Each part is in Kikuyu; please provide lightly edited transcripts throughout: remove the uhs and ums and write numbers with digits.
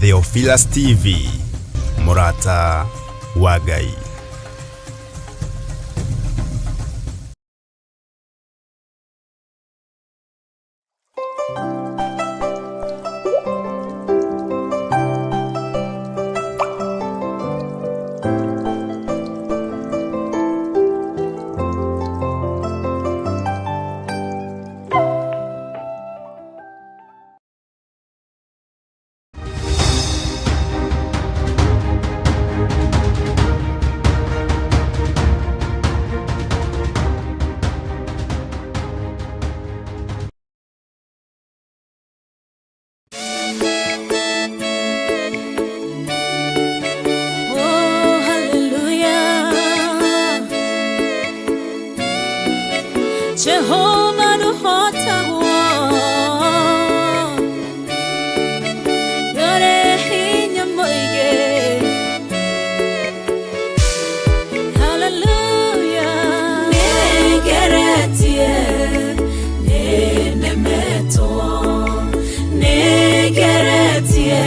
Theophilus TV, mũrata wa Ngai. Oh, hallelujah. Jehovah nũhotagwo. Ndũrĩ hinya mũingĩ. Hallelujah. Nĩngeretie, nĩnemetwo. Nĩngeretie,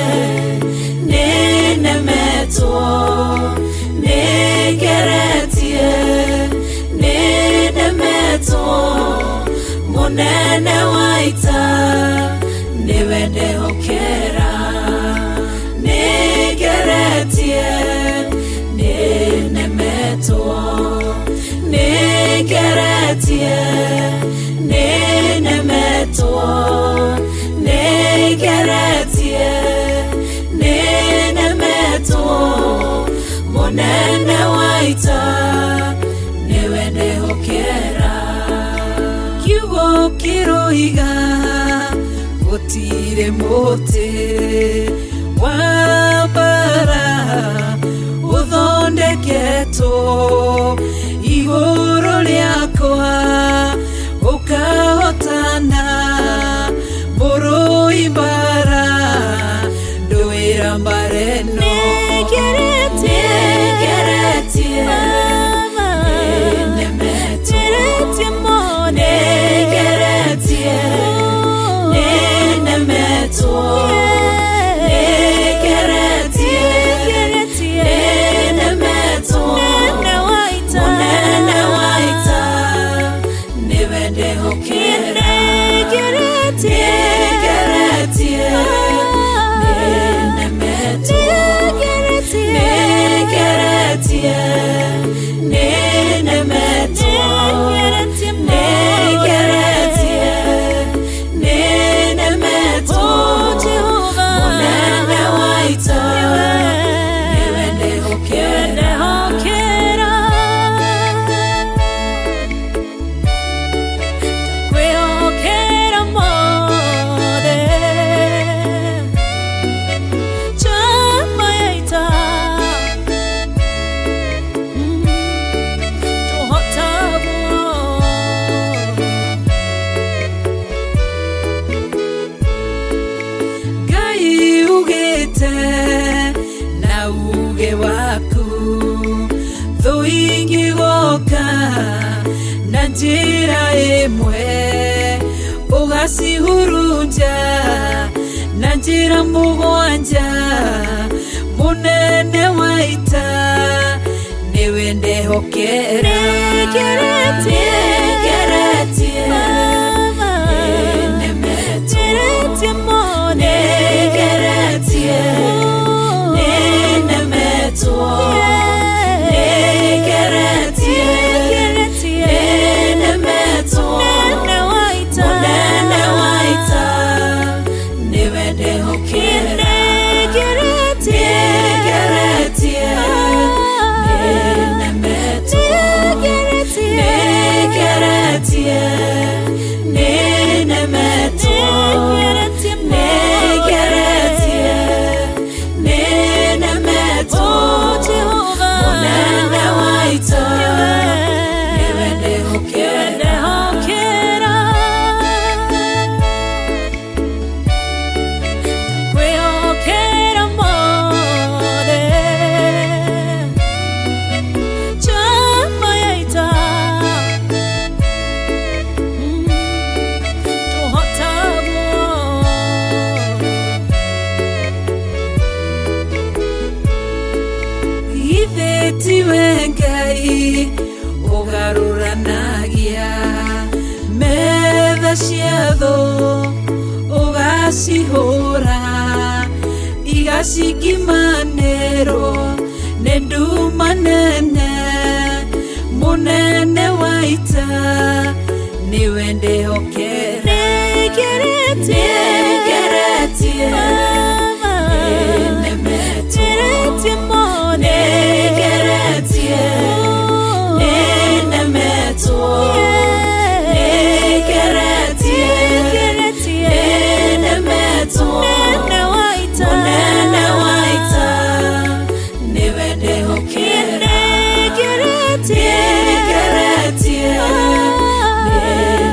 nĩnemetwo. Nĩngeretie, nĩnemetwo. Mũnene wa ita nĩwe ndehokera. Nĩngeretie, nĩnemetwo. Nĩngeretie, nĩnemetwo. Nĩngeretie, nĩnemetwo. Mũnene wa ita nĩwe ndehokera. Kiugo kĩroiga gũtirĩ mũtĩ wa mbara ũthondeketwo igũrũ rĩakwa ũkahotana mũrũi mbara ndũĩra mbara ĩno. Nĩngeretie, nĩnemetwo. Nĩngeretie, nĩnemetwo. Nĩngeretie, nĩnemetwo. Mũnene wa ita nĩwe ndehokera. Nĩngeretie, nĩnemetwo. Nĩngeretie, nĩnemetwo. Nĩngeretie, nĩnemetwo. Mũnene wa ita nĩwe ndehokera. Kwĩhokera mothe njamba ya ita tũhotagwo. Ngai ugĩte na uge waku thũ ingĩgoka na njĩra ĩmwe ũgacihurunja na njĩra mũgwanja. Mũnene wa ita nĩwe ndehokera. Nĩngeretie, nĩnemetwo. Nĩngeretie, nĩnemetwo. Nĩngeretie, nĩnemetwo. Mũnene wa ita nĩwe ndehokera. Nĩngeretie, nĩnemetwo. Nĩngeretie. Igacihũra igacikimanĩrwo nĩ nduma nene mũnene wa ita nĩwe ndĩhokera nĩngeretie nĩnemetwo nĩngeretie nĩnemetwo nĩngeretie nĩnemetwo mũnene wa ita nĩwe ndĩhokera nĩngeretie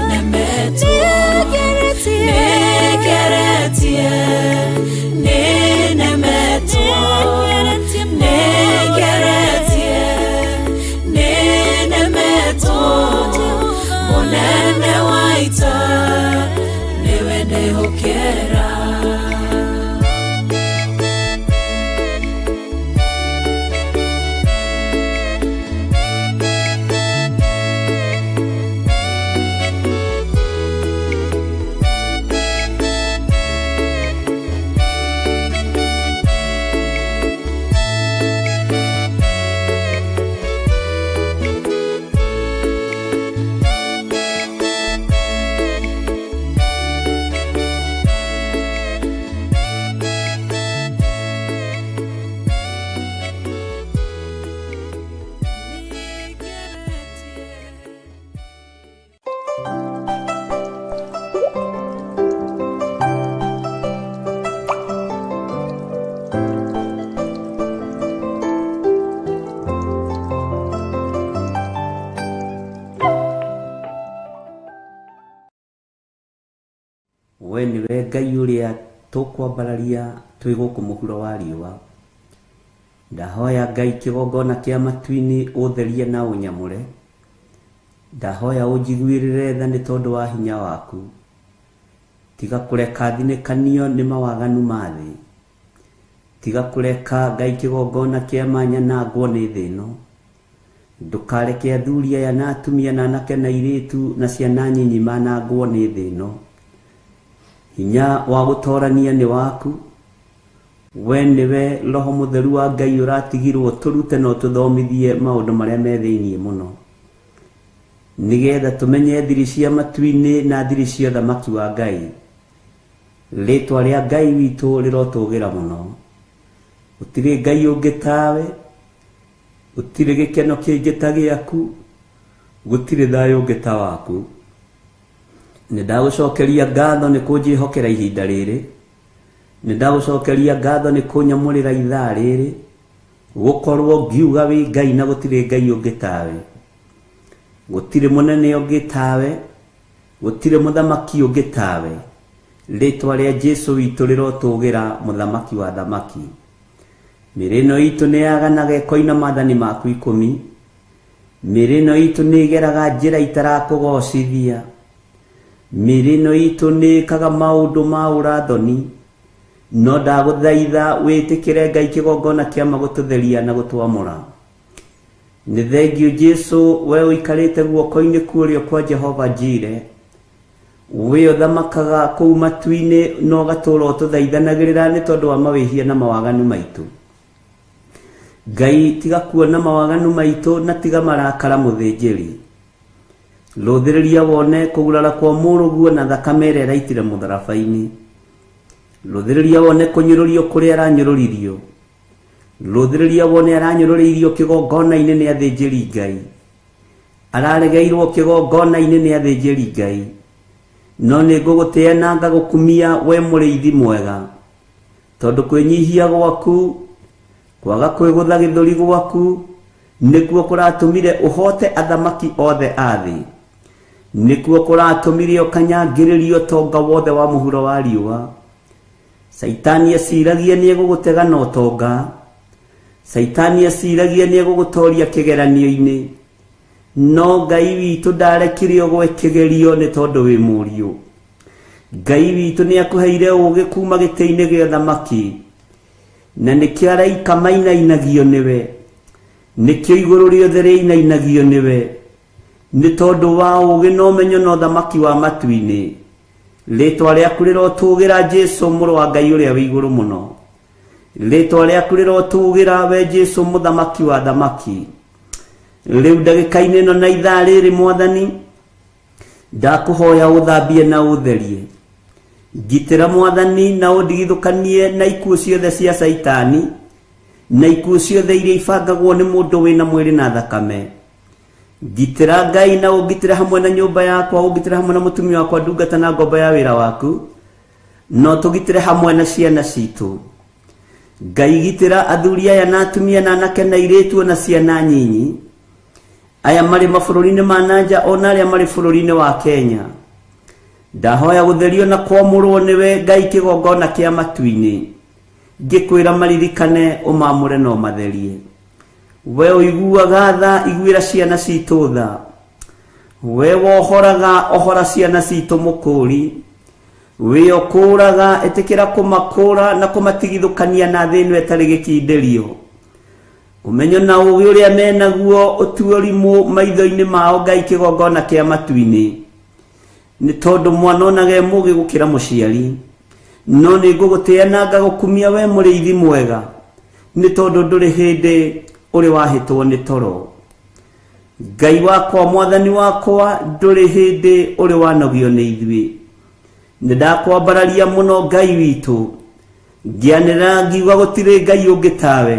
nĩnemetwo nĩngeretie nĩnemetwo nĩngeretie nĩnemetwo mũnene wa ita nĩwe ndĩhokera. We nĩwe Ngai ũrĩa tũkwambararia twĩ gũkũ mũhuro wa riũa. Ndahoya Ngai kĩgongona kĩa matu-inĩ ũtherie na ũnyamũre. Ndahoya ũnjiguĩrĩre tha nĩ tondũ wa hinya waku. Tiga kũreka thinĩkanio nĩ mawaganu ma thĩ. Tiga kũreka Ngai kĩgongona kĩa manyanangwo nĩ thĩ ĩno. Ndũkareke athuri aya na atumia na anake na airĩtu na ciana nyinyi manangwo nĩ thĩ ĩno. Hinya wa gũtorania nĩ waku. We nĩwe Roho Mũtheru wa Ngai ũratigirwo tũrute na ũtũthomithie maũndũ marĩa me thĩiniĩ mũno, nĩgetha tũmenye thiri cia matu-inĩ na thiri cia ũthamaki wa Ngai. Rĩtwa rĩa Ngai witũ rĩrotũgĩra mũno. Gũtirĩ Ngai ũngĩ tawe, gũtirĩ gĩkeno kĩngĩ ta gĩaku, gũtirĩ thayũ ũngĩ ta waku. Nĩ ndagũcokeria ngatho nĩ kũnjĩhokera ihinda rĩrĩ. Nĩ ndagũcokeria ngatho nĩ kũnyamũrĩra ithaa rĩrĩ, gũkorwo ngiuga wĩ Ngai na gũtirĩ Ngai ũngĩ tawe. Gũtirĩ mũnene ũngĩ tawe, gũtirĩ mũthamaki ũngĩ tawe. Rĩtwa rĩa Jesũ witũ rĩrotũgĩra, mũthamaki wa thamaki. Mĩĩrĩ ĩno itũ nĩ yaganaga ĩkoina maathani maku ikũmi. Mĩĩrĩ ĩno itũ nĩ ĩgeraga njĩra itarakũgocithia. Mĩĩrĩ ĩno itũ nĩ ĩkaga maũndũ ma ũrathoni. No ndagũthaitha wĩtĩkĩre Ngai kĩgongona kĩama gũtũtheria na gũtwamũra. Nĩ thengiũ Jesũ, we ũikarĩte guoko-inĩ kũrĩo kwa Jehova Jire. We ũthamakaga kũu matu-inĩ na ũgatũũra ũtũthaithanagĩrĩra nĩ tondũ wa mawĩhia na mawaganu maitũ. Ngai tiga kuona mawaganu maitũ na tiga marakara mũthĩnjĩri. Rũthĩrĩria wone kũgurara kwa mũrũguo na thakame ĩrĩa ĩraitire mũtharaba-inĩ. Rũthĩrĩria wone kũnyũrũrio kũrĩa aranyũrũririo. Rũthĩrĩria wone aranyũrũrĩirio kĩgongona-inĩ nĩ athĩnjĩri Ngai. Araregeirwo kĩgongona-inĩ nĩ athĩnjĩri Ngai. No nĩ ngũgũtĩĩa na ngagũkumia we mũrĩithi mwega. Tondũ kwĩnyihia gwaku, kwaga kwĩgũtha gĩthũri gwaku, nĩkuo kũratũmire ũhote athamaki othe a thĩ. Nĩkuo kũratũmire ũkanyangĩrĩrio ũtonga wothe wa mũhuro wa riũa. Caitani eciragia nĩ egũgũtega na ũtonga. Caitani eciragia nĩ egũgũtoria kĩgeranio-inĩ. No Ngai witũ ndarekire ũgwe kĩgerio nĩ tondũ wĩ mũriũ. Ngai witũ nĩ akũheire ũũgĩ kuma gĩtĩ-inĩ gĩa ũthamaki. Na nĩkĩo araika mainainagio nĩwe. Nĩkĩo igũrũ rĩothe rĩinainagio nĩwe. Nĩ tondũ wa ũũgĩ na ũmenyo na ũthamaki wa matu-inĩ. Rĩtwa rĩaku rĩrotũgĩra Jesu mũrũ wa Ngai ũrĩa wĩ igũrũ mũno. Rĩtwa rĩaku rĩrotũgĩra we Jesu mũthamaki wa thamaki. Rĩu ndagĩka-inĩ ĩno na ithaa rĩrĩ mwathani, ndakũhoya ũthambie na ũtherie. Ngitĩra mwathani na ũndigithũkanie na ikuũ ciothe cia Caitani, na ikuũ ciothe iria ibangagwo nĩ mũndũ wĩna mwĩrĩ na thakame. Ngitĩra Ngai na ũngitĩre hamwe na nyũmba yakwa, ũngitĩre hamwe na mũtumia wakwa, ndungata na ngombo ya wĩra waku, no tũgitĩre hamwe na ciana citũ. Ngai gitĩra athuri aya na atumia na anake na airĩtu na ciana nyinyi, aya marĩ mabũrũri-inĩ ma nanja ona arĩa marĩ bũrũri-inĩ wa Kenya. Ndahoya gũtherio na kwamũrwo nĩwe Ngai kĩgongona kĩa matu-inĩ, ngĩkwĩra maririkane ũmamũre na ũmatherie. We ũiguaga tha, iguĩra ciana citũ tha. We wohoraga, ohora ciana citũ mũkũri. We ũkũraga, ĩtĩkĩra kũmakũra na kũmatigithũkania na thĩ ĩno ĩtarĩ gĩkindĩrio. Ũmenyo na ũũgĩ ũrĩa menaguo ũtue ũrimũ maitho-inĩ mao Ngai kĩgongona kĩa matu-inĩ. Nĩ tondũ mwana onage mũũgĩ gũkĩra mũciari. No nĩ ngũgũtĩĩa na ngagũkumia we mũrĩithi mwega, nĩ tondũ ndũrĩ hĩndĩ ũrĩ wahĩtwo nĩ toro. Ngai wakwa, mwathani wakwa, ndũrĩ hĩndĩ ũrĩ wanogio nĩ ithuĩ. Nĩ ndakwambararia mũno Ngai witũ, ngĩanĩrĩra ngiuga gũtirĩ Ngai ũngĩ tawe,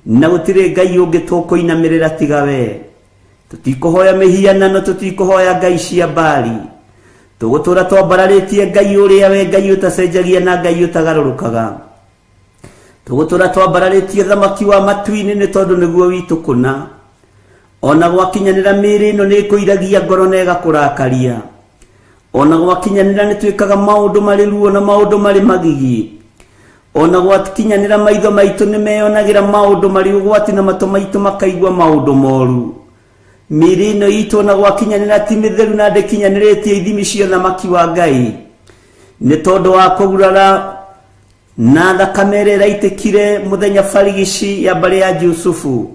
na gũtirĩ Ngai ũngĩ tũkũinamĩrĩra tiga we. Tũtikũhoya mĩhianano, tũtikũhoya ngai cia Baali. Tũgũtũra twambararĩtie Ngai ũrĩa we Ngai ũtacenjagia na Ngai ũtagarũrũkaga. Tũgũtũra twambararĩtie thamaki wa matu-inĩ nĩ tondũ nĩguo witũ kũna. Ona gwakinyanĩra mĩĩrĩ ĩno nĩ ĩkũiragia ngoro na ĩgakũrakaria. Ona gwakinyanĩra nĩ twĩkaga maũndũ marĩ ruo na maũndũ marĩ magigi. Ona gwakinyanĩra maitho maitũ nĩ meyonagĩra maũndũ marĩ ũgwati na matũ maitũ makaigua maũndũ moru. Mĩĩrĩ ĩno itũ ona gwakinyanĩra ti mĩtheru na ndĩkinyanĩrĩtie ithimi cia ũthamaki wa Ngai. Nĩ tondũ wa kũgurara na thakame ĩrĩa ĩraitĩkire mũthenya barigici ya mbarĩ ya Jusufu.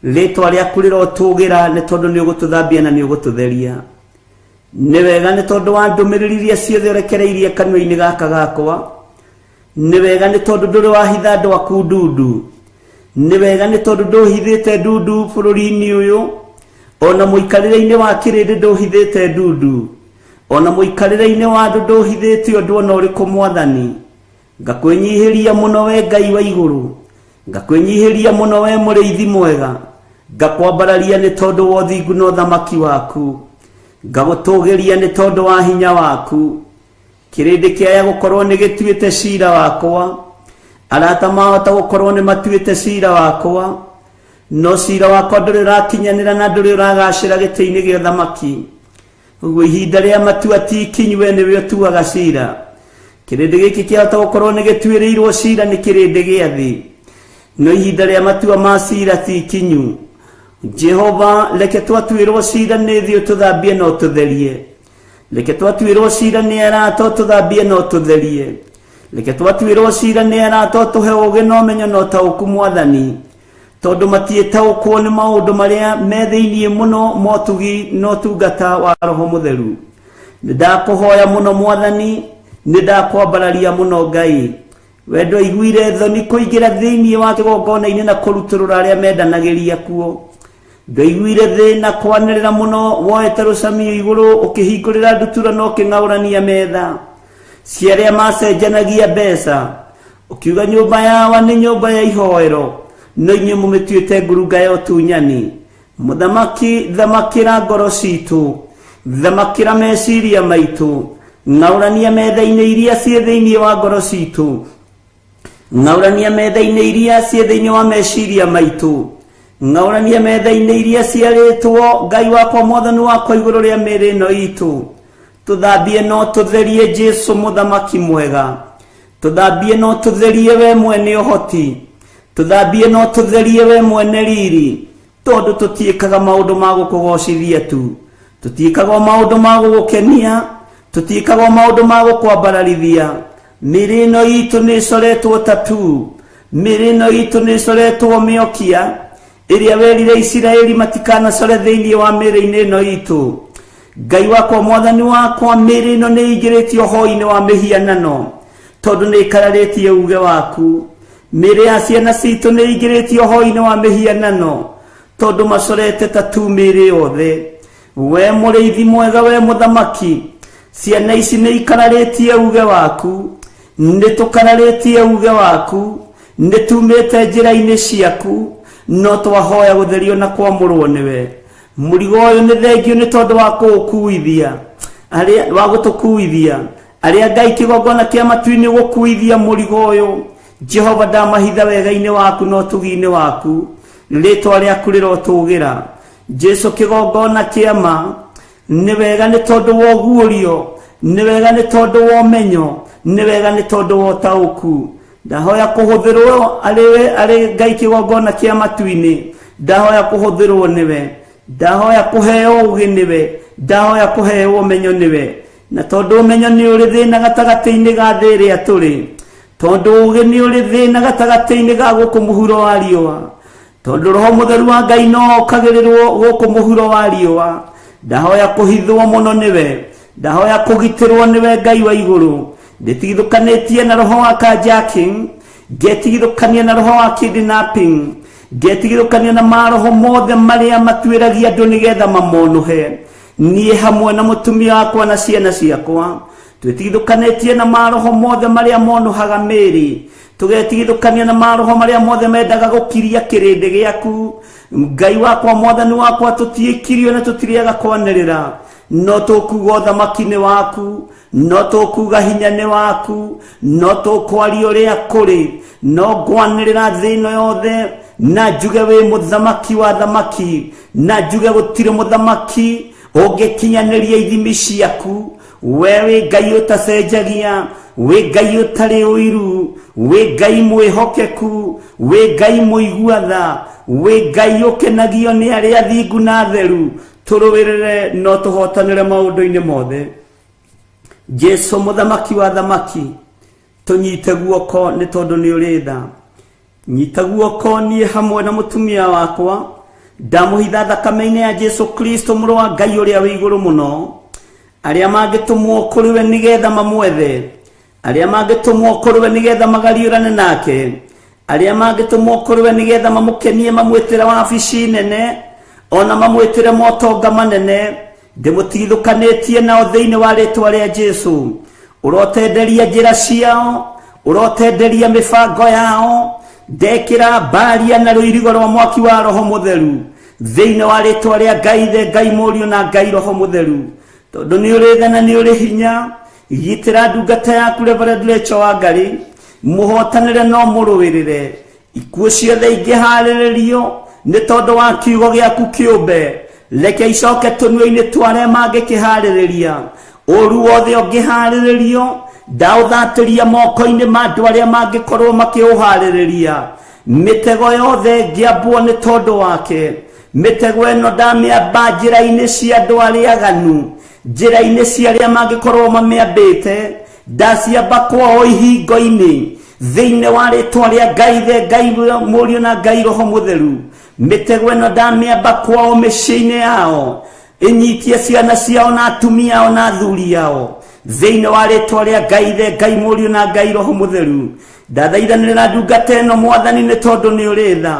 Rĩtwa rĩaku rĩrotũgĩra nĩ tondũ nĩ ũgũtũthambia na nĩ ũgũtũtheria. Nĩ wega nĩ tondũ wa ndũmĩrĩri iria ciothe ũrekereirie kanua-inĩ gaka gakwa. Nĩ wega nĩ tondũ ndũrĩ wahitha andũ aku ndundu. Nĩ wega nĩ tondũ ndũhithĩte ndundu bũrũri-inĩ ũyũ, ona mũikarĩre-inĩ wa kĩrĩndĩ ndũhithĩte ndundu, ona mũikarĩre-inĩ wa andũ ndũhithĩte ũndũ ona ũrĩkũ mwathani. Ngakwĩnyihĩria mũno we Ngai wa igũrũ, ngakwĩnyihĩria mũno we mũrĩithi mwega, ngakwambararia nĩ tondũ wa ũthingu na ũthamaki waku, ngagũtũgĩria nĩ tondũ wa hinya waku. Kĩrĩndĩ kĩaya gũkorwo nĩ gĩtuĩte cira wakwa, arata mahota gũkorwo nĩ matuĩte cira wakwa, no cira wakwa ndũrĩ ũrakinyanĩra na ndũrĩ ũragacĩra gĩtĩ-inĩ gĩa ũthamaki. Ũguo ihinda rĩa matua ti ikinyu, we nĩwe ũtuaga cira. Kĩrĩndĩ gĩkĩ kĩahota gũkorwo nĩ gĩtuĩrĩirwo cira nĩ kĩrĩndĩ gĩa thĩ, no ihinda rĩa matua ma cira ti ikinyu. Jehova, reke twatuĩrwo cira nĩ thĩ ũtũthambie na ũtũtherie. Reke twatuĩrwo cira nĩ arata ũtũthambie na ũtũtherie. Reke twatuĩrwo cira nĩ arata ũtũhe ũũgĩ na ũmenyo na ũtaũku mwathani, tondũ matiĩtaũkwo nĩ maũndũ marĩa me thĩinĩ mũno motugi na ũtungata wa Roho Mũtheru. Nĩ ndakũhoya mũno mwathani, nĩ ndakwambararia mũno Ngai. We ndwaiguire thoni kũingĩra thĩinĩ wa kĩgongona-inĩ na kũrutũrũra arĩa mendanagĩria kuo. Ndwaiguire thĩna kwanĩrĩra mũno woete rũcamio igũrũ ũkĩhingũrĩra ndutura na ũkĩng'aũrania metha cia arĩa macenjanagia mbeca, ũkiuga nyũmba yawa nĩ nyũmba ya ihoero, no inyuĩ mũmĩtuĩte ngurunga ya ũtunyani. Mũthamaki, thamakĩra ngoro citũ, thamakĩra meciria maitũ, ng'aũrania metha-inĩ iria ciĩ thĩinĩ wa ngoro citũ, ng'aũrania metha-inĩ iria ciĩ thĩinĩ wa meciria maitũ, ng'aũrania metha-inĩ iria ciarĩtwo Ngai wakwa mwathani wakwa igũrũ rĩa mĩĩrĩ ĩno itũ. Tũthambie no tũtherie Jesu mũthamaki mwega, tũthambie no tũtherie we mwene ũhoti, tũthambie no tũtherie we mwene riri, tondũ tũtiĩkaga maũndũ ma gũkũgocithia tu, tũtiĩkaga o maũndũ ma gũgũkenia, tũtiĩkaga o maũndũ ma gũkwambararithia. Mĩĩrĩ ĩno itũ nĩ ĩcoretwo tatu, mĩĩrĩ ĩno itũ nĩ ĩcoretwo mĩokia ĩrĩa werire Isiraeli matikanacore thĩinĩ wa mĩĩrĩ-inĩ ĩno itũ. Ngai wakwa, mwathani wakwa, mĩĩrĩ ĩno nĩ ĩingĩrĩtio hoi-inĩ wa mĩhianano tondũ nĩ ĩkararĩtie uge waku. Mĩĩrĩ ya ciana citũ nĩ ĩingĩrĩtio hoi-inĩ wa mĩhianano tondũ macorete tatu mĩĩrĩ yothe. We mũrĩithi mwega, we mũthamaki, ciana ici nĩ ikararĩtie uge waku, nĩ tũkararĩtie uge waku, nĩ tumĩte njĩra-inĩ ciaku, no twahoya gũtherio na kwamũrwo nĩwe. Mũrigo ũyũ nĩ thengio nĩ tondũ wa kũũkuithia, arĩa wa gũtũkuithia, arĩa Ngai kĩgongona kĩa matu-inĩ gũkuithia mũrigo ũyũ. Jehova, ndamahitha wega-inĩ waku na ũtugi-inĩ waku, rĩtwa rĩaku rĩrotũgĩra. Jesu kĩgongona kĩa ma, nĩ wega nĩ tondũ wa ũguũrio, nĩ wega nĩ tondũ wa ũmenyo, nĩ wega nĩ tondũ wa ũtaũku. Ndahoya kũhũthĩrwo arĩ arĩ Ngai kĩgongona kĩa matu-inĩ, ndahoya kũhũthĩrwo nĩwe, ndahoya kũheo ũgĩ nĩwe, ndahoya kũheo ũmenyo nĩwe. Na tondũ ũmenyo nĩ ũrĩ thĩna gatagatĩ-inĩ ga thĩ ĩrĩa tũrĩ, tondũ ũgĩ nĩ ũrĩ thĩna gatagatĩ-inĩ ga gũkũ mũhuro wa riũa, tondũ roho mũtheru wa Ngai no okagĩrĩrwo gũkũ mũhuro wa riũa, ndahoya kũhithwo mũno nĩwe, ndahoya kũgitĩrwo nĩwe Ngai wa igũrũ. Ndĩtigithũkanĩtie na roho wa carjacking, ngetigithũkania na roho wa kidnapping, ngetigithũkania na maroho mothe marĩa matuĩragia andũ nĩgetha mamonũhe. Niĩ hamwe na mũtumia wakwa na ciana ciakwa twĩtigithũkanĩtie na maroho mothe marĩa monũhaga mĩĩrĩ, tũgetigithũkania na maroho marĩa mothe mendaga gũkiria kĩrĩndĩ gĩaku. Ngai wakwa, mwathani wakwa, tũtiĩkirio na tũtirĩaga kwanĩrĩra, no tũkuga ũthamaki nĩ waku, no tũkuga hinya nĩ waku, no tũkwaria ũrĩa kũrĩ, no ngwanĩrĩra thĩ ĩno yothe na njuge wĩ mũthamaki wa thamaki, na njuge gũtirĩ mũthamaki ũngĩkinyanĩria ithimi ciaku. We wĩ Ngai ũtacenjagia, wĩ Ngai ũtarĩ ũiru, wĩ Ngai mwĩhokeku, wĩ Ngai mũigua tha, wĩ Ngai ũkenagio nĩ arĩa athingu na atheru. Tũrũĩrĩre no tũhotanĩre maũndũ-inĩ mothe. Jesu mũthamaki wa thamaki, tũnyite guoko nĩ tondũ nĩ ũrĩ tha. Nyita guoko niĩ hamwe na mũtumia wakwa, ndamũhitha thakame-inĩ ya Jesu Kristo mũrũ wa Ngai ũrĩa wĩ igũrũ mũno. Arĩa mangĩtũmwo kũrĩ we nĩgetha mamwethe, arĩa mangĩtũmwo kũrĩ we nĩgetha magariũrane nake, arĩa mangĩtũmwo kũrĩ we nĩgetha mamũkenie, mamwĩtĩre wabici nene, ona mamwĩtĩre motonga manene, ndĩmũtigithũkanĩtie nao thĩinĩ wa rĩtwa rĩa Jesu. Ũrotenderia njĩra ciao, ũrotenderia mĩbango yao, ndekĩra mbaria na rũirigo rwa mwaki wa roho mũtheru thĩinĩ wa rĩtwa rĩa Ngai Ithe, Ngai Mũriũ na Ngai Roho Mũtheru. Tondũ nĩ ũrĩ tha na nĩ ũrĩ hinya, gitĩra ndungata yaku Reverend Rachel Wangari, mũhotanĩre no mũrũĩrĩre. Ikuũ ciothe ingĩharĩrĩrio nĩ tondũ wa kiugo gĩaku kĩũmbe, reke icoke tũnua-inĩ twa arĩa mangĩkĩharĩrĩria. Ũru wothe ũngĩharĩrĩrio, ndaũthatĩria moko-inĩ ma andũ arĩa mangĩkorwo makĩũharĩrĩria. Mĩtego yothe ĩngĩambwo nĩ tondũ wake, mĩtego ĩno ndamĩamba njĩra-inĩ cia andũ arĩa aganu, njĩra-inĩ cia arĩa mangĩkorwo mamĩambĩte, ndaciamba kwao ihingo-inĩ thĩinĩ wa rĩtwa rĩa Ngai Ithe, Ngai Mũriũ na Ngai Roho Mũtheru. Mĩtego ĩno ndamĩamba kwao mĩciĩ-inĩ yao, ĩnyitie ciana ciao na atumia ao na athuri ao thĩinĩ wa rĩtwa rĩa Ngai Ithe, Ngai Mũriũ na Ngai Roho Mũtheru. Ndathaithanĩrĩra ndungata ĩno mwathani nĩ tondũ nĩ ũrĩ tha,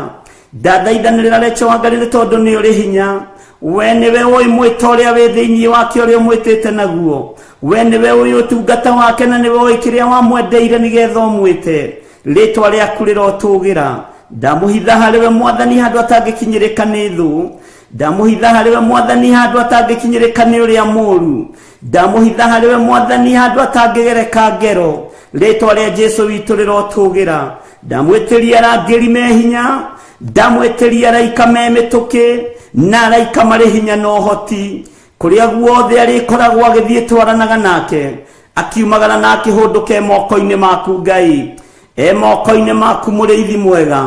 ndathaithanĩrĩra Rachel Wangari nĩ tondũ nĩ ũrĩ hinya. We nĩwe ũĩ mwĩto ũrĩa wĩ thĩinĩ wake ũrĩa ũmwĩtĩte naguo, we nĩwe ũĩ ũtungata wake na nĩwe ũĩ kĩrĩa wamwendeire nĩgetha ũmwĩte. Rĩtwa rĩaku rĩrotũgĩra. Ndamũhitha harĩ we mwathani handũ atangĩkinyĩrĩka nĩ thũ, ndamũhitha harĩ we mwathani handũ atangĩkinyĩrĩka nĩ ũrĩa mũũru, ndamũhitha harĩ we mwathani handũ atangĩgereka ngero. Rĩtwa rĩa Jesu witũ rĩrotũgĩra. Ndamwĩtĩria arangĩri me hinya, ndamwĩtĩria araika me mĩtũkĩ na araika marĩ hinya na ũhoti. Kũrĩa guothe arĩkoragwo agĩthiĩ twaranaga nake, akiumagara na akĩhũndũka e moko-inĩ maku Ngai, e moko-inĩ maku mũrĩithi mwega,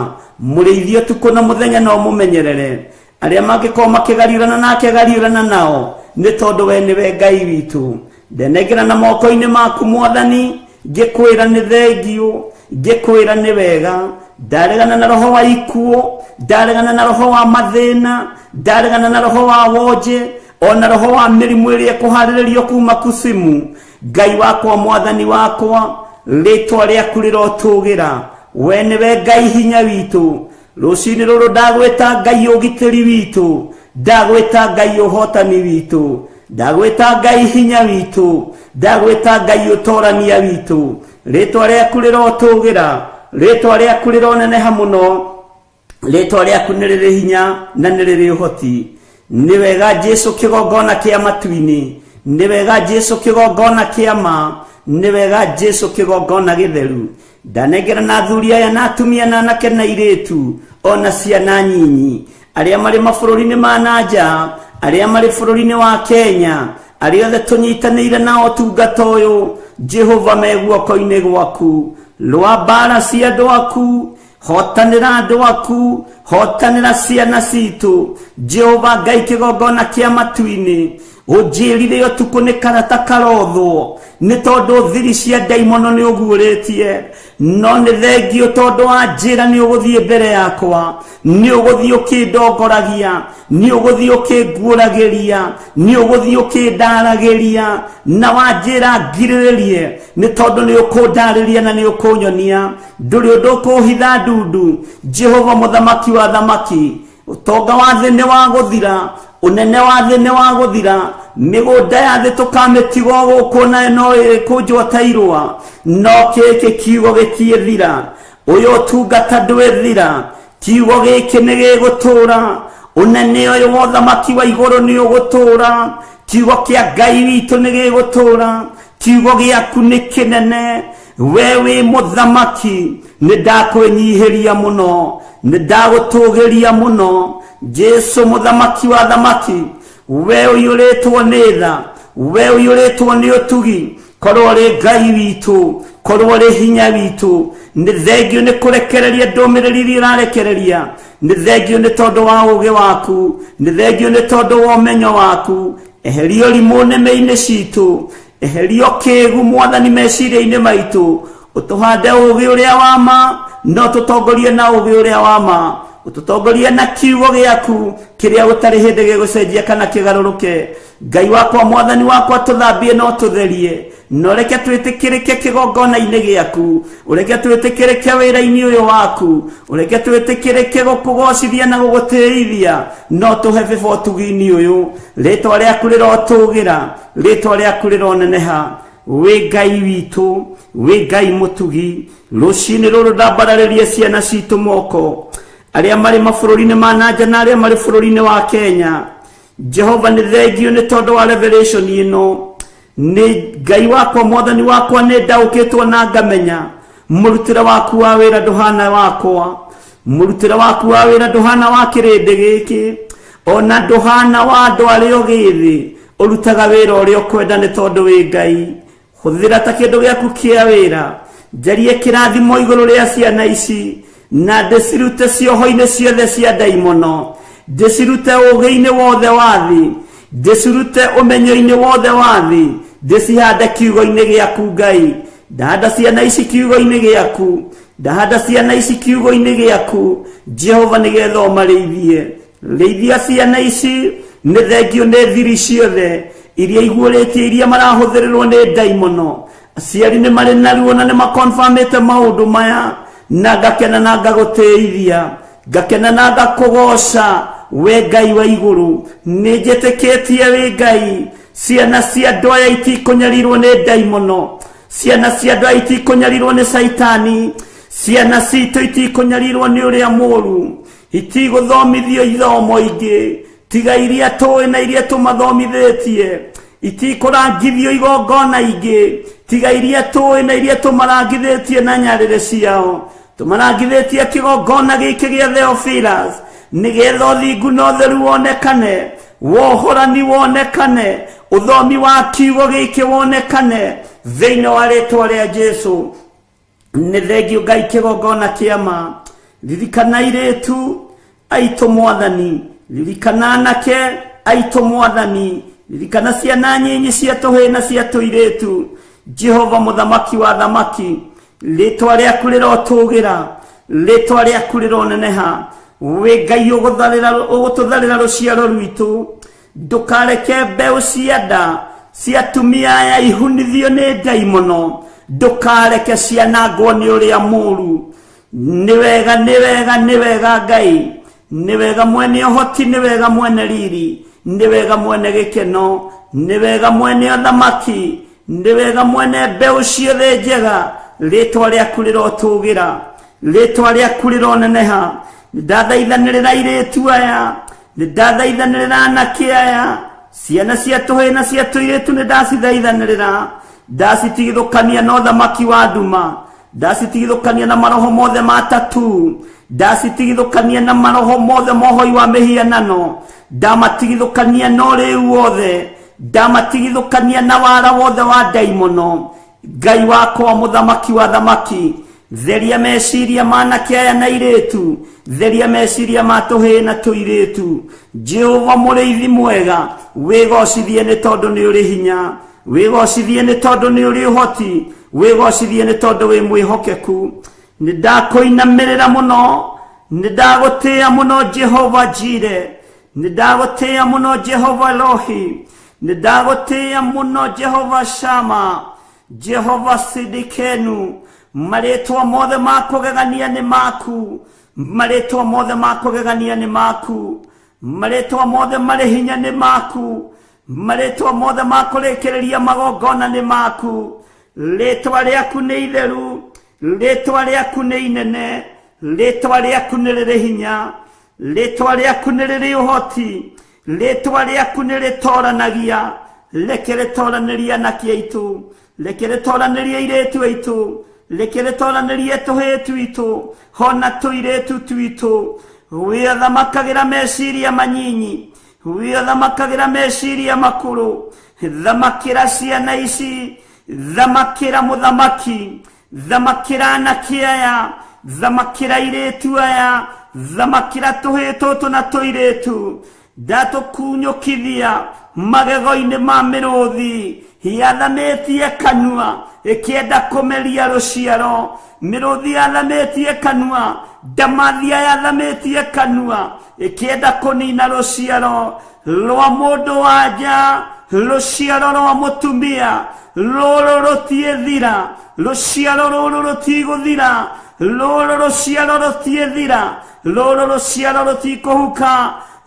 mũrĩithi ũtukũ na mũthenya no mũmenyerere. Arĩa mangĩkorwo makĩgariũrana nake gariũrana nao, nĩ tondũ we nĩwe Ngai witũ. Ndenengera na moko-inĩ maku mwathani, ngĩkwĩra nĩ thengio, ngĩkwĩra nĩ wega. Ndaregana na roho wa ikuũ, ndaregana na roho wa mathĩna, ndaregana na roho wa wonje. Ona roho wa mĩrimũ ĩrĩa ĩkũharĩrĩrio kuma kusimu, Ngai wakwa, mwathani wakwa, rĩtwa rĩaku rĩrotũgĩra. We nĩwe Ngai hinya witũ. Rũcinĩ rũrũ ndagwĩta Ngai ũgitĩri witũ, ndagwĩta Ngai ũhotani witũ, ndagwĩta Ngai hinya witũ, ndagwĩta Ngai ũtorania witũ. Rĩtwa rĩaku rĩrotũgĩra, rĩtwa rĩaku rĩroneneha mũno, rĩtwa rĩaku nĩ rĩrĩ hinya na nĩ rĩrĩ ũhoti. Nĩ wega Jesu kĩgongona kĩa matu-inĩ, nĩ wega Jesu kĩgongona kĩa ma, nĩ wega Jesu kĩgongona gĩtheru. Ndanengera na athuri aya na atumia na anake na airĩtu ona ciana nyinyi, arĩa marĩ mabũrũri-inĩ ma na nja, arĩa marĩ bũrũri-inĩ wa Kenya, arĩa othe tũnyitanĩire nao ũtungata ũyũ, Jehova me guoko-inĩ gwaku. Rũa mbara cia andũ aku, hotanĩra andũ aku, hotanĩra ciana citũ. Jehova Ngai kĩgongona kĩa matu-inĩ, ũnjĩrire ũtukũ nĩ karata karothwo, nĩ tondũ thiri cia ndaimono nĩ ũguũrĩtie. No nĩ thengio tondũ wanjĩra nĩ ũgũthiĩ mbere yakwa, nĩ ũgũthiĩ ũkĩndongoragia, nĩ ũgũthiĩ ũkĩnguũragĩria, nĩ ũgũthiĩ ũkĩndaragĩria, na wanjĩra ngirĩrĩrie, nĩ tondũ nĩ ũkũndarĩria na nĩ ũkũnyonia. Ndũrĩ ũndũ ũkũhitha ndundu. Jehova mũthamaki wa thamaki, ũtonga wa thĩ nĩ wa gũthira, ũnene wa thĩ nĩ wa gũthira, mĩgũnda ya thĩ tũkamĩtiga gũkũ nayo no ĩkũnjwo ta irũa, no gĩkĩ kiugo gĩtiĩthira. Ũyũ ũtungata ndwĩthira, kiugo gĩkĩ nĩ gĩgũtũũra. Ũnene ũyũ wa ũthamaki wa igũrũ nĩ ũgũtũũra. Kiugo kĩa Ngai witũ nĩ gĩgũtũũra. Kiugo gĩaku nĩ kĩnene. We wĩ mũthamaki, nĩ ndakwĩnyihĩria mũno, nĩ ndagũtũgĩria mũno. Jesu mũthamaki wa thamaki, we ũiyũrĩtwo nĩ tha, we ũiyũrĩtwo nĩ ũtugi, korwo ũrĩ Ngai witũ, korwo ũrĩ hinya witũ. Nĩ thengio nĩ kũrekereria ndũmĩrĩri iria ũrarekereria, nĩ thengio nĩ tondũ wa ũũgĩ waku, nĩ thengio nĩ tondũ wa ũmenyo waku. Eheria ũrimũ nĩmĩ-inĩ citũ, eheria ũkĩgu mwathani meciria-inĩ maitũ, ũtũhande ũũgĩ ũrĩa wa ma, no tũtongorie na ũũgĩ ũrĩa wa ma, ũtũtongorie na kiugo gĩaku kĩrĩa gũtarĩ hĩndĩ gĩgũcenjia kana kĩgarũrũke. Ngai wakwa, mwathani wakwa, tũthambie no tũtherie, na ũreke twĩtĩkĩrĩke kĩgongona-inĩ gĩaku, ũreke twĩtĩkĩrĩke wĩra-inĩ ũyũ waku, ũreke twĩtĩkĩrĩke gũkũgocithia na gũgũtĩithia, no tũhe bĩba ũtugi-inĩ ũyũ. Rĩtwa rĩaku rĩrotũgĩra, rĩtwa rĩaku rĩroneneha. Wĩ Ngai witũ, wĩ Ngai mũtugi. Rũcinĩ rũrũ ndambararĩrie ciana citũ moko, arĩa marĩ mabũrũri-inĩ ma na nja na arĩa marĩ bũrũri-inĩ wa Kenya. Jehova nĩ thengio nĩ tondũ wa revelation ĩno. Nĩ Ngai wakwa, mwathani wakwa, nĩ ndaũkĩtwo na ngamenya mũrutĩre waku wa wĩra ndũhana wakwa, mũrutĩre waku wa wĩra ndũhana wa kĩrĩndĩ gĩkĩ, ona ndũhana wa andũ arĩa ũgĩthĩ. Ũrutaga wĩra ũrĩa ũkwenda nĩ tondũ wĩ Ngai. Hũthĩra ta kĩndũ gĩaku kĩa wĩra. Njarie kĩrathimo igũrũ rĩa ciana ici, na ndĩcirute cioho-inĩ ciothe cia ndaimono, ndĩcirute ũũgĩ-inĩ wothe wa thĩ, ndĩcirute ũmenyo-inĩ wothe wa thĩ, ndĩcihande kiugo-inĩ gĩaku Ngai. Ndahanda ciana ici kiugo-inĩ gĩaku, ndahanda ciana ici kiugo-inĩ gĩaku Jehova, nĩgetha ũmarĩithie. Rĩithia ciana ici, nĩ thengio nĩ thiri ciothe iria iguũrĩtie, iria marahũthĩrĩrwo nĩ ndaimono. Aciari nĩ marĩ na ruo na nĩ makonfamĩte maũndũ maya, na ngakena na ngagũtĩithia, ngakena na ngakũgoca we Ngai wa igũrũ. Nĩ njĩtĩkĩtie wĩ Ngai. Ciana cia andũ aya itikũnyarirwo nĩ ndaimono, ciana cia andũ aya itikũnyarirwo nĩ caitani, ciana citũ itikũnyarirwo nĩ ũrĩa mũũru, itigũthomithio ithomo ingĩ tiga iria tũĩ na iria tũmathomithĩtie, itikũrangithio igongona ingĩ tiga iria tũĩ na iria tũmarangithĩtie na nyarĩrĩ ciao. Tũmarangithĩtie kĩgongona gĩkĩ gĩa Theophilus, nĩgetha ũthingu na ũtheru wonekane, wohorani wonekane, ũthomi wa kiugo gĩkĩ wonekane thĩinĩ wa rĩtwa rĩa Jesu. Nĩ thengio Ngai kĩgongona kĩa ma. Ririkana airĩtu aitũ mwathani, ririkana anake aitũ mwathani, ririkana ciana nyinyi cia tũhĩĩ na cia tũirĩtu. Jehova mũthamaki wa thamaki, rĩtwa rĩaku rĩrotũgĩra, rĩtwa rĩaku rĩroneneha. Wĩ Ngai ũgũtũtharĩra rũciaro rwitũ. Ndũkareke mbeũ cia nda cia atumia aya ihunithio nĩ ndaimono. Ndũkareke cianangwo nĩ ũrĩa mũũru. Nĩ wega, nĩ wega, nĩ wega Ngai. Nĩ wega mwene ũhoti, nĩ wega mwene riri, nĩ wega mwene gĩkeno, nĩ wega mwene ũthamaki, nĩ wega mwene mbeũ ciothe njega. Rĩtwa rĩaku rĩrotũgĩra, rĩtwa rĩaku rĩroneneha. Nĩndathaithanĩrĩra airĩtu aya, nĩndathaithanĩrĩra anake aya, ciana cia tũhĩĩ na cia tũirĩtu nĩndacithaithanĩrĩra. Ndacitigithũkania na ũthamaki wa nduma, ndacitigithũkania na maroho mothe ma tatu, ndacitigithũkania na maroho mothe ma ũhoi wa mĩhianano, ndamatigithũkania na ũrĩu wothe, ndamatigithũkania na wara wothe wa ndaimono. Ngai wakwa mũthamaki wa thamaki, theria meciria ma anake aya na airĩtu, theria meciria ma tũhĩĩ na tũirĩtu. Jehova mũrĩithi mwega, wĩgocithie nĩ tondũ nĩ ũrĩ hinya, wĩgocithie nĩ tondũ nĩ ũrĩ ũhoti, wĩgocithie nĩ tondũ wĩ mwĩhokeku. Nĩ ndakũinamĩrĩra mũno, nĩ ndagũtĩĩa mũno Jehova Jire, nĩ ndagũtĩĩa mũno Jehova Elohi, nĩ ndagũtĩĩa mũno Jehova Shama, Jehova Sidikenu. Marĩtwa mothe ma kũgegania nĩ maku, marĩtwa mothe ma kũgegania nĩ maku, marĩtwa mothe marĩ hinya nĩ maku, marĩtwa mothe ma kũrĩkĩrĩria magongona nĩ maku. Rĩtwa rĩaku nĩ itheru, rĩtwa rĩaku nĩ inene, rĩtwa rĩaku nĩ rĩrĩ hinya, rĩtwa rĩaku nĩ rĩrĩ ũhoti, rĩtwa rĩaku nĩ rĩtoranagia. Reke rĩtoranĩrie anake aitũ, reke rĩtoranĩrie airĩtu aitũ, reke rĩtoranĩrie tũhĩĩ twitũ, hona tũirĩtu twitũ. Wĩthamakagĩra meciria manyinyi, wĩthamakagĩra meciria makũrũ. Thamakĩra ciana ici, thamakĩra mũthamaki, thamakĩra anake aya, thamakĩra airĩtu aya, thamakĩra tũhĩĩ tũtũ na tũirĩtu. Ndatũkunyũkithia magego-inĩ ma mĩrũthi yathamĩtie kanua ĩkĩenda kũmeria rũciaro. Mĩrũthi yathamĩtie kanua, ndamathia yathamĩtie kanua ĩkĩenda kũnina rũciaro rwa mũndũ wa nja, rũciaro rwa mũtumia. Rũrũ rũtiĩthira, rũciaro rũrũ rũtigũthira, rũrũ rũciaro rũtiĩthira, rũrũ rũciaro rũtikũhuka,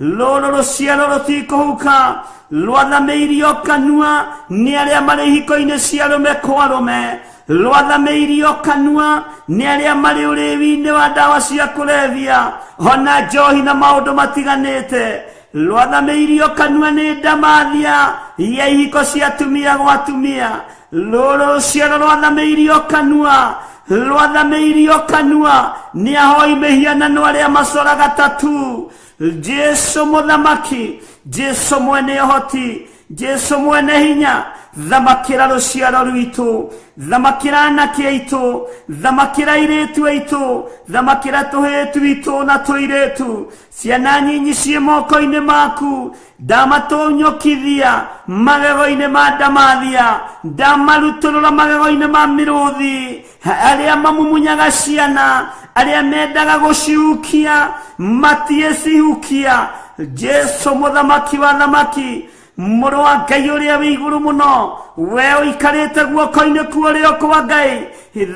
rũrũ rũciaro rũtikũhuka. Rwathamĩirio kanua nĩ arĩa marĩ ihiko-inĩ cia arũme kwa arũme, rwathamĩirio kanua nĩ arĩa marĩ ũrĩwi-inĩ wa ndawa cia kũrebia ona njohi na maũndũ matiganĩte. Rwathamĩirio kanua nĩ ndamathia ya ihiko cia atumia gwa atumia. Rũrũ rũciaro rwathamĩirio kanua, rwathamĩirio kanua nĩ ahoi mĩhianano arĩa macoraga tatu. Jesu mũthamaki, Jesu mwene ũhoti, Jesu mwene hinya, thamakĩra rũciaro rwitũ, thamakĩra anake aitũ, thamakĩra airĩtu aitũ, thamakĩra tũhĩĩ twitũ na tũirĩtu. Ciana nyinyi ciĩ moko-inĩ maku, ndamatũnyũkithia magego-inĩ ma ndamathia, ndamarutũrũra magego-inĩ ma mĩrũthi. Arĩa mamumunyaga ciana, arĩa mendaga gũcihukia, matiĩcihukia. Jesu mũthamaki wa thamaki, mũrũ wa Ngai ũrĩa wĩ igũrũ mũno, we ũikarĩte guoko-inĩ kwa ũrĩo kwa Ngai,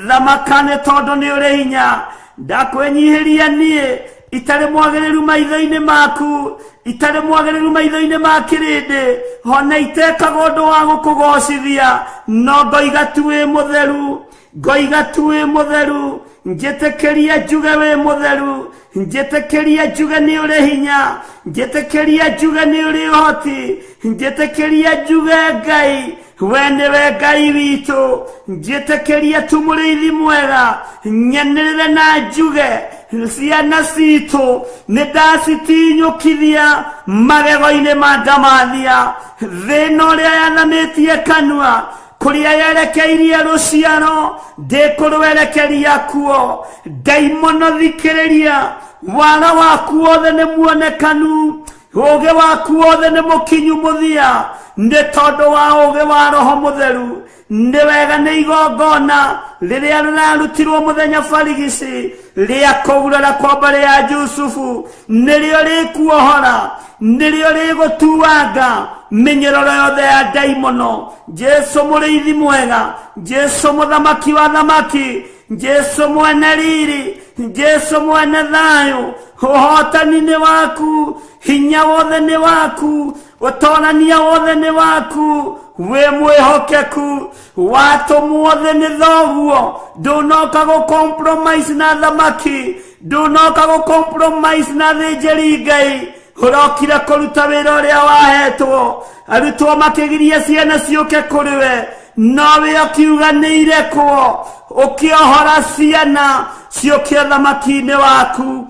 thamaka nĩ tondũ nĩ ũrĩ hinya. Ndakwĩnyihĩria niĩ itarĩ mwagĩrĩru maitho-inĩ maku, itarĩ mwagĩrĩru maitho-inĩ ma kĩrĩndĩ, ona itekaga ũndũ wa gũkũgocithia, no ngoiga tu wĩ mũtheru, ngoiga tu wĩ mũtheru. Njĩtĩkĩria njuge wĩ mũtheru, njĩtĩkĩria njuge nĩ ũrĩ hinya, njĩtĩkĩria njuge nĩ ũrĩ ũhoti, njĩtĩkĩria njuge Ngai we nĩwe Ngai witũ. Njĩtĩkĩria tu mũrĩithi mwega, nyanĩrĩre na njuge ciana citũ nĩ ndacitinyũkithia magego-inĩ ma ndamathia. Thĩna ũrĩa yathamĩtie kanua, kũrĩa yerekeirie rũciaro, ndĩkũrwerekeria kuo. Ndaimono thikĩrĩria, wara waku wothe nĩ muonekanu, ũũgĩ waku wothe nĩ mũkinyu mũthia, nĩ tondũ wa ũũgĩ wa Roho Mũtheru. Nĩ wega nĩ igongona rĩrĩa rĩrarutirwo mũthenya barigici, Rĩa kũgurara kwa mbarĩ ya Jusufu nĩrĩo rĩkuohora, nĩrĩo rĩgũtuanga mĩnyororo yothe ya ndaimono. Jesu mũrĩithi mwega, Jesu mũthamaki wa thamaki, Jesu mwene riri, Jesu mwene thayũ, ũhotani nĩ waku, hinya wothe nĩ waku, ũtorania wothe nĩ waku, wĩ mwĩhokeku, watũmwo thĩ nĩ thoguo, ndũnoka gũ compromise na thamaki, ndũnoka gũ compromise na thĩnjĩri Ngai, ũrokire kũruta wĩra ũrĩa wahetwo. Arutwo makĩgiria ciana ciũke kũrĩ we, nowe ũkiuga nĩ irekwo, ũkĩohora ciana ciũke ũthamaki-inĩ waku,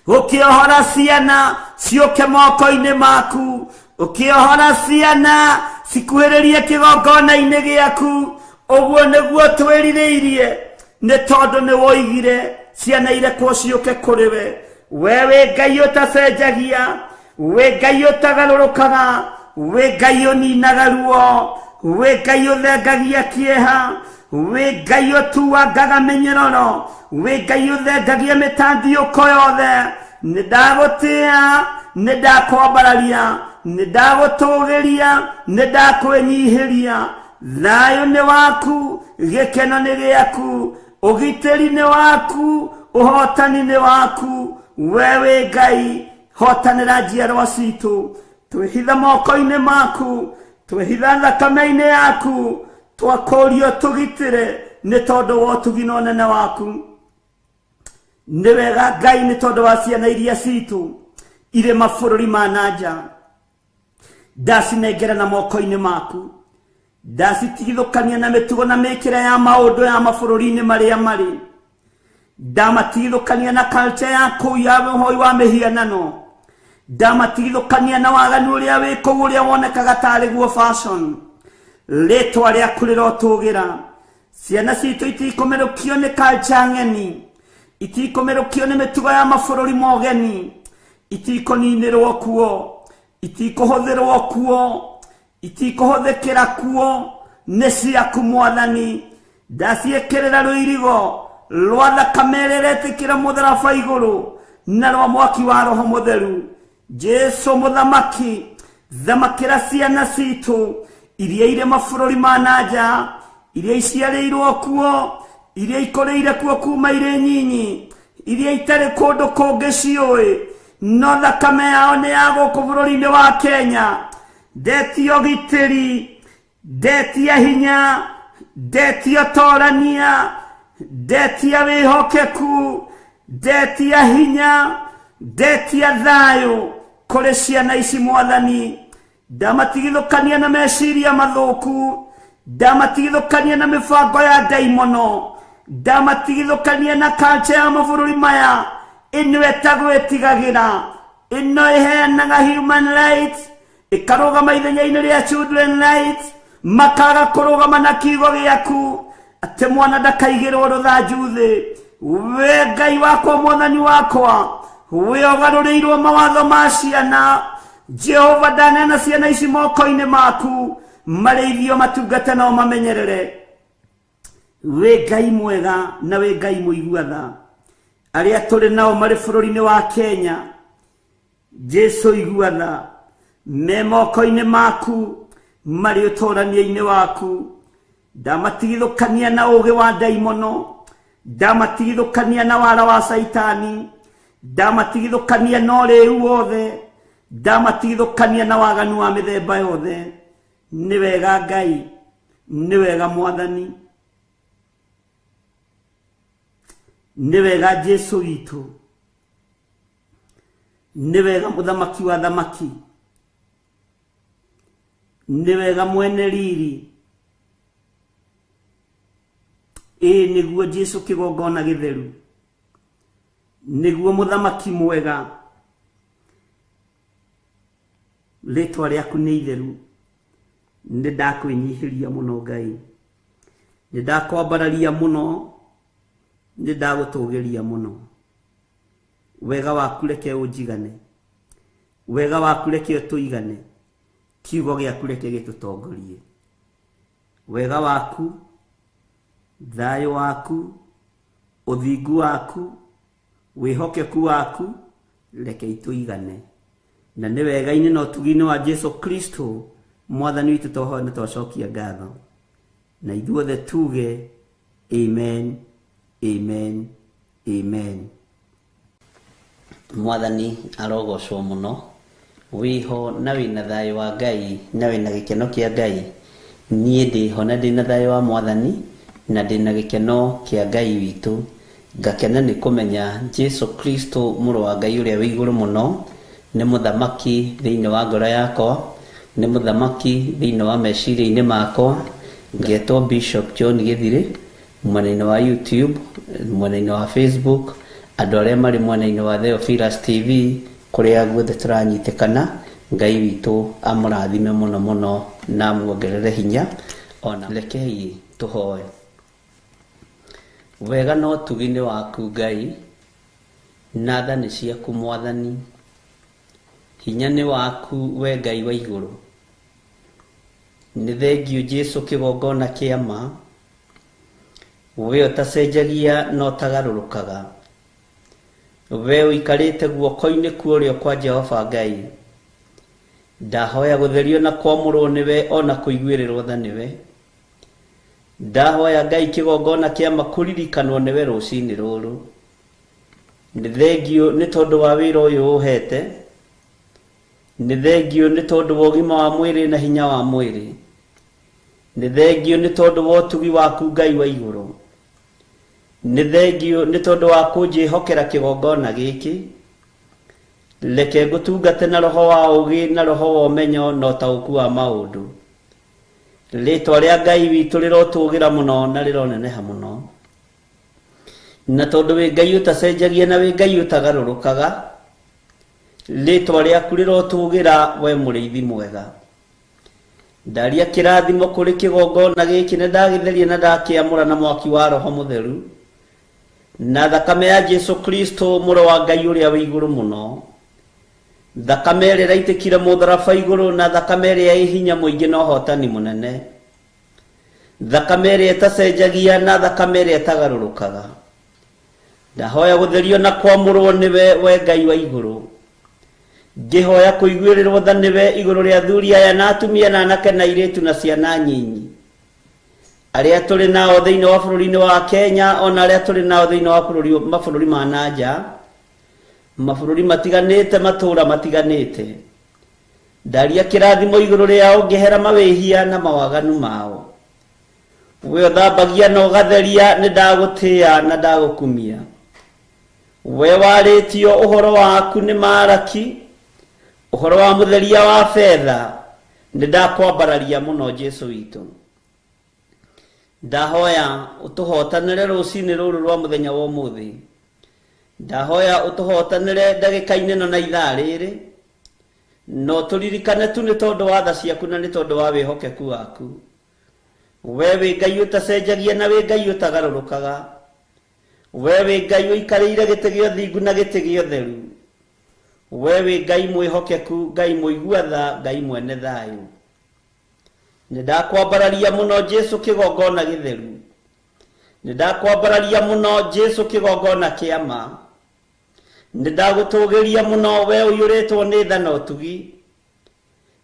ũkĩohora ciana ciũke moko-inĩ maku, ũkĩohora ciana cikuhĩrĩrie kĩgongona-inĩ gĩaku. Ũguo nĩguo twĩrirĩirie, nĩ tondũ nĩ woigire ciana irekwo ciũke kũrĩ we. We wĩ Ngai ũtacenjagia, wĩ Ngai ũtagarũrũkaga, wĩ Ngai ũninaga ruo, wĩ Ngai ũthengagia kĩeha, wĩ Ngai ũtuangaga mĩnyororo, wĩ Ngai ũthengagia mĩtandiũko yothe. Nĩ ndagũtĩa, nĩ ndakwambararia, nĩ ndagũtũgĩria, nĩ ndakwĩnyihĩria. Thayũ nĩ waku, gĩkeno nĩ gĩaku, ũgitĩri nĩ waku, ũhotani nĩ waku. We wĩ Ngai, hotanĩra njiarwa citũ, twĩhitha moko-inĩ maku, twĩhitha thakame-inĩ yaku, twakũrio tũgitĩre nĩ tondũ wa ũtugi na ũnene waku. Nĩ wega Ngai nĩ tondũ wa ciana iria citũ irĩ mabũrũri ma na nja, ndacinengera na moko-inĩ maku, ndacitigithũkania na mĩtugo na mĩkĩre ya maũndũ ya mabũrũri-inĩ marĩa marĩ, ndamatigithũkania na culture ya kũu ya ũhoi wa mĩhianano, ndamatigithũkania na waganu ũrĩa wĩ kũu ũrĩa wonekaga tarĩ guo fashion. Rĩtwa rĩaku rĩrotũgĩra. Ciana citũ itikũmerũkio nĩ culture ng'eni, itikũmerũkio nĩ mĩtugo ya mabũrũri mogeni, itikũninĩrwo kuo, itikũhũthĩrwo kuo, itikũhũthĩkĩra kuo, nĩ ciaku Mwathani. Ndaciĩkĩrĩra rũirigo rwa thakame ĩrĩa ĩretĩkĩra mũtharaba igũrũ na rwa mwaki wa Roho Mũtheru. Jesu mũthamaki, thamakĩra ciana citũ iria irĩ mabũrũri ma na nja, iria iciarĩirwo kuo, iria ikũrĩire kuo kuma irĩ nyinyi, iria itarĩ kũndũ kũngĩ ciũĩ, no thakame yao nĩ ya gũkũ bũrũri-inĩ wa Kenya. Ndetia ũgitĩri, ndetia hinya, ndetia ũtorania, ndetia wĩhokeku, ndetia hinya, ndetia thayũ kũrĩ ciana ici Mwathani. Ndamatigithũkania na meciria mathũku, ndamatigithũkania na mĩbango ya ndaimono, ndamatigithũkania na culture ya mabũrũri maya ĩno ĩtagwo ĩtigagĩra, ĩno ĩheanaga human rights, ĩkarũgama ithenya-inĩ rĩa children rights, makaga kũrũgama na kiugo gĩaku atĩ mwana ndakaigĩrwo rũthanju thĩ. We Ngai wakwa, Mwathani wakwa, we ũgarũrĩirwo mawatho ma ciana. Jehova, ndaneana ciana ici moko-inĩ maku, marĩithio matungate no mamenyerere. Wĩ Ngai mwega na wĩ Ngai mũigua tha. Arĩa tũrĩ nao marĩ bũrũri-inĩ wa Kenya, Jesu igua tha, me moko-inĩ maku, marĩ ũtũrania-inĩ waku. Ndamatigithũkania na ũũgĩ wa ndaimono, ndamatigithũkania na wara wa Caitani, ndamatigithũkania na ũrĩu wothe, ndamatigithũkania na waganu wa mĩthemba yothe. Nĩ wega Ngai, nĩ wega Mwathani, nĩ wega Jesu witũ, nĩ wega mũthamaki wa thamaki, nĩ wega mwene riri. Ĩĩ nĩguo Jesu kĩgongona gĩtheru, nĩguo mũthamaki mwega. Rĩtwa rĩaku nĩ itheru. Nĩ ndakwĩnyihĩria mũno Ngai, nĩ ndakwambararia mũno, nĩ ndagũtũgĩria mũno. Wega waku reke ũnjigane, wega waku reke ũtũigane, kiugo gĩaku reke gĩtũtongorie. Wega waku, thayũ waku, Ũthingu waku, wĩhokeku waku, reke itũigane. Na nĩ wega-inĩ na ũtugi-inĩ wa Jesu Kristo mwathani witũ twahoya na twacokia ngatho. Na ithuothe tuge amen, amen, amen. Mwathani arogocwo mũno. Wĩho na wĩna thayũ wa Ngai na wĩna gĩkeno kĩa Ngai. Niĩ ndĩho na ndĩna thayũ wa mwathani na ndĩna gĩkeno kĩa Ngai witũ. Ngakena nĩ kũmenya Jesu Kristo mũrũ wa Ngai ũrĩa wĩ igũrũ mũno nĩ mũthamaki thĩinĩ wa ngoro yakwa, nĩ mũthamaki thĩinĩ wa meciria-inĩ makwa. Ngetwo Bishop John Gĩthirĩ mwena-inĩ wa YouTube, mwena-inĩ wa Facebook, andũ arĩa marĩ mwena-inĩ wa Theophilus TV, kũrĩa guothe tũranyitĩkana. Ngai witũ amũrathime mũno mũno na amuongerere hinya. Ona rekei tũhoe. Wega na ũtugi nĩ waku Ngai, na tha nĩ ciaku mwathani. Hinya nĩ waku we Ngai wa igũrũ. Nĩ thengiũ Jesu kĩgongona kĩa ma, we ũtacenjagia na ũtagarũrũkaga. We ũikarĩte guoko-inĩ kwa ũrĩo kwa Jehova Ngai. Ndahoya gũtherio na kwamũrwo nĩwe ona kũiguĩrĩrwo tha nĩwe. Ndahoya Ngai kĩgongona kĩa ma kũririkanwo nĩwe rũcinĩ rũrũ. Nĩ thengiũ nĩ tondũ wa wĩra ũyũ ũhete. Nĩ thengiũ nĩ tondũ wa ũgima wa mwĩrĩ na hinya wa mwĩrĩ. Nĩ thengiũ nĩ tondũ wa ũtugi waku Ngai wa igũrũ. Nĩ thengiũ nĩ tondũ wa kũnjĩhokera kĩgongona gĩkĩ. Reke ngũtungate na roho wa ũũgĩ na roho wa ũmenyo na ũtaũku wa maũndũ. Rĩtwa rĩa Ngai witũ rĩrotũgĩra mũno na rĩroneneha mũno. Na tondũ wĩ Ngai ũtacenjagia na wĩ Ngai ũtagarũrũkaga, rĩtwa rĩaku rĩrotũgĩra we mũrĩithi mwega. Ndaria kĩrathimo kũrĩ kĩgongona gĩkĩ na ndagĩtheria na ndakĩamũra na mwaki wa Roho Mũtheru na thakame ya Jesu Kristo mũrũ wa Ngai ũrĩa wĩ igũrũ mũno. Thakame ĩrĩa ĩraitĩkire mũtharaba igũrũ na thakame ĩrĩa ĩ hinya mũingĩ na ũhotani mũnene. Thakame ĩrĩa ĩtacenjagia na thakame ĩrĩa ĩtagarũrũkaga. Ndahoya gũtherio na kwamũrwo nĩwe we Ngai wa igũrũ. Ngĩhoya kũiguĩrĩrwo tha nĩwe igũrũ rĩa athuri aya na atumia na anake na airĩtu na ciana nyinyi. Arĩa tũrĩ nao thĩinĩ wa bũrũri-inĩ wa Kenya ona arĩa tũrĩ nao thĩinĩ wa bũrũri mabũrũri ma na nja, mabũrũri matiganĩte, matũũra matiganĩte. Ndaria kĩrathimo igũrũ rĩao ngĩhera mawĩhia na mawaganu mao. We ũthambagia na ũgatheria nĩ ndagũtĩĩa na ndagũkumia. We warĩtio ũhoro waku nĩ Maraki, ũhoro wa mũtheria wa betha, nĩ ndakwambararia mũno Jesu witũ. Ndahoya ũtũhotanĩre rũcinĩ rũrũ rwa mũthenya wa ũmũthĩ. Ndahoya ũtũhotanĩre ndagĩka-inĩ ĩno na ithaa rĩrĩ, no tũririkane tu nĩ tondũ wa tha ciaku na nĩ tondũ wa wĩhokeku waku. We wĩ Ngai ũtacenjagia na wĩ Ngai ũtagarũrũkaga. We wĩ Ngai ũikarĩire gĩtĩ gĩa ũthingu na gĩtĩ gĩa ũtheru. We wĩ Ngai mwĩhokeku, Ngai mũigua tha, Ngai mwene thayũ. Nĩ ndakwambararia mũno Jesu kĩgongona gĩtheru. Nĩ ndakwambararia mũno Jesu kĩgongona kĩa ma. Nĩ ndagũtũgĩria mũno we ũiyũrĩtwo nĩ tha na ũtugi.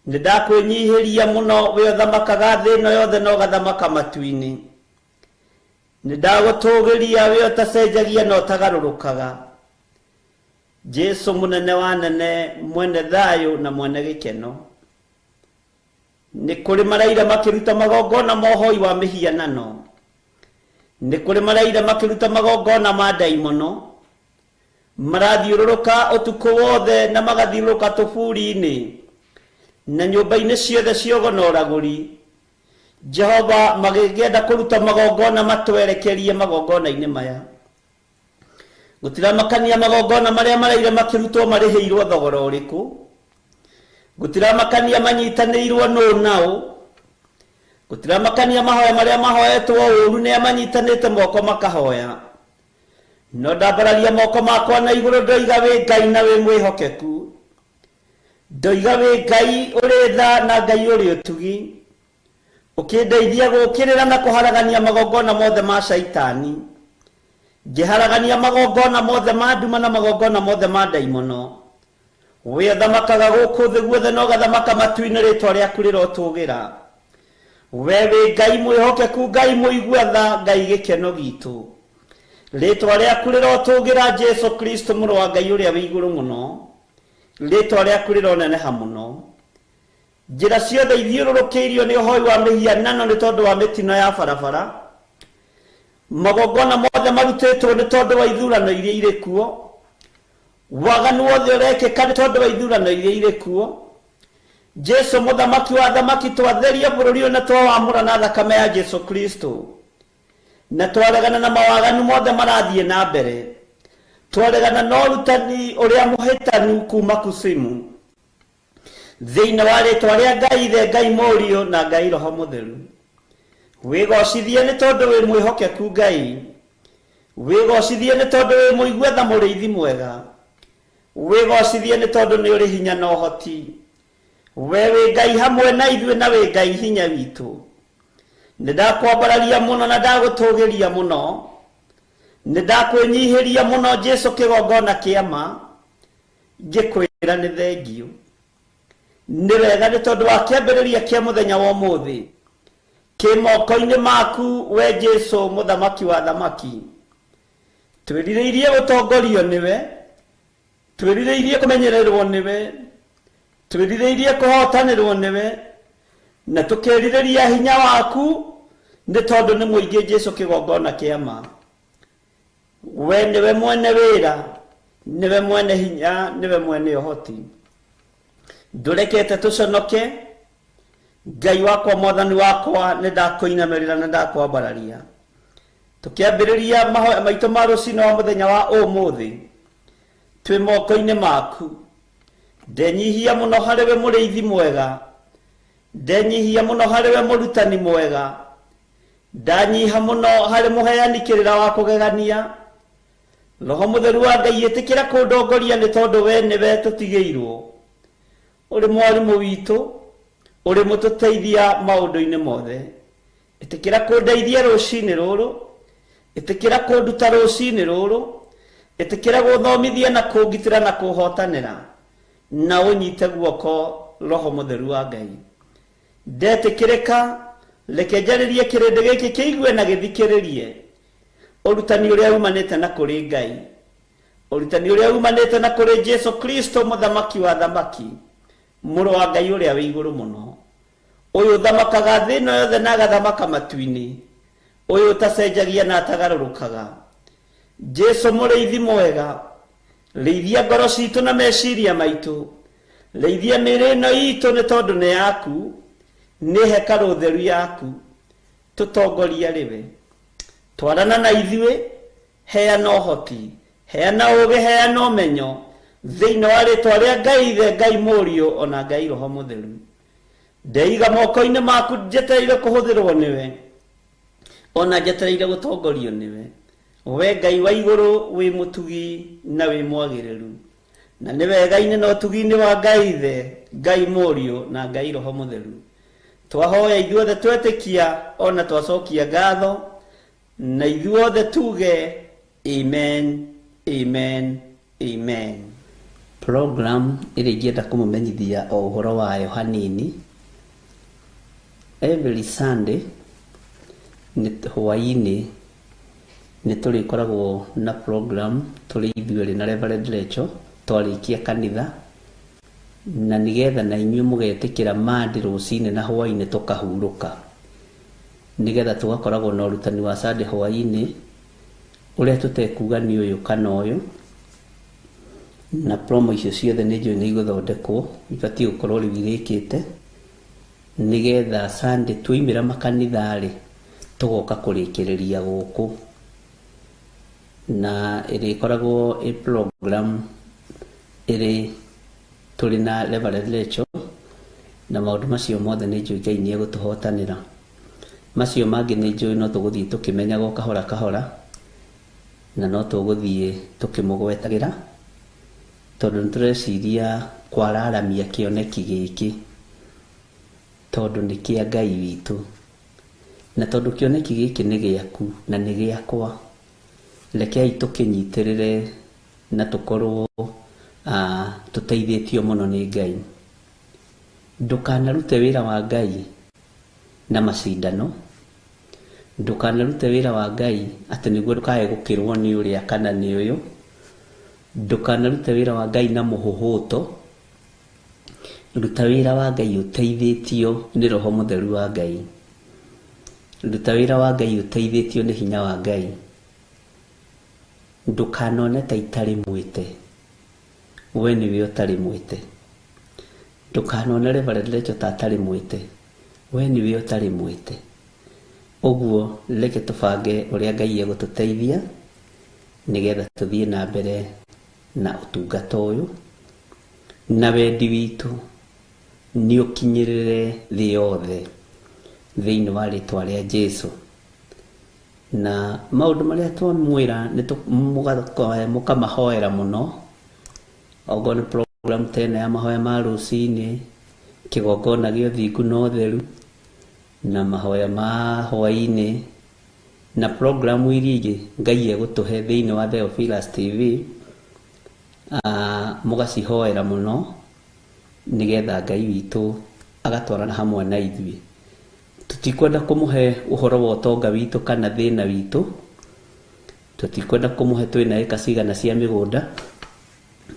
Nĩ ndakwĩnyihĩria mũno we ũthamakaga thĩ ĩno yothe na ũgathamaka matu-inĩ. Nĩ ndagũtũgĩria we ũtacenjagia na ũtagarũrũkaga. Jesu mũnene wa nene, mwene thayũ na mwene gĩkeno. Nĩ kũrĩ maraira makĩruta magongona ma ũhoi wa mĩhianano. Nĩ kũrĩ maraira makĩruta magongona ma ndaimono. Marathiũrũrũka ũtukũ wothe na magathiũrũrũka tũburi-inĩ na nyũmba-inĩ ciothe cia ũgo na ũragũri. Jehova magĩkĩenda kũruta magongona matwerekerie magongona-inĩ maya. Gũtiramakania magongona marĩa maraire makĩrutwo marĩhĩirwo thogora ũrĩkũ. Gũtiramakania manyitanĩirwo nũ naũ. Gũtiramakania mahoya marĩa mahoetwo ũru nĩa manyitanĩte moko makahoya. No ndambararia moko makwa na igũrũ ndoiga wĩ Ngai na wĩ mwĩhokeku. Ndoiga wĩ Ngai ũrĩ tha na Ngai ũrĩ ũtugi. Ũkĩndeithia gũũkĩrĩra na kũharagania magongona mothe ma caitani. Ngĩharagania magongona mothe ma nduma na magongona mothe ma ndaimono. Wĩthamakaga gũkũ thĩ guothe na ũgathamaka matu-inĩ, rĩtwa rĩaku rĩrotũgĩra. We wĩ Ngai mwĩhokeku, Ngai mũigua tha, Ngai gĩkeno gitũ. Rĩtwa rĩaku rĩrotũgĩra Jesu Kristo mũrũ wa Ngai ũrĩa wĩ igũrũ mũno. Rĩtwa rĩaku rĩroneneha mũno. Njĩra ciothe ithiũrũrũkĩirio nĩ ũhoi wa mĩhianano nĩ tondũ wa mĩtino ya barabara. Magongona mothe marutĩtwo nĩ tondũ wa ithurano iria irĩ kuo. Waganu wothe ũrekĩka nĩ tondũ wa ithurano iria irĩ kuo. Jesu mũthamaki wa athamaki, twatheria bũrũri ũyũ na twawamũra na thakame ya Jesu Kristo. Na twaregana na mawaganu mothe marathiĩ na mbere. Twaregana na ũrutani ũrĩa mũhĩtanu kuma kusimu. Thĩinĩ wa rĩtwa rĩa Ngai Ithe, Ngai Mũriũ na Ngai Roho Mũtheru. Wĩgocithie nĩ tondũ wĩ mwĩhokeku Ngai. Wĩgocithie nĩ tondũ wĩ mũigua tha mũrĩithi mwega. Wĩgocithie nĩ tondũ nĩ ũrĩ hinya na ũhoti. We wĩ Ngai hamwe na ithuĩ na wĩ Ngai hinya witũ. Nĩ ndakwambararia mũno na ndagũtũgĩria mũno. Nĩ ndakwĩnyihĩria mũno Jesu kĩgongona kĩa ma. Ngĩkwĩra nĩ thengiũ. Nĩ wega nĩ tondũ wa kĩambĩrĩria kĩa mũthenya wa ũmũthĩ. Kĩ moko-inĩ maku we Jesu mũthamaki wa thamaki. Twĩrirĩirie gũtongorio nĩwe. Twĩrirĩirie kũmenyererwo nĩwe. Twĩrirĩirie kũhotanĩrwo nĩwe. Na tũkerirĩria hinya waku nĩ tondũ nĩ mũingĩ Jesu kĩgongona kĩa ma. We nĩwe mwene wĩra, nĩwe mwene hinya, nĩwe mwene ũhoti. Ndũrekete tũconoke. Ngai wakwa, mwathani wakwa, nĩ ndakũinamĩrĩra na ndakwambararia. Tũkĩambĩrĩria mahoya maitũ ma rũcinĩ wa mũthenya wa ũmũthĩ, twĩ moko-inĩ maku. Ndenyihia mũno harĩ we mũrĩithi mwega. Ndenyihia mũno harĩ we mũrutani mwega. Ndanyiha mũno harĩ mũheani kĩrĩra wa kũgegania. Roho Mũtheru wa Ngai, ĩtĩkĩra kũndongoria nĩ tondũ we nĩwe tũtigĩirwo. Ũrĩ mwarimũ witũ, ũrĩ mũtũteithia maũndũ-inĩ mothe. Ĩtĩkĩra kũndeithia rũcinĩ rũrũ. Ĩtĩkĩra kũnduta rũcinĩ rũrũ. Ĩtĩkĩra gũthomithia na kũngitĩra na kũhotanĩra. Na ũnyite guoko Roho Mũtheru wa Ngai. Ndetĩkĩrĩka, reke njarĩrie kĩrĩndĩ gĩkĩ kĩigue na gĩthikĩrĩrie ũrutani ũrĩa umanĩte na kũrĩ Ngai. Ũrutani ũrĩa umanĩte na kũrĩ Jesu Kristo mũthamaki wa thamaki, mũrũ wa Ngai ũrĩa wĩ igũrũ mũno. Ũyũ ũthamakaga thĩ ĩno yothe na agathamaka matu-inĩ. Ũyũ ũtacenjagia na atagarũrũkaga. Jesu mũrĩithi mwega, rĩithia ngoro citũ na meciria maitũ. Rĩithia mĩĩrĩ ĩno itũ nĩ tondũ nĩ yaku, nĩ hekarũ theru yaku. Tũtongoria rĩwe. Twarana na ithuĩ, heana ũhoti, heana ũũgĩ, heana ũmenyo, thĩinĩ wa rĩtwa rĩa Ngai Ithe, Ngai Mũriũ ona Ngai Roho Mũtheru. Ndeiga moko-inĩ maku njetereire kũhũthĩrwo nĩwe, ona njetereire gũtongorio nĩwe. We Ngai wa igũrũ wĩ mũtugi na wĩ mwagĩrĩru. Na nĩ wega-inĩ na ũtugi-inĩ wa Ngai Ithe, Ngai Mũriũ na Ngai Roho Mũtheru. Twahoya ithuothe twetĩkia ona twacokia ngatho, na ithuothe tuge amen, amen, amen. Program ĩrĩa ingĩenda kũmũmenyithia o ũhoro wayo hanini. Every Sunday nĩ hwaĩ-inĩ nĩ tũrĩkoragwo na program tũrĩ ithuerĩ na Reverend Rachel twarĩkia kanitha, na nĩgetha na inyuĩ mũgetĩkĩra Monday rũcinĩ na hwaĩ-inĩ tũkahurũka, nĩgetha tũgakoragwo na ũrutani wa Sunday hwaĩ-inĩ ũrĩa tũtekuga nĩ ũyũ kana ũyũ. Na promo icio ciothe nĩ njũĩ nĩ igũthondekwo, ibatiĩ gũkorwo rĩu irĩkĩte, nĩgetha Sunday twoimĩra makanitha-rĩ, tũgoka kũrĩkĩrĩria gũkũ. Na ĩrĩkoragwo ĩ program ĩrĩ tũrĩ na Reverend Rachel, na maũndũ macio mothe nĩ njũĩ Ngai nĩ egũtũhotanĩra. Macio mangĩ nĩ njũĩ no tũgũthiĩ tũkĩmenyaga o kahora kahora, na no tũgũthiĩ tũkĩmũgwetagĩra, tondũ nĩ tũreciria kwararamia kĩoneki gĩkĩ, tondũ nĩ kĩa Ngai witũ. Na tondũ kĩoneki gĩkĩ nĩ gĩaku na nĩ gĩakwa, Rekei tũkĩnyitĩrĩre na tũkorwo tũteithĩtio mũno nĩ Ngai. Ndũkanarute wĩra wa Ngai na macindano, ndũkanarute wĩra wa Ngai atĩ nĩguo ndũkae gũkĩrwo nĩ ũrĩa kana nĩ ũyũ, ndũkanarute wĩra wa Ngai na mũhũhũto, ruta wĩra wa Ngai ũteithĩtio nĩ Roho Mũtheru wa Ngai, ruta wĩra wa Ngai ũteithĩtio nĩ hinya wa Ngai. Ndũkanone ta itarĩ mwĩte, we nĩwe ũtarĩ mwĩte. Ndũkanone Reverend Rachel ta atarĩ mwĩte, we nĩwe ũtarĩ mwĩte. Ũguo reke tũbange ũrĩa Ngai egũtũteithia nĩgetha tũthiĩ na mbere na ũtungata ũyũ, na wendi witũ nĩ ũkinyĩrĩre thĩ yothe thĩinĩ wa rĩtwa rĩa Jesu. Na maũndũ marĩa twamwĩra nĩ mũkamahoera mũno, okorwo nĩ program ta ĩno ya mahoya ma rũcinĩ, kĩgongona gĩa ũthingu na ũtheru, na mahoya ma hwaĩ-inĩ, na programu iria ingĩ Ngai egũtũhe thĩinĩ wa Theophilus TV, mũgacihoera mũno nĩgetha Ngai witũ agatwarana hamwe na ithuĩ. Tũtikwenda kũmũhe ũhoro wa ũtonga witũ kana thĩna witũ, tũtikwenda kũmũhe twĩna ĩka cigana cia mĩgũnda,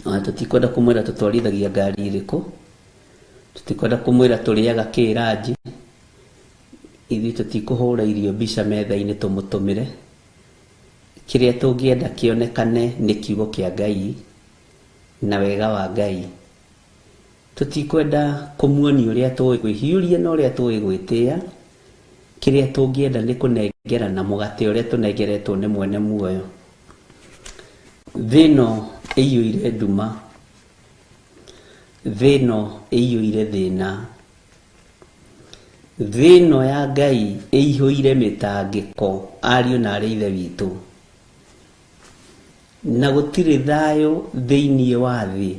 tũtikwenda kũmwĩra tũtwarithagia ngari ĩrĩkũ, tũtikwenda kũmwĩra tũrĩaga kĩ ranji, ithuĩ tũtikũhũra irio mbica metha-inĩ tũmũtũmĩre. Kĩrĩa tũngĩenda kĩonekane nĩ kiugo kĩa Ngai na wega wa Ngai. Tũtikwenda kũmuonia ũrĩa tũĩ kwĩhiũria na ũrĩa tũĩ gwĩtĩa, kĩrĩa tũngĩenda nĩ kũnengerana mũgate ũrĩa tũnengeretwo nĩ mwene muoyo. Thĩ ĩno ĩiyũire nduma, thĩ ĩno ĩiyũire thĩna, thĩ ĩno ya Ngai ĩihũire mĩtangĩko, ariũ na arĩ ithe witũ, na gũtirĩ thayũ thĩinĩ wa thĩ,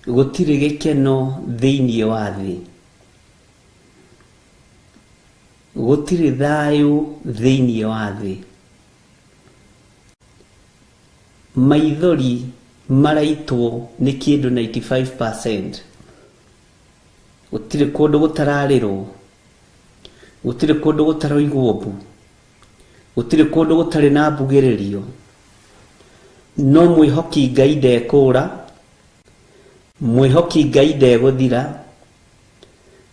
gũtirĩ gĩkeno thĩinĩ wa thĩ, gũtirĩ thayũ thĩinĩ wa thĩ. Maithori maraitwo nĩ kĩndũ 95%. Gũtirĩ kũndũ gũtararĩrwo, gũtirĩ kũndũ gũtaroigwo mbu, gũtirĩ kũndũ gũtarĩ na mbugĩrĩrio. No mwĩhoki Ngai ndekũra, mwĩhoki Ngai ndegũthira,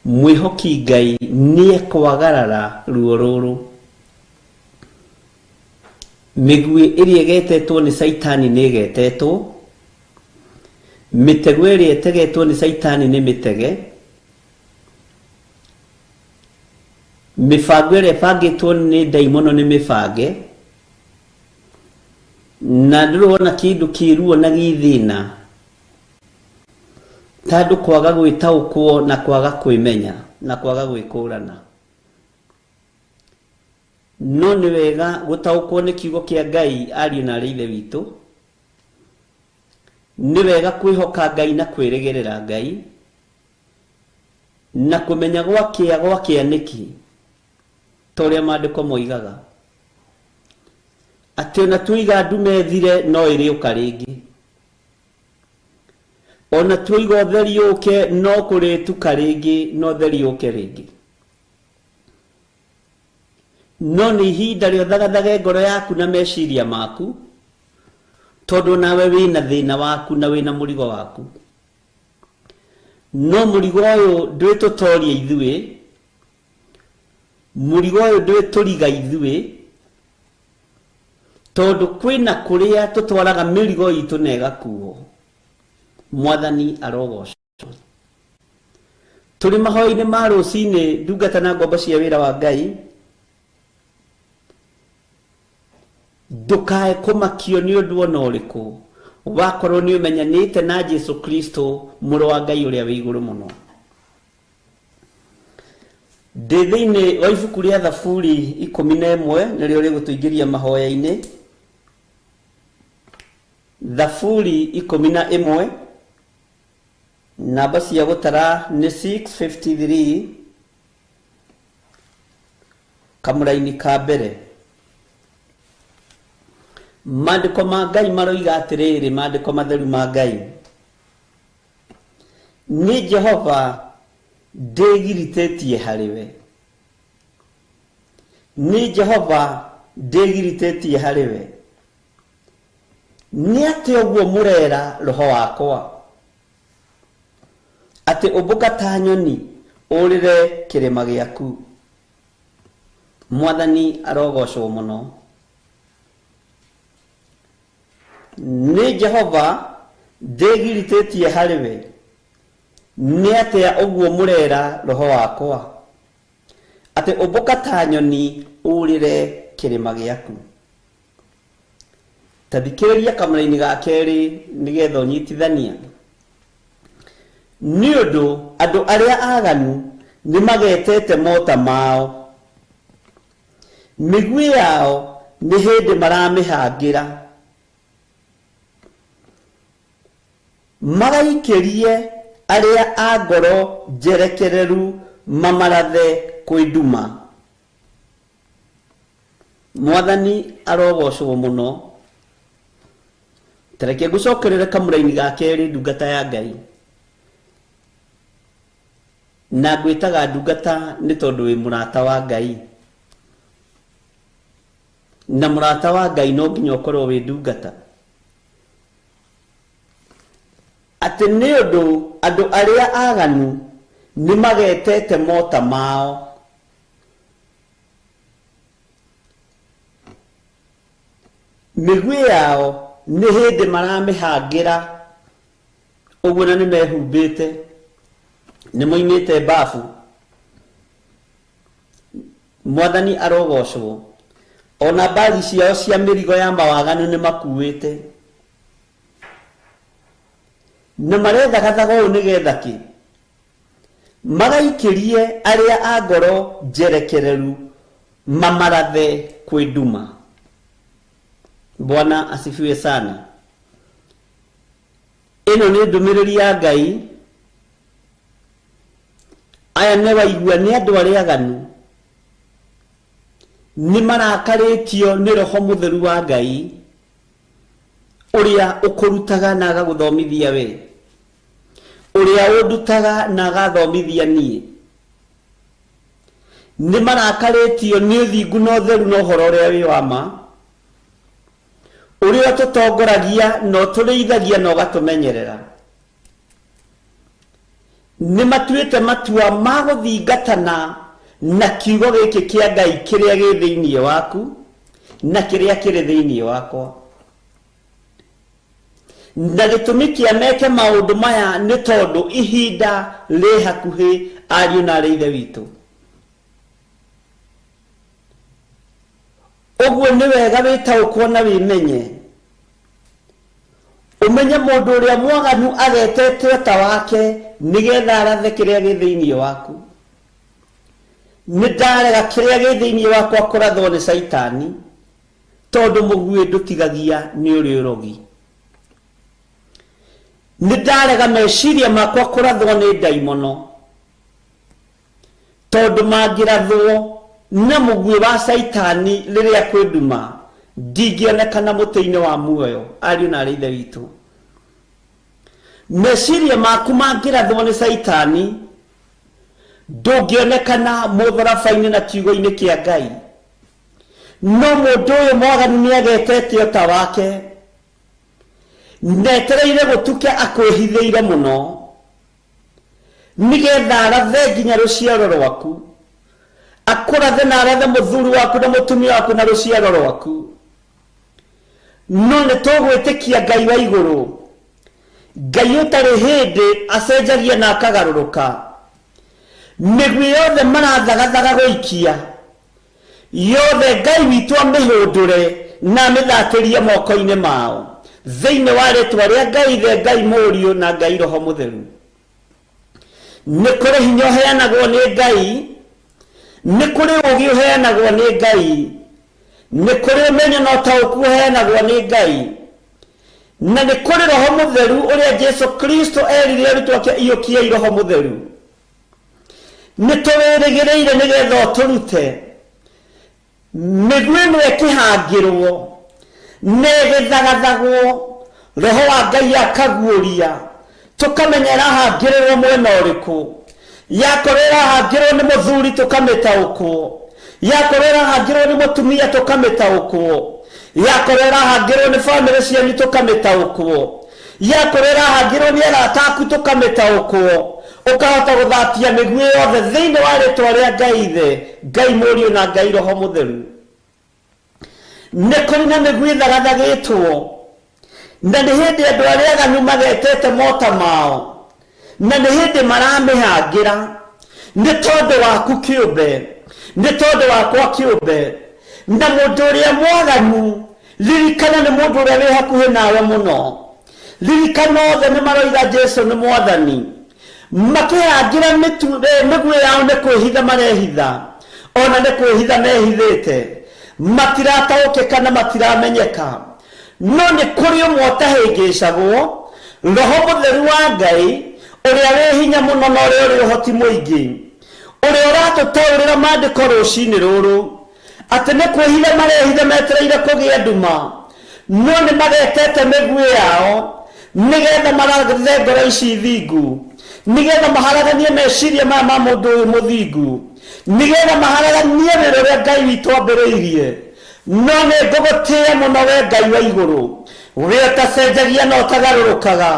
mwĩhoki Ngai nĩekwagarara ruo rũrũ. Mĩguĩ ĩrĩa ĩgetetwo nĩ Caitani nĩ ĩgetetwo, mĩtego ĩrĩa ĩtegetwo nĩ Caitani nĩ mĩtege, mĩbango ĩrĩa ĩbangĩtwo nĩ ndaimono nĩ mĩbange, na ndũrona kĩndũ kĩruo na gĩthĩna tandũ kwaga gwĩtaũkwo na kwaga kwĩmenya na kwaga gwĩkũrana. No nĩ wega gũtaũkwo nĩ kiugo kĩa Ngai, ariũ na arĩ ithe witũ. Nĩ wega kwĩhoka Ngai na kwĩrĩgĩrĩra Ngai, na kũmenya gwakĩa gwakĩa nĩkĩ, ta ũrĩa maandĩko moigaga atĩ ona tuiga ndume ĩthire no ĩrĩũka rĩngĩ, ona tuiga ũtheri ũke no kũrĩtuka rĩngĩ, no ũtheri ũke rĩngĩ. No nĩ ihinda rĩa ũthagathage ngoro yaku na meciria maku, tondũ nawe wĩna thĩna waku na wĩna mũrigo waku. No mũrigo ũyũ ndwĩtũtoria ithuĩ, mũrigo ũyũ ndwĩtũriga ithuĩ, tondũ kwĩna kũrĩa tũtwaraga mĩrigo itũ na ĩgakuo. Mwathani arogocwo. Tũrĩ mahoya-inĩ ma rũcinĩ, ndungata na ngombo cia wĩra wa Ngai, ndũkae kũmakio nĩ ũndũ ona ũrĩkũ, wakorwo nĩ ũmenyanĩte na Jesu Kristo, mũrũ wa Ngai ũrĩa wĩ igũrũ mũno. Ndĩ thĩinĩ wa ibuku rĩa Thaburi 11, nĩrĩo rĩgũtũingĩria mahoya-inĩ. Thaburi 11, namba cia gũtara nĩ 653, kamũraini ka mbere. Maandĩko ma Ngai maroiga atĩrĩrĩ, maandĩko matheru ma Ngai, nĩ Jehova ndĩgiritĩtie harĩ we, nĩ Jehova ndĩgiritĩtie harĩ we. Nĩ atĩ ũguo mũrera roho wakwa, atĩ ũmbũka ta nyoni ũrĩre kĩrĩma gĩaku. Mwathani arogocwo mũno. Nĩ Jehova ndĩgiritĩtie harĩ we, nĩ atĩa ũguo mũrera roho wakwa, atĩ ũmbũka ta nyoni ũrĩre kĩrĩma gĩaku. Ta thikĩrĩria kamũraini ga kerĩ nĩgetha ũnyitithania. Nĩ ũndũ andũ arĩa aganu nĩ magetete mota mao, mĩguĩ yao nĩ hĩndĩ maramĩhangĩra, magaikĩrie arĩa a ngoro njerekereru mamarathe kwĩ nduma. Mwathani arogocwo mũno. Ta reke ngũcokerere kamũraini ga kerĩ, ndungata ya Ngai. Na ngwĩtaga ndungata nĩ tondũ wĩ mũrata wa Ngai, na mũrata wa Ngai no nginya ũkorwo wĩ ndungata. Atĩ nĩ ũndũ andũ arĩa aganu nĩ magetete mota mao, mĩguĩ yao nĩ hĩndĩ maramĩhangĩra, ũguo na nĩ mehumbĩte, nĩ moimĩte mbabu. Mwathani arogocwo. Ona mbagi ciao cia mĩrigo ya mawaganu nĩ makuĩte, na marethagathaga ũũ nĩgetha kĩ? Magaikĩrie arĩa a ngoro njerekereru mamarathe kwĩ nduma. Bwana asifiwe sana. Ĩno nĩ ndũmĩrĩri ya Ngai. Aya nĩ waigua nĩ andũ arĩa aganu, nĩ marakarĩtio nĩ roho mũtheru wa Ngai ũrĩa ũkũrutaga na agagũthomithia we, ũrĩa ũndutaga na agathomithia niĩ. Nĩ marakarĩtio nĩ ũthingu na ũtheru na ũhoro ũrĩa wĩ wa ma, ũrĩa ũtũtongoragia na ũtũrĩithagia na ũgatũmenyerera. Nĩ matuĩte matua ma gũthingatana na kiugo gĩkĩ kĩa Ngai kĩrĩa gĩ thĩinĩ waku na kĩrĩa kĩrĩ thĩinĩ wakwa. Na gĩtũmi kĩa meke maũndũ maya nĩ tondũ ihinda rĩ hakuhĩ, ariũ na arĩ ithe witũ. Ũguo nĩ wega wĩtaũkwo na wĩmenye, ũmenye mũndũ ũrĩa mwaganu agetete ũta wake nĩgetha arathe kĩrĩa gĩ thĩinĩ waku. Nĩ ndarega kĩrĩa gĩ thĩinĩ wakwa kũrathwo nĩ Caitani, tondũ mũguĩ ndũtigagia nĩ ũrĩ ũrogi. Nĩ ndarega meciria makwa kũrathwo nĩ ndaimono, tondũ mangĩrathwo na mũguĩ wa Caitani rĩrĩa kwĩ nduma, ndingĩonekana mũtĩ-inĩ wa muoyo. Ariũ na arĩ ithe witũ, meciria maku mangĩrathwo nĩ Caitani, ndũngĩonekana mũtharaba-inĩ na kiugo-inĩ kĩa Ngai. No mũndũ ũyũ mwaganu nĩ agetete ũta wake, netereire gũtuke akwĩhithĩire mũno, nĩgetha arathe nginya rũciaro rwaku, akũrathe na arathe mũthuri waku na mũtumia waku na rũciaro rwaku. No nĩ tũgwĩtĩkia Ngai wa igũrũ, Ngai ũtarĩ hĩndĩ acenjagia na akagarũrũka. Mĩguĩ yothe marathagathaga gũikia, yothe Ngai witũ amĩhũndũre na amĩthatĩrie moko-inĩ mao, thĩinĩ wa rĩtwa rĩa Ngai Ithe, Ngai Mũriũ na Ngai Roho Mũtheru. Nĩ kũrĩ hinya ũheanagwo nĩ Ngai, nĩ kũrĩ ũũgĩ ũheanagwo nĩ Ngai, nĩ kũrĩ ũmenyo na ũtaũku ũheanagwo nĩ Ngai, na nĩ kũrĩ Roho Mũtheru ũrĩa Jesu Kristo erire arutwo ake, iyũkiai Roho Mũtheru. Nĩ tũwĩrĩgĩrĩire nĩgetha ũtũrute. Mĩguĩ ĩno ĩkĩhangĩrwo Nĩ ĩgĩthagathagwo roho wa Ngai akaguũria tũkamenya ĩrahangĩrĩrwo mwena ũrĩkũ. Yakorwo ĩrahangĩrwo nĩ mũthuri tũkamĩtaũkwo, yakorwo ĩrahangĩrwo nĩ mũtumia tũkamĩtaũkwo, yakorwo ĩrahangĩrwo nĩ bamĩrĩ cianyu tũkamĩtaũkwo, yakorwo ĩrahangĩrwo nĩ arata aku tũkamĩtaũkwo. Ũkahota gũthatia mĩguĩ yothe thĩinĩ wa rĩtwa rĩa Ngai Ithe, Ngai Mũriũ na Ngai Roho Mũtheru. Nĩ kũrĩ na mĩguĩ ĩthagathagĩtwo, na nĩ hĩndĩ andũ arĩa aganu magetete mota mao, na nĩ hĩndĩ maramĩhangĩra. Nĩ tondũ waku kĩũmbe, nĩ tondũ wakwa kĩũmbe. Na mũndũ ũrĩa mwaganu, ririkana nĩ mũndũ ũrĩa wĩ hakuhĩ nawe mũno. Ririkana othe nĩ maroiga Jesu nĩ mwathani, makĩhangĩra mĩguĩ yao nĩ kwĩhitha marehitha, ona nĩ kwĩhitha mehithĩte, matirataũkĩka na matiramenyeka. No nĩ kũrĩ ũmwe ũtahĩngĩcagwo, Roho Mũtheru wa Ngai, ũrĩa wĩ hinya mũno na ũrĩa ũrĩ ũhoti mũingĩ, ũrĩa ũratũtaũrĩra maandĩko rũcinĩ rũrũ, atĩ nĩ kwĩhitha marehitha metereire kũgĩa nduma, no nĩ magetete mĩguĩ yao nĩgetha marathe ngoro ici thingu, nĩgetha maharaganie meciria maya ma mũndũ ũyũ mũthingu, nĩgetha maharaganie wĩra ũrĩa Ngai witũ ambĩrĩirie. No nĩ ngũgũtĩĩa mũno we Ngai wa igũrũ, we ũtacenjagia na ũtagarũrũkaga,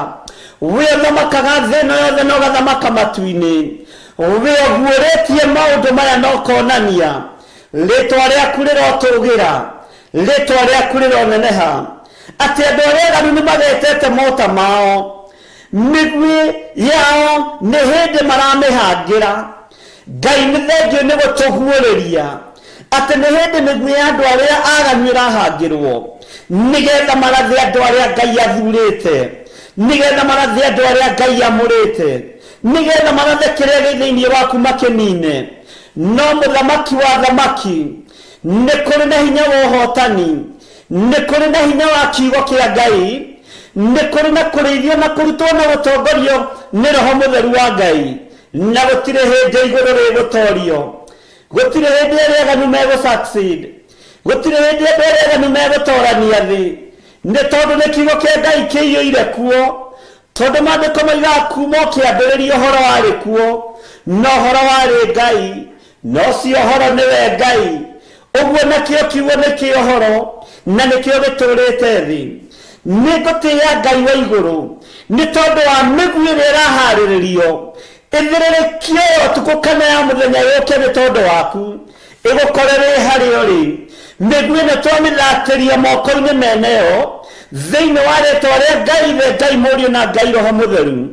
we ũthamakaga thĩ ĩno yothe na ũgathamaka matu-inĩ, we ũguũrĩtie maũndũ maya na ũkonania rĩtwa rĩaku rĩrotũgĩra, rĩtwa rĩaku rĩroneneha, atĩ andũ arĩa aganu nĩ magetete mota mao, mĩguĩ yao nĩ hĩndĩ maramĩhangĩra. Ngai nĩ thengio nĩ gũtũguũrĩria atĩ nĩ hĩndĩ mĩguĩ ya andũ arĩa aganu ĩrahangĩrwo, nĩgetha marathe andũ arĩa Ngai athurĩte, nĩgetha marathe andũ arĩa Ngai amũrĩte, nĩgetha marathe kĩrĩa gĩ thĩinĩ waku makĩnine. No mũthamaki wa thamaki, nĩ kũrĩ na hinya wa ũhotani, nĩ kũrĩ na hinya wa kiugo kĩa Ngai, nĩ kũrĩ na kũrĩithio na kũrutwo na gũtongorio nĩ Roho Mũtheru wa Ngai, na gũtirĩ hĩndĩ igũrũ rĩgũtorio, gũtirĩ hĩndĩ arĩa aganu megũ succeed, gũtirĩ hĩndĩ andũ arĩa aganu megũtorania thĩ, nĩ tondũ nĩ kiugo kĩa Ngai kĩiyũire kuo. Tondũ maandĩko moigaga kuma ũkĩambĩrĩria ũhoro warĩ kuo, na ũhoro warĩ Ngai, na ũcio ũhoro nĩwe Ngai. Ũguo nakĩo kiugo nĩkĩo ũhoro, na nĩkĩo gĩtũrĩte thĩ. Nĩ ngũtĩĩa Ngai wa igũrũ nĩ tondũ wa mĩguĩ ĩrĩa ĩraharĩrĩrio ĩthĩrĩrĩkio ya ũtukũ kana ya mũthenya yũke nĩ tondũ waku, ĩgũkore wĩ harĩa ũrĩ. Mĩguĩ ĩno twamĩthatĩria moko-inĩ meneyo thĩinĩ wa rĩtwa rĩa Ngai Ithe, Ngai Mũriũ na Ngai Roho Mũtheru.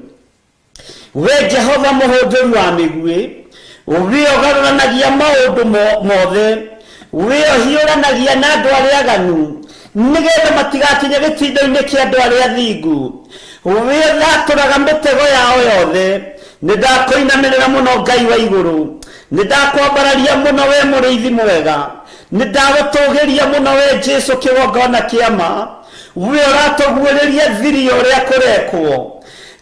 We Jehova mũhũndũri wa mĩguĩ, we ũgarũranagia maũndũ mothe, we ũhiũranagia na andũ arĩa aganu nĩgetha matigakinye gĩtindo-inĩ kĩa andũ arĩa athingu, we ũthatũraga mĩtego yao yothe. Nĩ ndakũinamĩrĩra mũno Ngai wa igũrũ, nĩ ndakwambararia mũno we mũrĩithi mwega, nĩ ndagũtũgĩria mũno we Jesu kĩgongona kĩa ma, we ũratũguũrĩria thiri ya ũrĩa kũrekwo.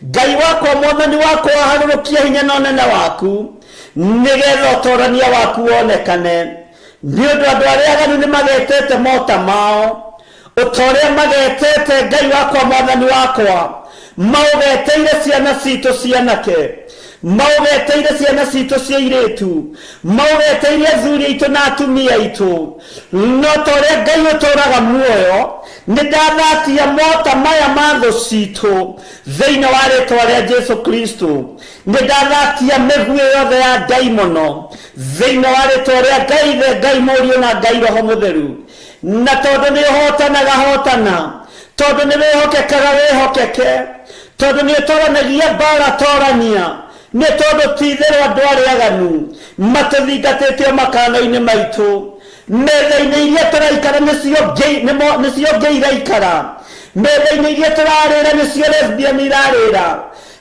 Ngai wakwa, mwathani wakwa, harũrũkia hinya na ũnene waku nĩgetha ũtorania waku wonekane, nĩ ũndũ andũ arĩa aganu nĩ magetete mota mao, ũta ũrĩa magetete Ngai wakwa mwathani wakwa, maũgeteire ciana citũ cianake, maũgeteire ciana citũ cia airĩtu, maũgeteire athuri aitũ na atumia aitũ. No ta ũrĩa Ngai ũtũũraga muoyo, nĩ ndathatia mota maya ma thũ citũ thĩinĩ wa rĩtwa rĩa Jesu Kristo. Nĩ ndathatia mĩguĩ yothe ya ndaimono thĩinĩ wa rĩtwa rĩa Ngai Ithe, Ngai Mũriũ na Ngai Roho Mũtheru. Na tondũ nĩ ũhotanaga hotana, tondũ nĩ wĩhokekaga wĩhokeke, tondũ nĩ ũtoranagia mbara torania, nĩ tondũ ti itherũ andũ arĩa aganu matũthingatĩte makano-inĩ maitũ, metha-inĩ iria tũraikara nĩcio ngĩ iraikara, metha-inĩ iria tũrarĩra nĩcio lesbian irarĩra,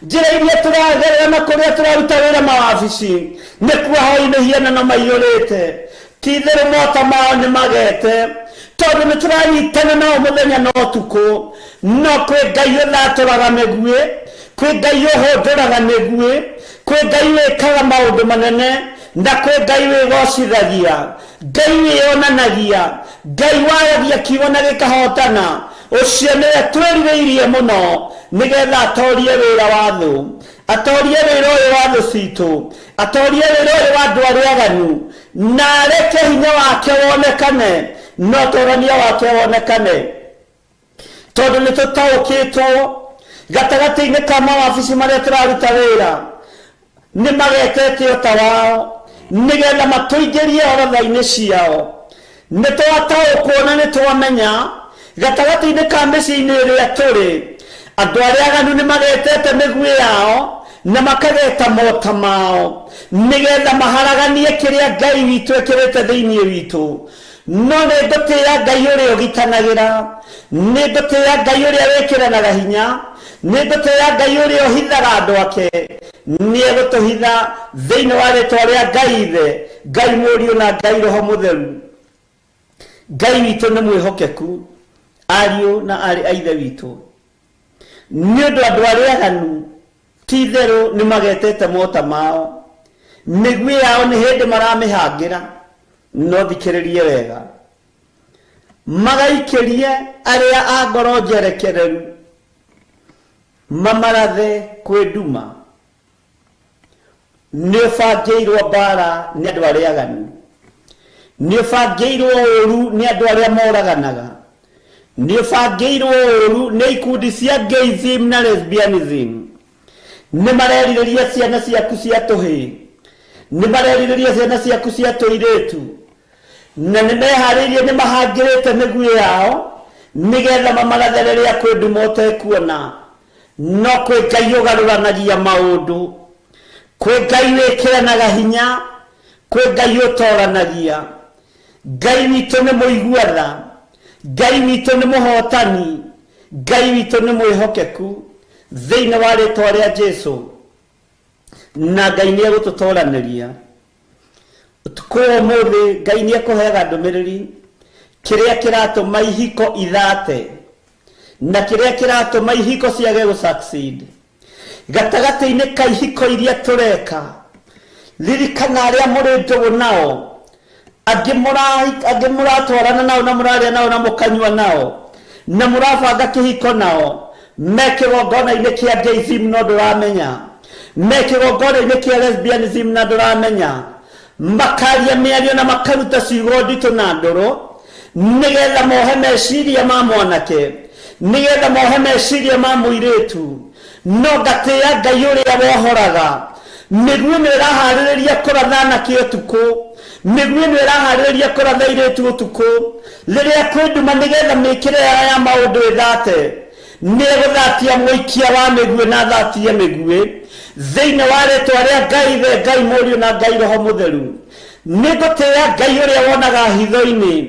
njĩra iria tũragerera na kũrĩa tũraruta wĩra mawabici nĩkuo ahoi mĩhianano maiyũrĩte. Ti itherũ mota mao nĩ magete, tondũ nĩ tũranyitana nao mũthenya na ũtukũ. No kwĩ Ngai ũthatũraga mĩguĩ, kwĩ Ngai ũhũndũraga mĩguĩ, kwĩ Ngai wĩkaga maũndũ manene, na kwĩ Ngai wĩgocithagia. Ngai wĩyonanagia, Ngai waragia kiugo na gĩkahotana, ũcio nĩwe twĩrirĩirie mũno nĩgetha atorie wĩra wa thũ, atorie wĩra ũyũ wa thũ citũ, atorie wĩra ũyũ wa andũ arĩa aganu, na areke hinya wake wonekane na ũtorania wake wonekane. Tondũ nĩ tũtaũkĩtwo gatagatĩ-inĩ ka mawabici marĩa tũraruta wĩra nĩ magetete ũta wao nĩgetha matũingĩrie orotha-inĩ ciao. Nĩ twataũkwo na nĩ twamenya gatagatĩ-inĩ ka mĩciĩ-inĩ ĩrĩa tũrĩ andũ arĩa aganu nĩ magetete mĩguĩ yao na makageta mota mao nĩgetha maharaganie kĩrĩa Ngai witũ ekĩrĩte thĩinĩ witũ. No nĩ ngũtĩĩa Ngai ũrĩa ũgitanagĩra, nĩ ngũtĩĩa Ngai ũrĩa wĩkĩranaga hinya, nĩ ngũtĩĩa Ngai ũrĩa ũhithaga andũ ake. Nĩ egũtũhitha thĩinĩ wa rĩtwa rĩa Ngai Ithe, Ngai Mũriũ na Ngai Roho Mũtheru. Ngai witũ nĩ mwĩhokeku, ariũ na aarĩ a Ithe witũ. Nĩ ũndũ andũ arĩa aganu ti itherũ nĩ magetete mota mao, mĩguĩ yao nĩ hĩndĩ maramĩhangĩra. No thikĩrĩrie wega, magaikĩrie arĩa a ngoro njerekereru, mamarathe kwĩ nduma. Nĩ ũbangĩirwo mbara nĩ andũ arĩa aganu, nĩ ũbangĩirwo ũru nĩ andũ arĩa moraganaga, nĩ ũbangĩirwo ũru nĩ ikundi cia gayism na lesbianism. Nĩ marerirĩria ciana ciaku cia tũhĩĩ, nĩ marerirĩria ciana ciaku cia tũirĩtu, na nĩ meharĩirie, nĩ mahangĩrĩte mĩguĩ yao nĩgetha mamarathe rĩrĩa kwĩ nduma ũtekuona. No kwĩ Ngai ũgarũranagia maũndũ, kwĩ Ngai wĩkĩranaga hinya, kwĩ Ngai ũtoranagia. Ngai witũ nĩ mũigua tha, Ngai witũ nĩ mũhotani, Ngai witũ nĩ mwĩhokeku thĩinĩ wa rĩtwa rĩa Jesu. Na Ngai nĩ egũtũtoranĩria ũtukũ wa ũmũthĩ. Ngai nĩ ekũheaga ndũmĩrĩri kĩrĩa kĩratũma ihiko ithate na kĩrĩa kĩratũma ihiko ciage gũ succeed. Gatagatĩ-inĩ ka ihiko iria tũreka, ririkana arĩa mũrĩ ndũgũ nao, angĩ mũratwarana nao na mũrarĩa nao na mũkanyua nao na mũrabanga kĩhiko nao, me kĩgongona-inĩ kĩa gayism no ndũramenya, me kĩgongona-inĩ kĩa lesbianism na ndũramenya, makaria mĩario na makaruta ciugo nditũ na ndũrũ nĩgetha mohe meciria ma mwanake, nĩgetha mohe meciria ma mũirĩtu. No ngatĩĩa Ngai ũrĩa wohoraga. Mĩguĩ ĩno ĩraharĩrĩria kũratha anake ũtukũ, mĩguĩ ĩno ĩraharĩrĩria kũratha airĩtu ũtukũ rĩrĩa kwĩ nduma, nĩgetha mĩkĩre yao ya maũndũ ĩthate. Nĩ egũthatia mũikia wa mĩguĩ na athatie mĩguĩ thĩinĩ wa rĩtwa rĩa Ngai Ithe, Ngai Mũriũ na Ngai Roho Mũtheru. Nĩ ngũtĩĩa Ngai ũrĩa wonaga hitho-inĩ,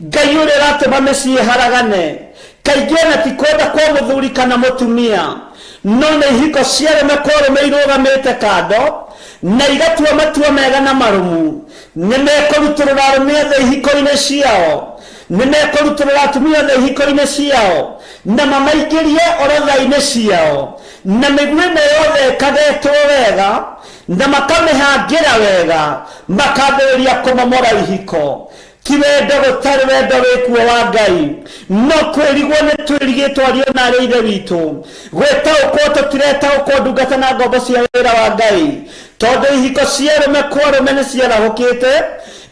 Ngai ũrĩa ũratũma mĩciĩ ĩharagane. Kaingĩ ona ti kwenda kwa mũthuri kana mũtumia, no nĩ ihiko cia arũme kwa arũme irũgamĩte kando na igatua matua mega na marũmu. Nĩ mekũrutũrũra arũme othe ihiko-inĩ ciao, nĩ mekũrutũrũra atumia othe ihiko-inĩ ciao na mamaingĩrie orotha-inĩ ciao, na mĩguĩ ĩno yothe ĩkagetwo wega na makamĩhangĩra wega, makambĩrĩria kũmomora ihiko. Ti wendo, gũtarĩ wendo wĩkuo wa Ngai, no kwĩrigwo nĩ twĩrigĩtwo ariũ na arĩ Ithe witũ. Gwĩtaũkwo tũtiretaũkwo ndungata na ngombo cia wĩra wa Ngai, tondũ ihiko cia arũme kwa arũme nĩ ciarahũkĩte,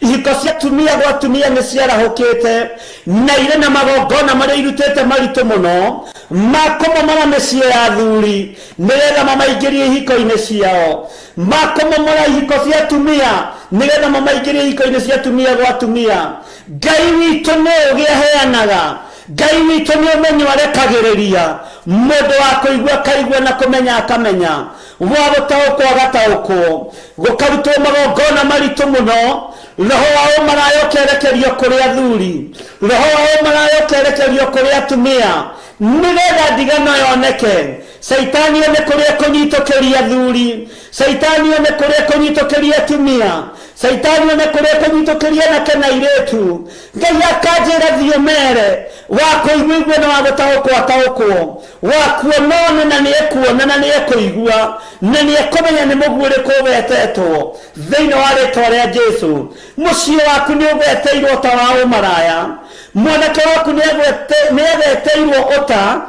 ihiko cia atumia gwa atumia nĩ ciarahũkĩte, na irĩ na magongona marĩa irutĩte maritũ mũno ma kũmomora mĩciĩ ya athuri nĩgetha mamaingĩrie ihiko-inĩ ciao, ma kũmomora ihiko cia atumia nĩgetha mamaingĩrie ihiko-inĩ cia atumia gwa atumia. Ngai witũ nĩ ũũgĩ aheanaga, Ngai witũ nĩ ũmenyo arekagĩrĩria, mũndũ wa kũigua akaigua na kũmenya akamenya, wa gũtaũkwo agataũkwo. Gũkarutwo magongona maritũ mũno, roho wa ũmaraya ũkerekerio kũrĩ athuri, roho wa ũmaraya ũkerekerio kũrĩ atumia, nĩgetha ndigano yoneke. Caitani one kũrĩa kũnyitũkĩria athuri, Caitani one kũrĩa kũnyitũkĩria atumia, Caitani one kũrĩa kũnyitũkĩria anake na airĩtu. Ngai akanjĩra thiĩ ũmere, wa kũigua igue na wa gũtaũkwo ataũkwo, wa kuona one na nĩekuona na nĩekũigua na nĩekũmenya nĩ mũguĩ ũrĩkũ ũgetetwo thĩinĩ wa rĩtwa rĩa Jesu. Mũciĩ waku nĩ ũgeteirwo ũta wa ũmaraya, mwanake waku nĩageteirwo ũta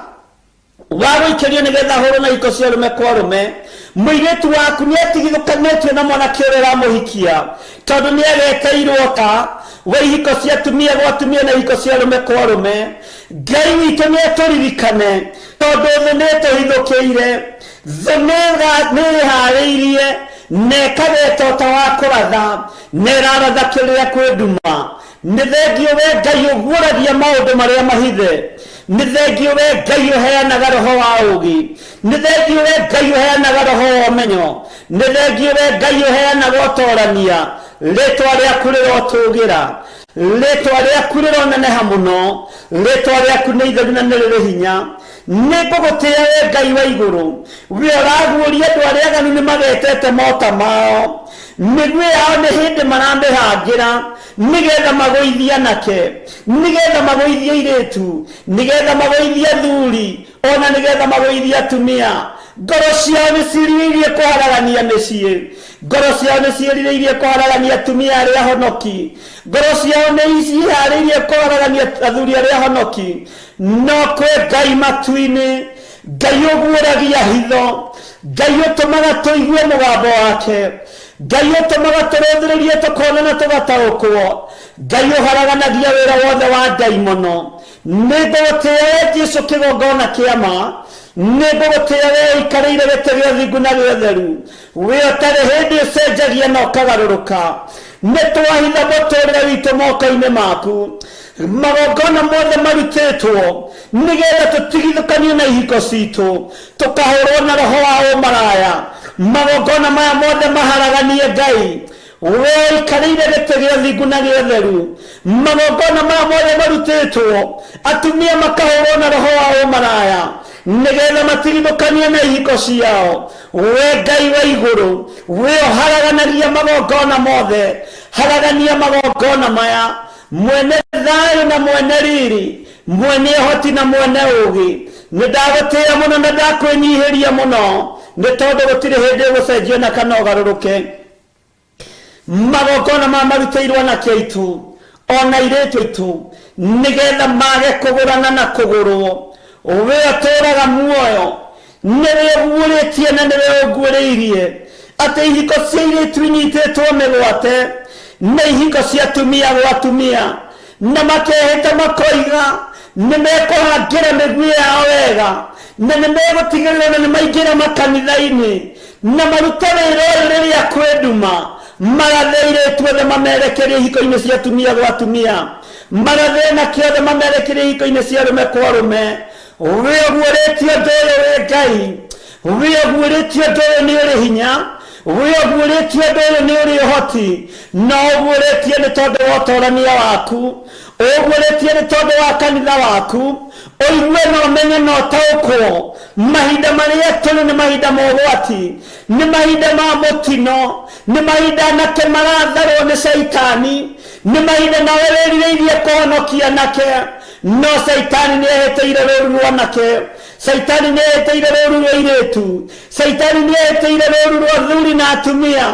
wa gũikĩrio nĩgetha ahũrwo na ihiko cia arũme kwa arũme. Mũirĩtu waku nĩatigithũkanĩtio na mwanake ũrĩa ũramũhikia tondũ nĩageteirwo ũta wa ihiko cia atumia gwa atumia na ihiko cia arũme kwa arũme. Ngai witũ nĩatũririkane tondũ thĩ nĩĩtũhithũkĩire, thĩ nĩĩharĩirie na ĩkageta ũta wa kũratha na ĩraratha kĩrĩa kwĩ nduma. Nĩ thengio we Ngai ũguũragia maũndũ marĩa mahithe, nĩ thengio we Ngai ũheanaga roho wa ũũgĩ, nĩ thengio we Ngai ũheanaga roho wa ũmenyo, nĩ thengio we Ngai ũheanaga ũtorania. Rĩtwa rĩaku rĩrotũgĩra, rĩtwa rĩaku rĩroneneha mũno, rĩtwa rĩaku nĩ itheru na nĩ rĩrĩ hinya. Nĩ ngũgũtĩĩa we Ngai wa igũrũ, we ũraguũria andũ arĩa aganu nĩ magetete mota mao, mĩguĩ yao nĩ hĩndĩ maramĩhangĩra nĩgetha magũithie anake, nĩgetha magũithie airĩtu, nĩgetha magũithie athuri, ona nĩgetha magũithie atumia. Ngoro ciao nĩ cirirĩirie kũharagania mĩciĩ, ngoro ciao nĩ ciĩrirĩirie kũharagania atumia arĩa honoki, ngoro ciao nĩ ciĩharĩirie kũharagania athuri arĩa honoki. No kwĩ Ngai matu-inĩ, Ngai ũguũragia hitho, Ngai ũtũmaga tũigue mũgambo wake, Ngai ũtũmaga tũrũthĩrĩrie tũkona na tũgataũkwo, Ngai ũharaganagia wĩra wothe wa ndaimono. Nĩ ngũgũtĩĩa we Jesu kĩgongona kĩa ma, nĩ ngũgũtĩĩa we ũikarĩire gĩtĩ gĩa ũthingu na gĩa ũtheru, we ũtarĩ hĩndĩ ũcenjagia na ũkagarũrũka. Nĩ twahitha mũtũrĩre witũ moko-inĩ maku, magongona mothe marutĩtwo nĩgetha tũtigithũkanio na ihiko citũ, tũkahũrwo na roho wa ũmaraya. Magongona maya mothe maharaganie Ngai, we ũikarĩire gĩtĩ gĩa ũthingu na gĩa ũtheru. Magongona maya mothe marutĩtwo atumia makahũrwo na roho wa ũmaraya nĩgetha matigithũkanio na ihiko ciao. We Ngai wa igũrũ, we ũharaganagia magongona mothe, haragania magongona maya, mwene thayũ na mwene riri, mwene ũhoti na mwene ũũgĩ. Nĩ ndagũtĩĩa mũno na ndakwĩnyihĩria mũno, nĩ tondũ gũtirĩ hĩndĩ ũgũcenjio na kana ũgarũrũke. Magongona maya marutĩirwo anake aitũ ona airĩtu aitũ nĩgetha mage kũgũrana na kũgũrwo. We ũtũũraga muoyo, nĩwe ũguũrĩtie na nĩwe ũguũrĩirie atĩ ihiko cia airĩtu inyitĩtwo mĩgwate na ihiko cia atumia gwa atumia, na makehĩta makoiga nĩ mekũhangĩra mĩguĩ yao wega na nĩ megũtigĩrĩra na nĩ maingĩra makanitha-inĩ na marute wĩra ũyũ rĩrĩa kwĩ nduma, marathe airĩtu othe mamerekerie ihiko-inĩ cia atumia gwa atumia, marathe anake othe mamerekerie ihiko-inĩ cia arũme kwa arũme. We ũguũrĩtie ũndũ ũyũ wĩ Ngai, we ũguũrĩtie ũndũ ũyũ nĩ ũrĩ hinya, we ũguũrĩtie ũndũ ũyũ nĩ ũrĩ ũhoti, na ũguũrĩtie nĩ tondũ wa ũtorania waku, ũguũrĩtie nĩ tondũ wa kanitha waku. Ũigue na ũmenye na ũtaũkwo mahinda marĩa tũrĩ nĩ mahinda ma ũgwati, nĩ mahinda ma mũtino, nĩ mahinda anake maratharwo nĩ caitani, nĩ mahinda nawe wĩrirĩirie kũhonokia anake, no caitani nĩ ehĩtĩire rũru rwa anake, caitani nĩ ehĩtĩire rũru rwa airĩtu, caitani nĩ ehĩtĩire rũru rwa athuri na atumia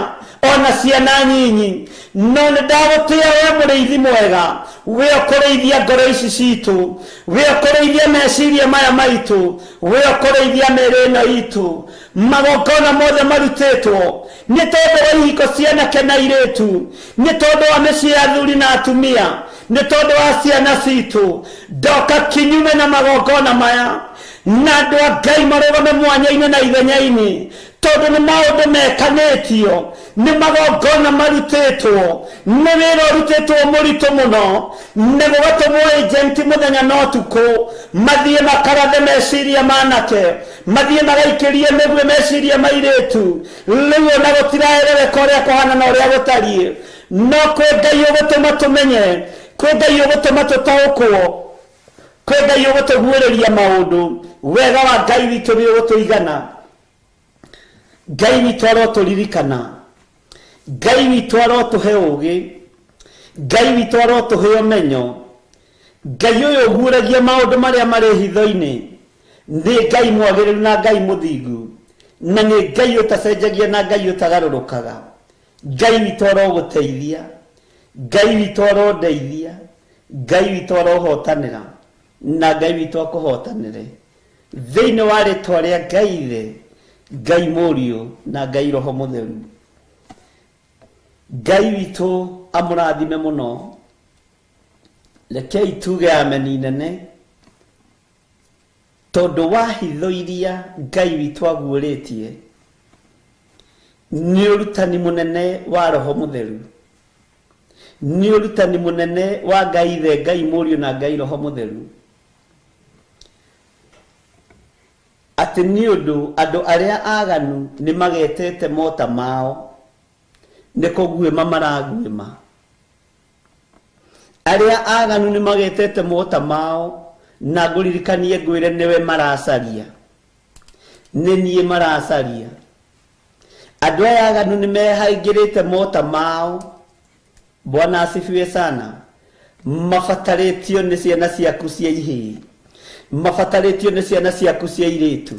ona ciana nyinyi. No nĩ ndagũtĩĩa we mũrĩithi mwega, we ũkũrĩithia ngoro ici citũ, we ũkũrĩithia meciria maya maitũ, we ũkũrĩithia mĩĩrĩ ĩno itũ. Magongona mothe marutĩtwo nĩ tondũ wa ihiko cia anake na airĩtu, nĩ tondũ wa mĩciĩ ya athuri na atumia, nĩ tondũ wa ciana citũ. Ndoka kinyume na magongona maya, na andũ a Ngai marũgame mwanya-inĩ na ithenya-inĩ, tondũ nĩ maũndũ mekanĩtio, nĩ magongona marutĩtwo, nĩ wĩra ũrutĩtwo mũritũ mũno, na gũgatũmwo agent mũthenya na ũtukũ, mathiĩ makarathe meciria ma anake, mathiĩ magaikĩrie mĩguĩ meciria ma airĩtu. Rĩu ona gũtiraerereka ũrĩa kũhana na ũrĩa gũtariĩ, no kwĩ Ngai ũgũtũma tũmenye, kwĩ Ngai ũgũtũma tũtaũkwo, kwĩ Ngai ũgũtũguũrĩria maũndũ. Wega wa Ngai witũ nĩ ũgũtũigana. Ngai witũ arotũririkana. Ngai witũ arotũhe ũũgĩ, Ngai witũ arotũhe ũmenyo. Ngai ũyũ ũguũragia maũndũ marĩa marĩ hitho-inĩ nĩ Ngai mwagĩrĩru na Ngai mũthingu, na nĩ Ngai ũtacenjagia na Ngai ũtagarũrũkaga. Ngai witũ arogũteithia, Ngai witũ arondeithia, Ngai witũ arohotanĩra, na Ngai witũ akũhotanĩre thĩinĩ wa rĩtwa rĩa Ngai Ithe, Ngai Mũriũ na Ngai Roho Mũtheru. Ngai witũ amũrathime mũno. Rekei tuge ameni nene, tondũ wa hitho iria Ngai witũ aguũrĩtie nĩ ũrutani mũnene wa Roho Mũtheru, nĩ ũrutani mũnene wa Ngai Ithe, Ngai Mũriũ na Ngai Roho Mũtheru, atĩ nĩ ũndũ andũ arĩa aganu nĩ magetete mota mao nĩ kũguĩma maraguĩma. Arĩa aganu nĩ magetete mota mao, na ngũririkanie ngwĩre nĩwe maracaria, nĩ niĩ maracaria. Andũ aya aganu nĩ mehaingĩrĩte mota mao. Bwana asifiwe sana. Mabatarĩtio nĩ ciana ciaku cia ihĩĩ, mabatarĩtio nĩ ciana ciaku cia irĩtu,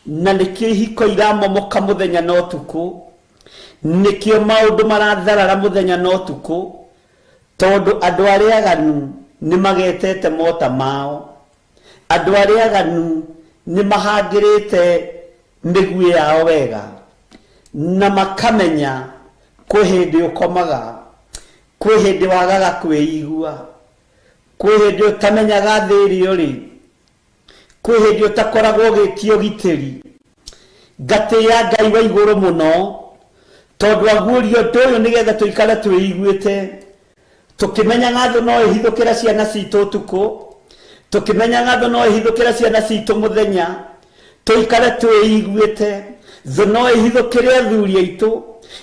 na nĩkĩo ihiko iramomoka mũthenya na ũtukũ, nĩkĩo maũndũ maratharara mũthenya na ũtukũ, tondũ andũ arĩa aganu nĩ magetete mota mao. Andũ arĩa aganu nĩ mahangĩrĩte mĩguĩ yao wega, na makamenya kwĩ hĩndĩ ũkomaga, kwĩ hĩndĩ wagaga kwĩigua, kwĩ hĩndĩ ũtamenyaga thĩ ĩrĩa ũrĩ, kwĩ hĩndĩ ũtakoragwo ũgĩtio ũgitĩri. Ngatĩĩa Ngai wa igũrũ mũno, tondũ aguũria ũndũ ũyũ nĩgetha tũikare twĩiguĩte, tũkĩmenyaga thũ no ĩhithũkĩre ciana citũ ũtukũ, tũkĩmenyaga thũ no ĩhithũkĩre ciana citũ mũthenya, tũikare twĩiguĩte. Thũ no ĩhithũkĩre athuri aitũ,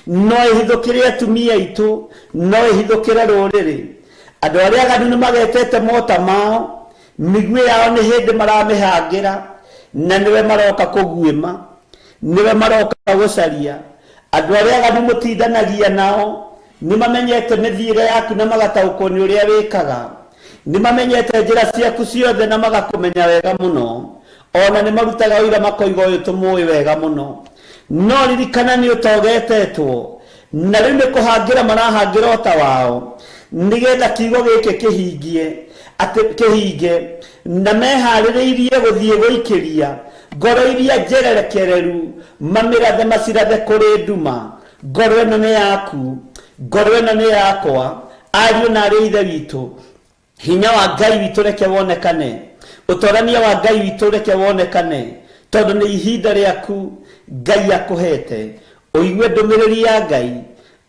no ĩhithũkĩre atumia aitũ, no ĩhithũkĩre rũrĩrĩ. Andũ arĩa aganu nĩ magetete mota mao, mĩguĩ yao nĩ hĩndĩ maramĩhangĩra, na nĩwe maroka kũguĩma, nĩwe maroka gũcaria. Andũ arĩa aganu mũtindanagia nao nĩ mamenyete mĩthiĩre yaku na magataũkwo nĩ ũrĩa wĩkaga, nĩ mamenyete njĩra ciaku ciothe na magakũmenya wega mũno. Ona nĩ marutaga ũira makoiga ũyũ tũmũĩ wega mũno. No ririkana nĩ ũtogetetwo, na rĩu nĩ kũhangĩra marahangĩra ũta wao, nĩgetha kiugo gĩkĩ kĩhingie, atĩ kĩhinge, na meharĩrĩirie gũthiĩ gũikĩria ngoro iria njererekereru, mamĩrathe macirathe kũrĩ nduma. Ngoro ĩno nĩ yaku, ngoro ĩno nĩ yakwa, ariũ na arĩ ithe witũ. Hinya wa Ngai witũ reke wonekane, ũtorania wa Ngai witũ reke wonekane, tondũ nĩ ihinda rĩaku Ngai akũhete. Ũigue ndũmĩrĩri ya Ngai,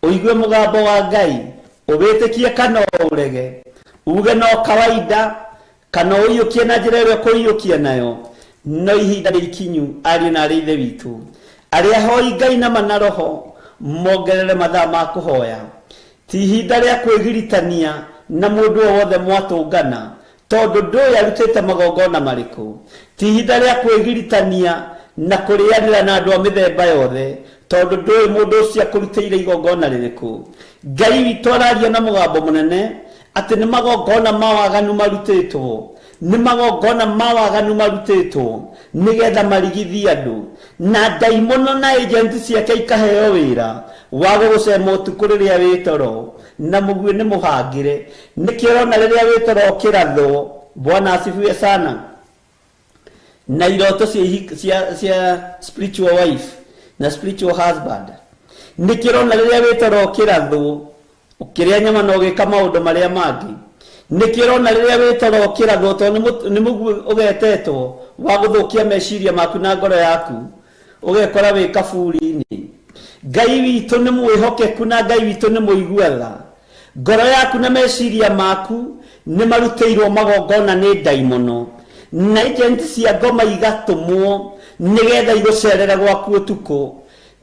ũigue mũgambo wa Ngai, ũwĩtĩkie kana ũrege, uge no kawaida kana ũiyũkie na njĩra ĩrĩa ũkũiyũkia nayo. No ihinda nĩ ikinyu, ariũ na arĩ ithe witũ. Arĩa hoi Ngai na mana roho mongerere mathaa ma kũhoya. Ti ihinda rĩa kwĩgiritania na mũndũ o wothe mwatũngana, tondũ ndũĩ arutĩte magongona marĩkũ. Ti ihinda rĩa kwĩgiritania na kũrĩanĩra na andũ a mĩthemba yothe, tondũ ndũĩ mũndũ ũcio akũrutĩire igongona rĩrĩkũ. Ngai witũ araria na mũgambo mũnene atĩ nĩ magongona ma waganu marutĩtwo, nĩ magongona ma waganu marutĩtwo nĩgetha marigithie andũ, na ndaimono na agent ciake ikaheo wĩra wa gũgũcema ũtukũ rĩrĩa wĩ toro, na mũguĩ nĩ mũhangĩre. Nĩkĩo ũrona rĩrĩa wĩ toro ũkĩrathwo. Bwana asifiwe sana. Na iroto cia spiritual wife na spiritual husband. Nĩkĩo ũrona rĩrĩa wĩ toro ũkĩrathwo, ũkĩrĩa nyama na ũgĩka maũndũ marĩa mangĩ. Nĩkĩo ũrona rĩrĩa wĩ toro ũkĩrathwo, tondũ nĩ mũguĩ ũgetetwo wa gũthũkia meciria maku na ngoro yaku, ũgekora wĩ kaburi-inĩ. Ngai witũ nĩ mwĩhokeku na Ngai witũ nĩ mũigua tha. Ngoro yaku na meciria maku nĩ marutĩirwo magongona nĩ ndaimono, na agent cia ngoma igatũmwo nĩgetha igũcerere gwaku ũtukũ,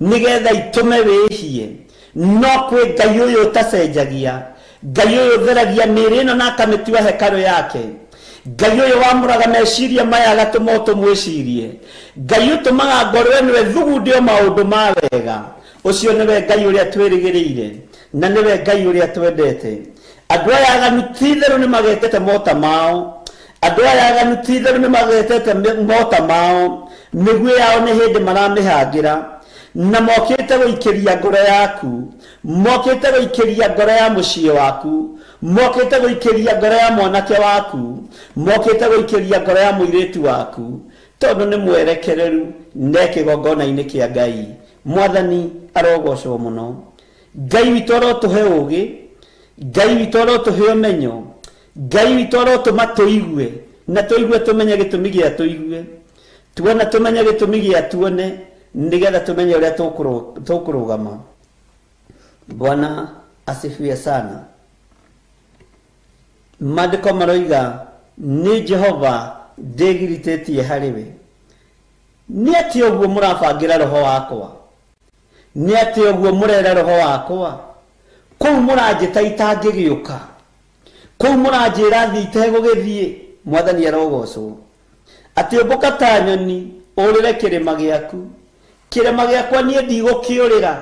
nĩgetha itũme wĩhie. No kwĩ Ngai ũyũ ũtacenjagia, Ngai ũyũ ũtheragia mĩĩrĩ ĩno na akamĩtua hekarũ yake, Ngai ũyũ wamũraga meciria maya agatũma ũtũmwĩcirie, Ngai ũtũmaga ngoro ĩno ĩthugunde o maũndũ ma wega. Ũcio nĩwe Ngai ũrĩa twĩrĩgĩrĩire na nĩwe Ngai ũrĩa twendete. Andũ aya aganu ti itherũ nĩ magetete mota mao, andũ aya aganu ti itherũ nĩ magetete mota mao, mĩguĩ yao nĩ hĩndĩ maramĩhangĩra, na mokĩte gũikĩria ngoro yaku, mokĩte gũikĩria ngoro ya mũciĩ waku, mokĩte gũikĩria ngoro ya mwanake waku, mokĩte gũikĩria ngoro ya mũirĩtu waku, tondũ nĩ mwerekereru ne kĩgongona-inĩ kĩa Ngai. Mwathani arogocwo mũno. Ngai witũ arotũhe ũũgĩ, Ngai witũ arotũhe ũmenyo, Ngai witũ arotũma tũigue, na tũigue tũmenye gĩtũmi gĩa tũigue, tuona tũmenye gĩtũmi gĩa tuone, nĩgetha tũmenye ũrĩa tũkũrũgama. Bwana asifiwe sana. Maandĩko maroiga nĩ Jehova ndĩgiritĩtie harĩ we. Nĩ atĩa ũguo mũrabangĩra roho wakwa? Nĩ atĩa ũguo mũrera roho wakwa? Kũu mũranjĩta itangĩgĩũka, kũu mũranjĩra thiĩ itegũgĩthiĩ. Mwathani arogocwo. Atĩ ũmbũka ta nyoni ũrĩre kĩrĩma gĩaku, kĩrĩma gĩakwa niĩ ndigũkĩũrĩra,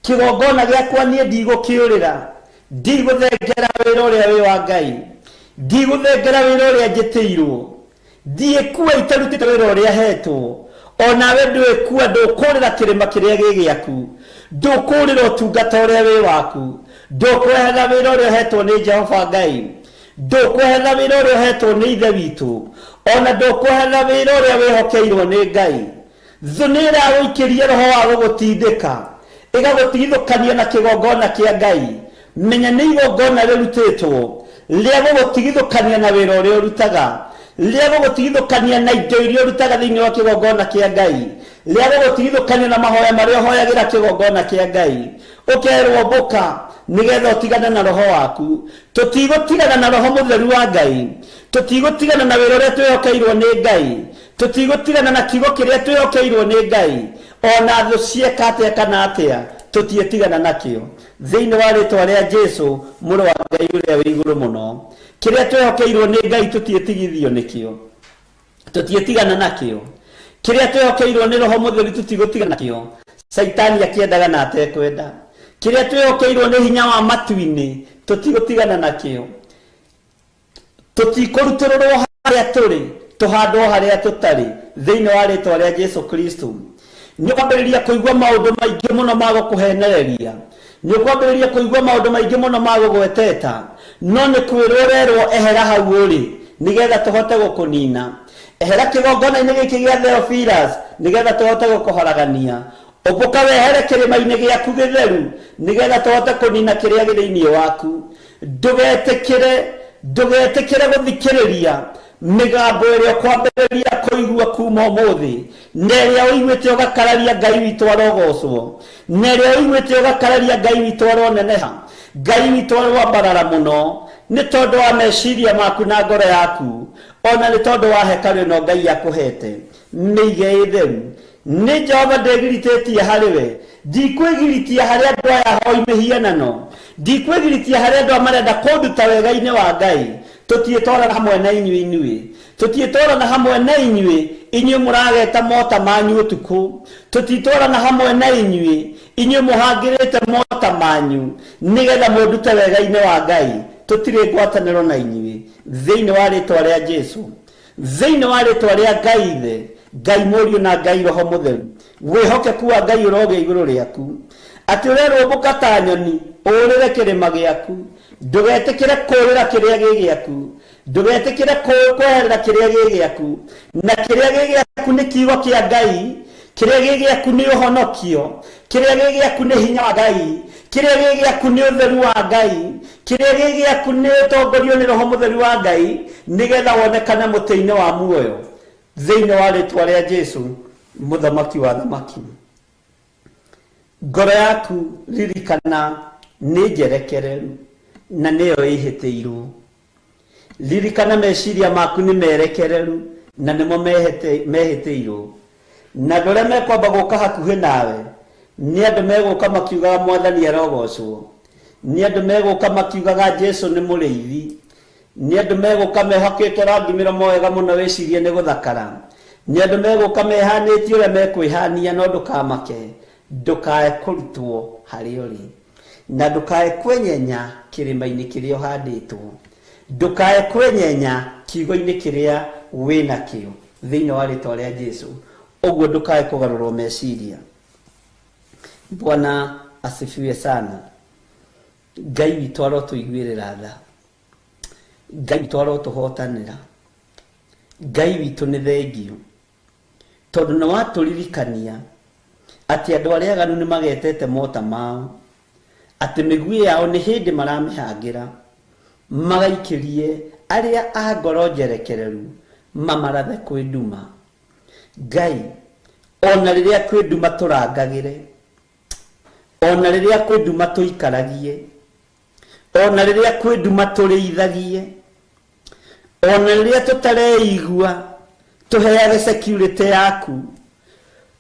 kĩgongona gĩakwa niĩ ndigũkĩũrĩra, ndigũthengera wĩra ũrĩa wĩ wa Ngai, ndigũthengera wĩra ũrĩa njĩtĩirwo, ndiĩkua itarutĩte wĩra ũrĩa hetwo. Onawe ndwĩkua, ndũkũrĩra kĩrĩma kĩrĩa gĩ gĩaku, ndũkũrĩra ũtungata ũrĩa wĩ waku, ndũkweherera wĩra ũrĩa ũhetwo nĩ Jehova Ngai, ndũkweherera wĩra ũrĩa ũhetwo nĩ Ithe witũ, ona ndũkweherera wĩra ũrĩa wĩhokeirwo nĩ Ngai. Thũ nĩ ĩragũikĩria roho wa gũgũtindĩka, ĩgagũtigithũkania na kĩgongona kĩa Ngai. Menya nĩ igongona rĩrutĩtwo rĩa gũgũtigithũkania na wĩra ũrĩa ũrutaga, rĩa gũgũtigithũkania na indo iria ũrutaga thĩinĩ wa kĩgongona kĩa Ngai, rĩa gũgũtigithũkania na mahoya marĩa ũhoyagĩra kĩgongona kĩa Ngai. Ũkerwo mbũka nĩgetha ũtigane na roho waku. Tũtigũtigana na roho mũtheru wa Ngai, tũtigũtigana na wĩra ũrĩa twĩhokeirwo nĩ Ngai, tũtigũtigana na kiugo kĩrĩa twĩhokeirwo nĩ Ngai. Ona thũ cieka atĩa kana atĩa, tũtiĩtigana nakĩo. Thĩinĩ wa rĩtwa rĩa Jesũ mũrũ wa Ngai ũrĩa wĩ igũrũ mũno, kĩrĩa twĩhokeirwo nĩ Ngai tũtiĩtigithio nĩkĩo, tũtiĩtigana nakĩo. Kĩrĩa twĩhokeirwo nĩ roho mũtheru tũtigũtigana nakĩo, Caitani akĩendaga na atekwenda. Kĩrĩa twĩhokeirwo nĩ hinya wa matu-inĩ tũtigũtigana nakĩo. Tũtikũrutũrũrwo harĩa tũrĩ, tũhandwo harĩa tũtarĩ, thĩinĩ wa rĩtwa rĩa Jesũ Kristo. Nĩ ũkwambĩrĩria kũigua maũndũ maingĩ mũno ma gũkũhenereria, nĩ ũkwambĩrĩria kũigua maũndũ maingĩ mũno ma gũgweteta, no nĩ kwĩrwo ũrerwo ehera hau ũrĩ nĩgetha tũhote gũkũnina. Ehera kĩgongona-inĩ gĩkĩ gĩa Theophilus nĩgetha tũhote gũkũharagania. Ũmbũka wehere kĩrĩma-inĩ gĩaku gĩtheru nĩgetha tũhote kũnina kĩrĩa gĩ thĩinĩ waku. Ndũgetĩkĩre gũthikĩrĩria mĩgambo ĩrĩa ũkwambĩrĩria kũigua kuma ũmũthĩ, na ĩrĩa ũiguĩte ũgakararia Ngai witũ arogocwo, na ĩrĩa ũiguĩte ũgakararia Ngai witũ aroneneha, Ngai witũ aroambarara mũno, nĩ tondũ wa meciria maku na ngoro yaku, ona nĩ tondũ wa hekarũ ĩno Ngai akũhete. Mĩige ĩ theru. Nĩ Jehova ndĩgiritĩtie harĩ we, ndikwĩgiritia harĩ andũ aya ahoi mĩhianano, ndikwĩgiritia harĩ andũ aya marenda kũnduta wega-inĩ wa Ngai. Tũtiĩtwarana hamwe na inyuĩ inyuĩ, tũtiĩtwarana hamwe na inyuĩ inyuĩ mũrageta mota manyu ũtukũ, tũtitwarana hamwe na inyuĩ inyuĩ mũhangĩrĩte mota manyu nĩgetha mũndute wega-inĩ wa Ngai. Tũtirĩ ngwatanĩro na inyuĩ thĩinĩ wa rĩtwa rĩa Jesũ, thĩinĩ wa rĩtwa rĩa Ngai Ithe, Ngai Mũriũ na Ngai Roho Mũtheru. Wĩhokeku wa Ngai ũrogĩa igũrũ rĩaku, atĩ ũrerwo ũmbũka ta nyoni ũrĩre kĩrĩma gĩaku. Ndũgetĩkĩre kũrĩra kĩrĩa gĩ gĩaku, ndũgetĩkĩre kweherera kĩrĩa gĩ gĩaku, na kĩrĩa gĩ gĩaku nĩ kiugo kĩa Ngai, kĩrĩa gĩ gĩaku nĩ ũhonokio, kĩrĩa gĩ gĩaku nĩ hinya wa Ngai, kĩrĩa gĩ gĩaku nĩ ũtheru wa Ngai, kĩrĩa gĩ gĩaku nĩ ũtongorio nĩ Roho Mũtheru wa Ngai, nĩgetha wonekane mũtĩ-inĩ wa muoyo. Thĩinĩ wa rĩtwa rĩa Jesũ mũthamaki wa thamaki. Ngoro yaku ririkana nĩ njerekereru na nĩyo ĩhĩtĩirwo. Ririkana meciria maku nĩ merekereru na nĩmo mehĩtĩirwo. Na andũ arĩa mekwamba gũka hakuhĩ nawe nĩ andũ megũka makiugaga Mwathani arogocwo, nĩ andũ megũka makiugaga Jesũ nĩ mũrĩithi, nĩ andũ megũka mehakĩtwo rangi mĩromo wega mũno wĩcirie nĩ gũthakara, nĩ andũ megũka mehanĩtie ũrĩa mekwĩhania, no ndũkamake. Ndũkae kũrutwo harĩa ũrĩ, na ndũkae kwenyenya kĩrĩma-inĩ kĩrĩa ũhandĩtwo, ndũkae kwenyenya kiugo-inĩ kĩrĩa wĩnakĩo thĩinĩ wa rĩtwa rĩa Jesu. Ũguo ndũkae kũgarũrwo meciria. Bwana asifiwe sana. Ngai witũ arotũiguĩrĩra tha, Ngai witũ arotũhotanĩra, Ngai witũ nĩ thengio, tondũ nĩ watũririkania atĩ andũ arĩa aganu nĩ magetete mota mao, atĩ mĩguĩ yao nĩ hĩndĩ maramĩhangĩra, magaikĩrie arĩa a ngoro njerekereru mamarathe kwĩ nduma. Ngai, ona rĩrĩa kwĩ nduma tũrangagĩre, ona rĩrĩa kwĩ nduma tũikaragie, ona rĩrĩa kwĩ nduma tũrĩithagie, ona rĩrĩa tũtareigua tũheage security yaku,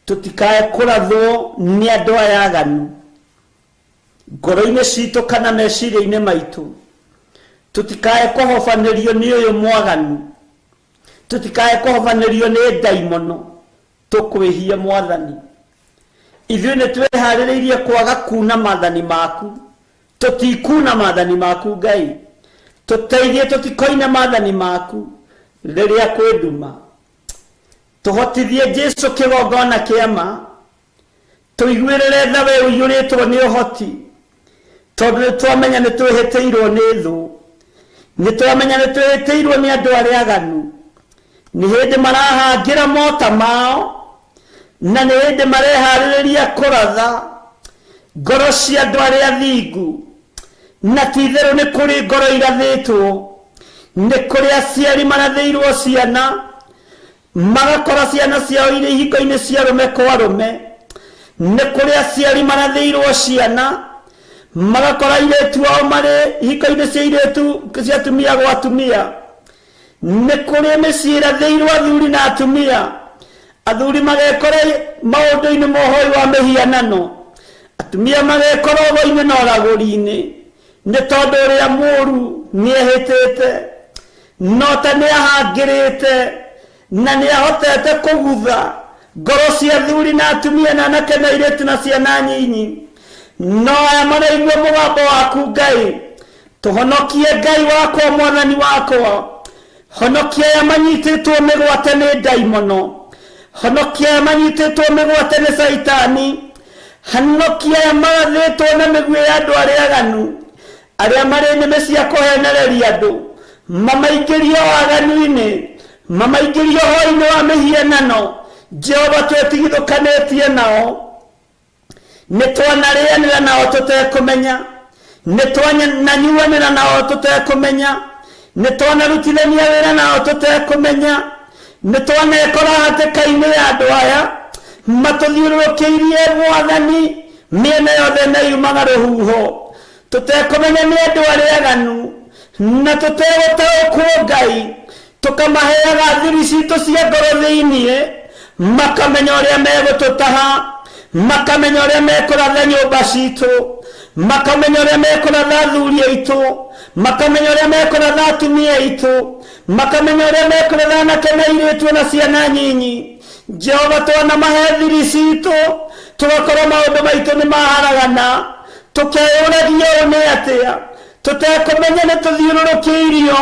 tũtikae kũrathwo nĩ andũ aya aganu ngoro-inĩ citũ kana meciria-inĩ maitũ, tũtikae kũhobanĩrio nĩ ũyũ mwaganu, tũtikae kũhobanĩrio nĩ ndaimono, tũkwĩhie Mwathani. Ithuĩ nĩ twĩharĩrĩirie kwaga kuna maathani maku, tũtikuna maathani maku Ngai, tũteithie tũtikoine maathani maku rĩrĩa kwĩ nduma. Tũhotithie Jesu kĩgongona kĩa ma, tũiguĩrĩre tha we ũiyũrĩtwo nĩ ũhoti, tondũ nĩ twamenya nĩ twĩhĩtĩirwo nĩ thũ, nĩ twamenya nĩ twĩhĩtĩirwo nĩ andũ arĩa aganu, nĩ hĩndĩ marahangĩra mota mao, na nĩ hĩndĩ mareharĩrĩria kũratha ngoro cia andũ arĩa thingu, na ti itherũ nĩ kũrĩ ngoro irathĩtwo, nĩ kũrĩ aciari marathĩirwo ciana, magakora ciana ciao irĩ ihingo-inĩ cia arũme kwa arũme, nĩ kũrĩ aciari marathĩirwo ciana, magakora airĩtu ao marĩ ihingo-inĩ cia airĩtu cia atumia gwa atumia, nĩ kũrĩ mĩciĩ ĩrathĩirwo athuri na atumia, athuri magekora maũndũ-inĩ ma ũhoi wa mĩhianano, atumia magekora ũgo-inĩ na ũragũri-inĩ, nĩ tondũ ũrĩa mũũru nĩehĩtĩte, no ta nĩahangĩrĩte na nĩahotete kũgutha ngoro cia athuri na atumia na anake na airĩtu na ciana nyinyi. No aya maraigua mũgambo waku Ngai, tũhonokie Ngai wakwa, Mwathani wakwa, honokia aya manyitĩtwo mĩgwate nĩ ndaimono, honokia aya manyitĩtwo mĩgwate nĩ caitani, honokia aya marathĩtwo na mĩguĩ ya andũ arĩa aganu, arĩa marĩ nĩmĩ cia kũhenereria andũ, mamaingĩrie waganu-inĩ, mamaingĩrie ũhoro-inĩ wa mĩhianano. Jehova, twetigithũkanĩtie nao, nĩ twanarĩanĩra nao tũtekũmenya, nĩ twananyuanĩra nao tũtekũmenya, nĩ twanarutithania wĩra nao tũtekũmenya, nĩ twanekora hatĩka-inĩ ya andũ aya matũthiũrũrũkĩirie Mwathani mĩena yothe na yumaga rũhuho, tũtekũmenya nĩ andũ arĩa aganu, na tũtegũtaũkwo Ngai, tũkamaheaga thiri citũ cia ngoro thĩiniĩ, makamenya ũrĩa megũtũtaha, makamenya ũrĩa mekũratha nyũmba citũ, makamenya ũrĩa mekũratha athuri aitũ, makamenya ũrĩa mekũratha atumia aitũ, makamenya ũrĩa mekũratha anake na airĩtu na ciana nyinyi. Jehova, twanamahe thiri citũ, tũgakorwo maũndũ maitũ nĩ maharagana, tũkeyũragia ũũ nĩ atĩa, tũtekũmenya nĩ tũthiũrũrũkĩirio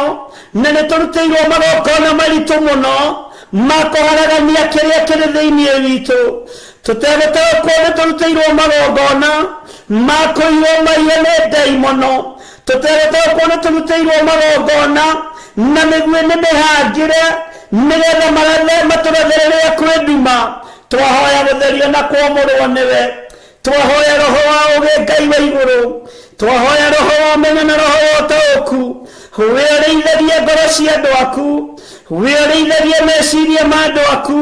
na nĩ tũrutĩirwo magongona maritũ mũno ma kũharagania kĩrĩa kĩrĩ thĩiniĩ witũ, tũtegũtaũkwo nĩ tũrutĩirwo magongona ma kũiywo maiyo nĩ ndaimono, tũtegũtaũkwo nĩ tũrutĩirwo magongona na mĩguĩ nĩ mĩhangĩre nĩgetha matũrathe rĩrĩa kwĩ nduma. Twahoya gũtherio na kwamũrwo nĩwe, twahoya roho wa ũũgĩ Ngai wa igũrũ, twahoya roho wa ũmenyo na roho wa ũtaũku, wĩrĩithagie ngoro cia andũ aku, wĩrĩithagie meciria ma andũ aku,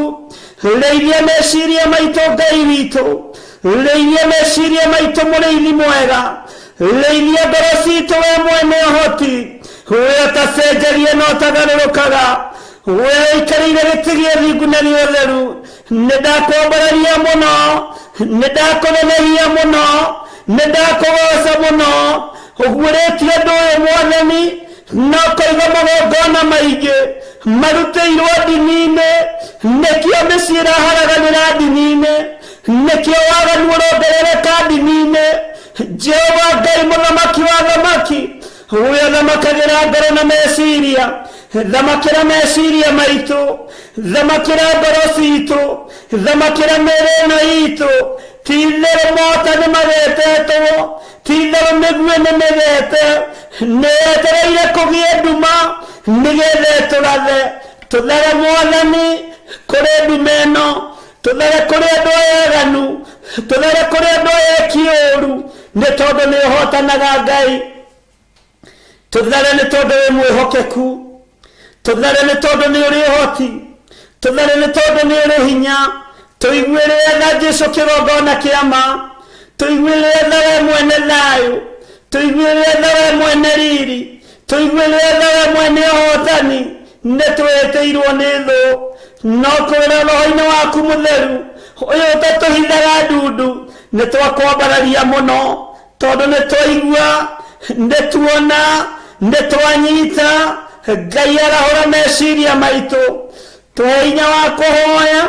rĩithia meciria maitũ Ngai witũ, rĩithia meciria maitũ mũrĩithi mwega, rĩithia ngoro citũ we mwene ũhoti, we ũtacenjagia na ũtagarũrũkaga, we ũikarĩire gĩtĩ gĩa thingu na gĩa ũtheru. Nĩ ndakwambararia mũno, nĩ ndakũnenehia mũno, nĩ ndakũgoca mũno, ũguũrĩtie ũndũ ũyũ Mwathani, na ũkoiga magongona maingĩ marutĩirwo ndini-inĩ, nĩkĩo mĩciĩ ĩraharaganĩra ndini-inĩ, Nĩkĩo waganu ũrongerereka ndini-inĩ. Jehova Ngai mũthamaki wa thamaki, ũrĩa thamakagĩra ngoro na meciria, thamakĩra meciria maitũ, thamakĩra ngoro citũ, thamakĩra mĩĩrĩ ĩno itũ. Ti-itherũ mota nĩ magetetwo, ti-itherũ mĩguĩ nĩ mĩgete, nĩyetereire kũgĩe nduma nĩgetha ĩtũrathe. Tũthare Mwathani kũrĩ nduma ĩno, tũthare kũrĩ andũ aya aganu, tũthare kũrĩ andũ aya eki ũũru, nĩ tondũ nĩ ũhotanaga Ngai. Tũthare nĩ tondũ wĩ mwĩhokeku, tũthare nĩ tondũ nĩ ũrĩ ũhoti, tũthare nĩ tondũ nĩ ũrĩ hinya. Tũiguĩre tha Jesũ kĩgongona kĩa ma, tũiguĩre tha we mwene thayũ, tũiguĩre tha we mwene riri, tũiguĩre tha we mwene ũhotani. Nĩ twĩtĩirwo nĩ thũ, no kũrĩ roho-inĩ waku mũtheru ũyũ ũtatũhithaga ndundu, nĩ twakwambararia mũno, tondũ nĩ twaigua, nĩ tuona, nĩ twanyita. Ngai arahũra meciria maitũ, tũhe hinya wa kũhoya,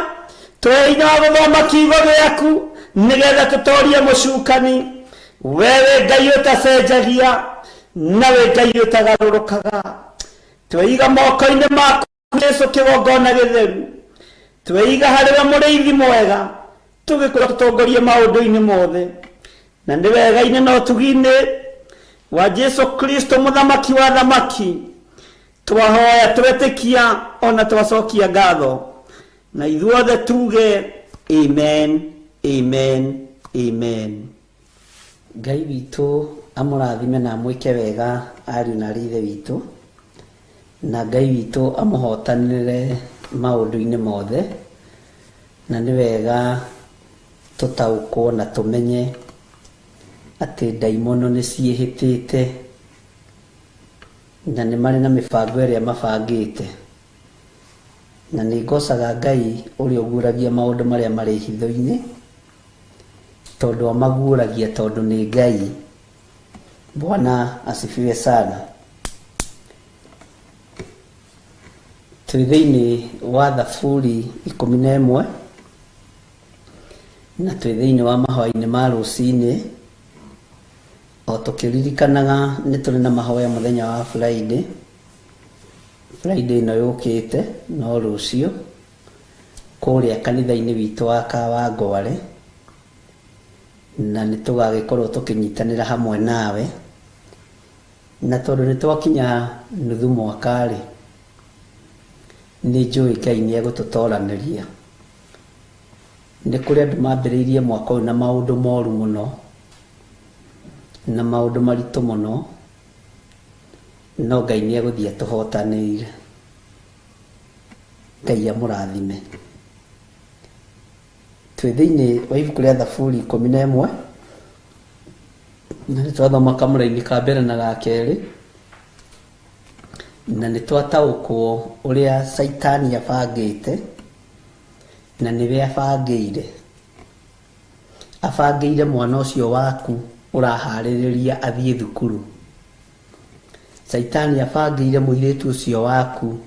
tũhe hinya wa gũthoma kiugo gĩaku, nĩgetha tũtorie mũcukani. We wĩ Ngai ũtacenjagia, na wĩ Ngai ũtagarũrũkaga. Tweiga moko-inĩ maku Jesũ kĩgongona gĩtheru, tweiga harĩ we mũrĩithi mwega, tũgĩkũra tũtongorie maũndũ-inĩ mothe, na nĩ wega-inĩ na ũtugi-inĩ wa Jesũ Kristo mũthamaki wa thamaki. Twahoya, twetĩkia, ona twacokia ngatho, na ithuothe tuge amen, amen, amen. Ngai witũ amũrathime na amwĩke wega ariũ na aarĩ ithe witũ, na Ngai witũ amũhotanĩre maũndũ-inĩ mothe. Na nĩ wega tũtaũkwo na tũmenye atĩ ndaimono nĩ ciĩhĩtĩte, na nĩ marĩ na mĩbango ĩrĩa mabangĩte. Na nĩ ngocaga Ngai ũrĩa ũguũragia maũndũ marĩa marĩ hitho-inĩ, tondũ amaguũragia tondũ nĩ Ngai. Bwana asifiwe sana. Twĩ thĩinĩ wa Thaburi 11, na twĩ thĩinĩ wa mahoya-inĩ ma rũcinĩ, o tũkĩririkanaga nĩ tũrĩ na mahoya mũthenya wa Friday. Friday ĩno yũkĩte no rũciũ, kũrĩa kanitha-inĩ witũ wa Kawangware, na nĩ tũgagĩkorwo tũkĩnyitanĩra hamwe nawe. Na tondũ nĩ twakinya nuthu mwaka-rĩ, nĩ njũĩ Ngai nĩ egũtũtoranĩria. Nĩ kũrĩ andũ mambĩrĩirie mwaka ũyũ na maũndũ moru mũno, na maũndũ maritũ mũno, no Ngai nĩ egũthiĩ atũhotanĩire. Ngai amũrathime. Twĩ thĩinĩ wa ibuku rĩa Thaburi 11, na nĩ twathoma kamũraini ka mbere na ga kerĩ, na nĩ twataũkwo ũrĩa Caitani abangĩte, na nĩwe abangĩire. Abangĩire mwana ũcio waku ũraharĩrĩria athiĩ thukuru. Caitani abangĩire mũirĩtu ũcio waku,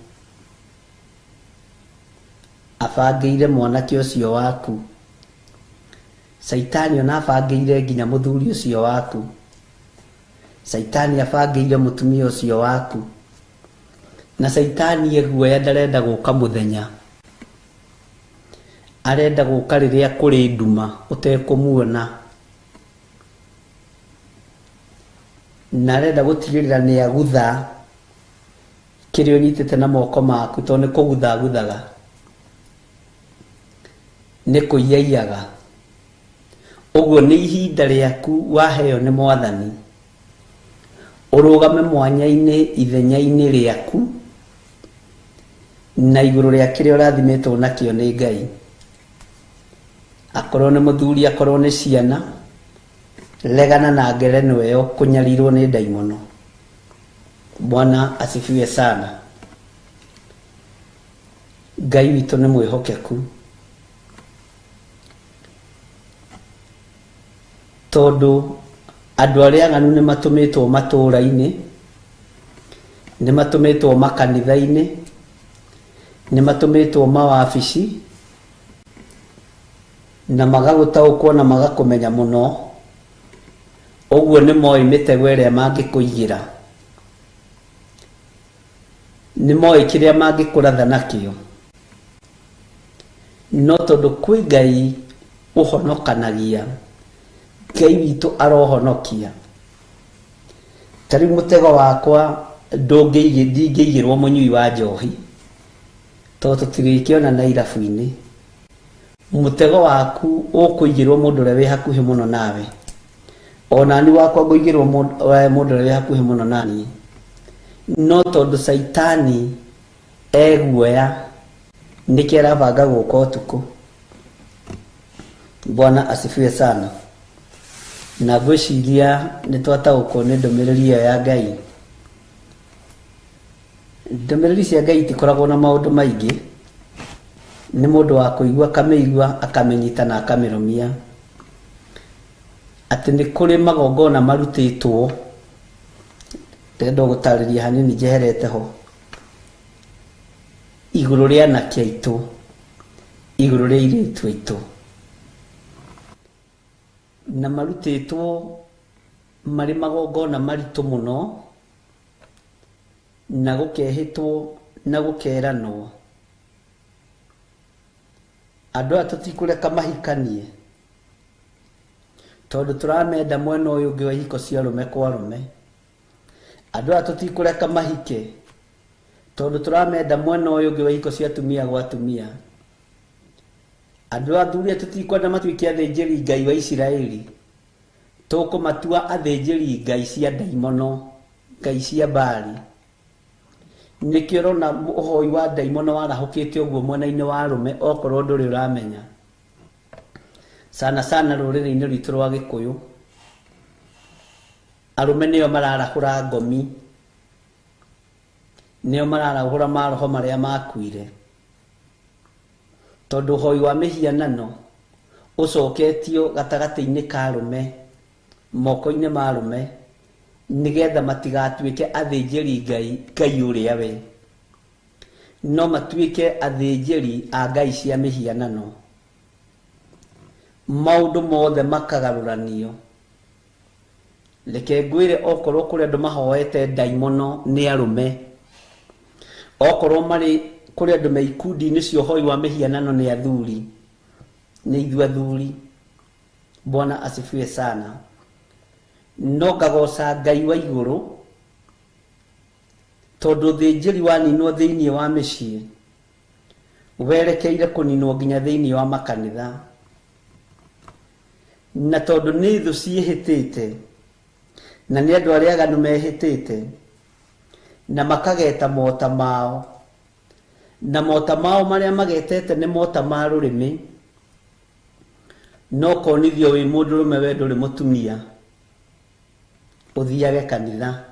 abangĩire mwanake ũcio waku. Caitani ona abangĩire nginya mũthuri ũcio waku. Caitani abangĩire mũtumia ũcio waku. Na Caitani eguoya ndarenda gũka mũthenya, arenda gũka rĩrĩa kũrĩ nduma ũtekũmuona, na arenda gũtigĩrĩra nĩ agutha kĩrĩa ũnyitĩte na moko maku, tondũ nĩ kũgutha aguthaga, nĩ kũiyaiyaga. Ũguo nĩ ihinda rĩaku waheo nĩ Mwathani, ũrũgame mwanya-inĩ ithenya-inĩ rĩaku, na igũrũ rĩa kĩrĩa ũrathimĩtwo nakĩo nĩ Ngai. Akorwo nĩ mũthuri, akorwo nĩ ciana, regana na ngerenwa ĩyo kũnyarirwo nĩ ndaimono. Bwana asifiwe sana. Ngai witũ nĩ mwĩhokeku, tondũ andũ arĩa aganu nĩ matũmĩtwo matũũra-inĩ, nĩ matũmĩtwo makanitha-inĩ, nĩ matũmĩtwo mawabici, Na magagũtaũkwo na magakũmenya mũno. Ũguo nĩ moĩ mĩtego ĩrĩa mangĩkũigĩra. Nĩ moĩ kĩrĩa mangĩkũratha nakĩo. No tondũ kwĩ Ngai ũhonokanagia, Ngai witũ arohonokia. Ta rĩu mũtego wakwa ndingĩigĩrwo mũnyui wa njohi, tondũ tũtirĩkĩonana irabu-inĩ. Mũtego waku ũkũigĩrwo mũndũ ũrĩa wĩ hakuhĩ mũno nawe. Ona niĩ wakwa ngũigĩrwo mũndũ ũrĩa wĩ hakuhĩ mũno naniĩ. No tondũ caitani eguoya nĩkĩo arabanga gũka ũtukũ. Bwana asifiwe sana. Na ngwĩciria nĩ twataũkwo nĩ ndũmĩrĩri ĩyo ya Ngai. Ndũmĩrĩri cia Ngai itikoragwo na maũndũ maingĩ, nĩ mũndũ wa kũigua akamĩigua akamĩnyita na akamĩrũmia. Atĩ nĩ kũrĩ magongona marutĩtwo, ndĩrenda gũtarĩria hanini njeherete ho, igũrũ rĩa anake aitũ, igũrũ rĩa airĩtu aitũ. Na marutĩtwo marĩ magongona maritũ mũno, na gũkehĩtwo na gũkeranwo. Andũ aya tũtikũreka mahikanie, tondũ tũramenda mwena ũyũ ũngĩ wa ihiko cia arũme kwa arũme. Andũ aya tũtikũreka mahike, tondũ tũramenda mwena ũyũ ũngĩ wa ihiko cia atumia gwa atumia. Andũ athuri aya tũtikwenda matuĩke athĩnjĩri Ngai wa Isiraeli, tũkũmatua athĩnjĩri Ngai cia ndaimono, Ngai cia Baali. Nĩkĩo ũrona ũhoi wa ndaimono warahũkĩte ũguo mwena-inĩ wa arũme, okorwo ndũrĩ ũramenya. Sana sana rũrĩrĩ-inĩ rwitũ rwa Gĩkũyũ, arũme nĩo mararahũra ngomi, nĩo mararahũra maroho marĩa makuire. Tondũ ũhoi wa mĩhianano ũcoketio gatagatĩ-inĩ ka arũme, moko-inĩ ma arũme, nĩgetha matigatuĩke athĩnjĩri Ngai, Ngai ũrĩa we, no matuĩke athĩnjĩri a ngai cia mĩhianano. Maũndũ mothe makagarũranio. Reke ngwĩre, okorwo kũrĩ andũ mahoete ndaimono nĩ arũme, okorwo marĩ kũrĩ andũ me ikundi-inĩ cia ũhoi wa mĩhianano nĩ athuri, nĩ ithuĩ athuri. Bwana asifiwe sana. No ngagoca Ngai wa igũrũ, tondũ ũthĩnjĩri waninwo thĩinĩ wa mĩciĩ werekeire kũninwo nginya thĩinĩ wa makanitha. Na tondũ nĩ thũ ciĩhĩtĩte, na nĩ andũ arĩa aganu mehĩtĩte, na makageta mota mao, na mota mao marĩa magetete nĩ mota ma rũrĩmĩ. No konithio wĩ mũndũrũme we ndũrĩ mũtumia, ũthiage kanitha,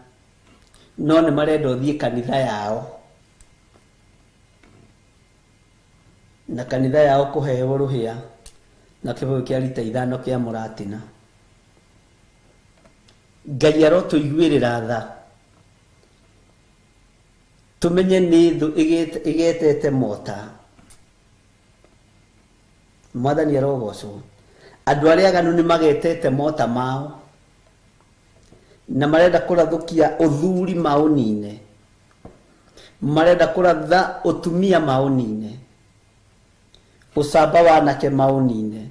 no nĩ marenda ũthiĩ kanitha yao, na kanitha yao kũheo rũhĩa na kĩbũyũ kĩa rita 5 kĩa mũratina. Ngai arotũiguĩrĩra tha, tũmenye nĩ thũ ĩgetete mota. Mwathani arogocwo. Andũ arĩa aganu nĩ magetete mota mao, na marenda kũrathũkia ũthuri maũnine, marenda kũratha ũtumia maũnine, ũcamba wa anake maũnine,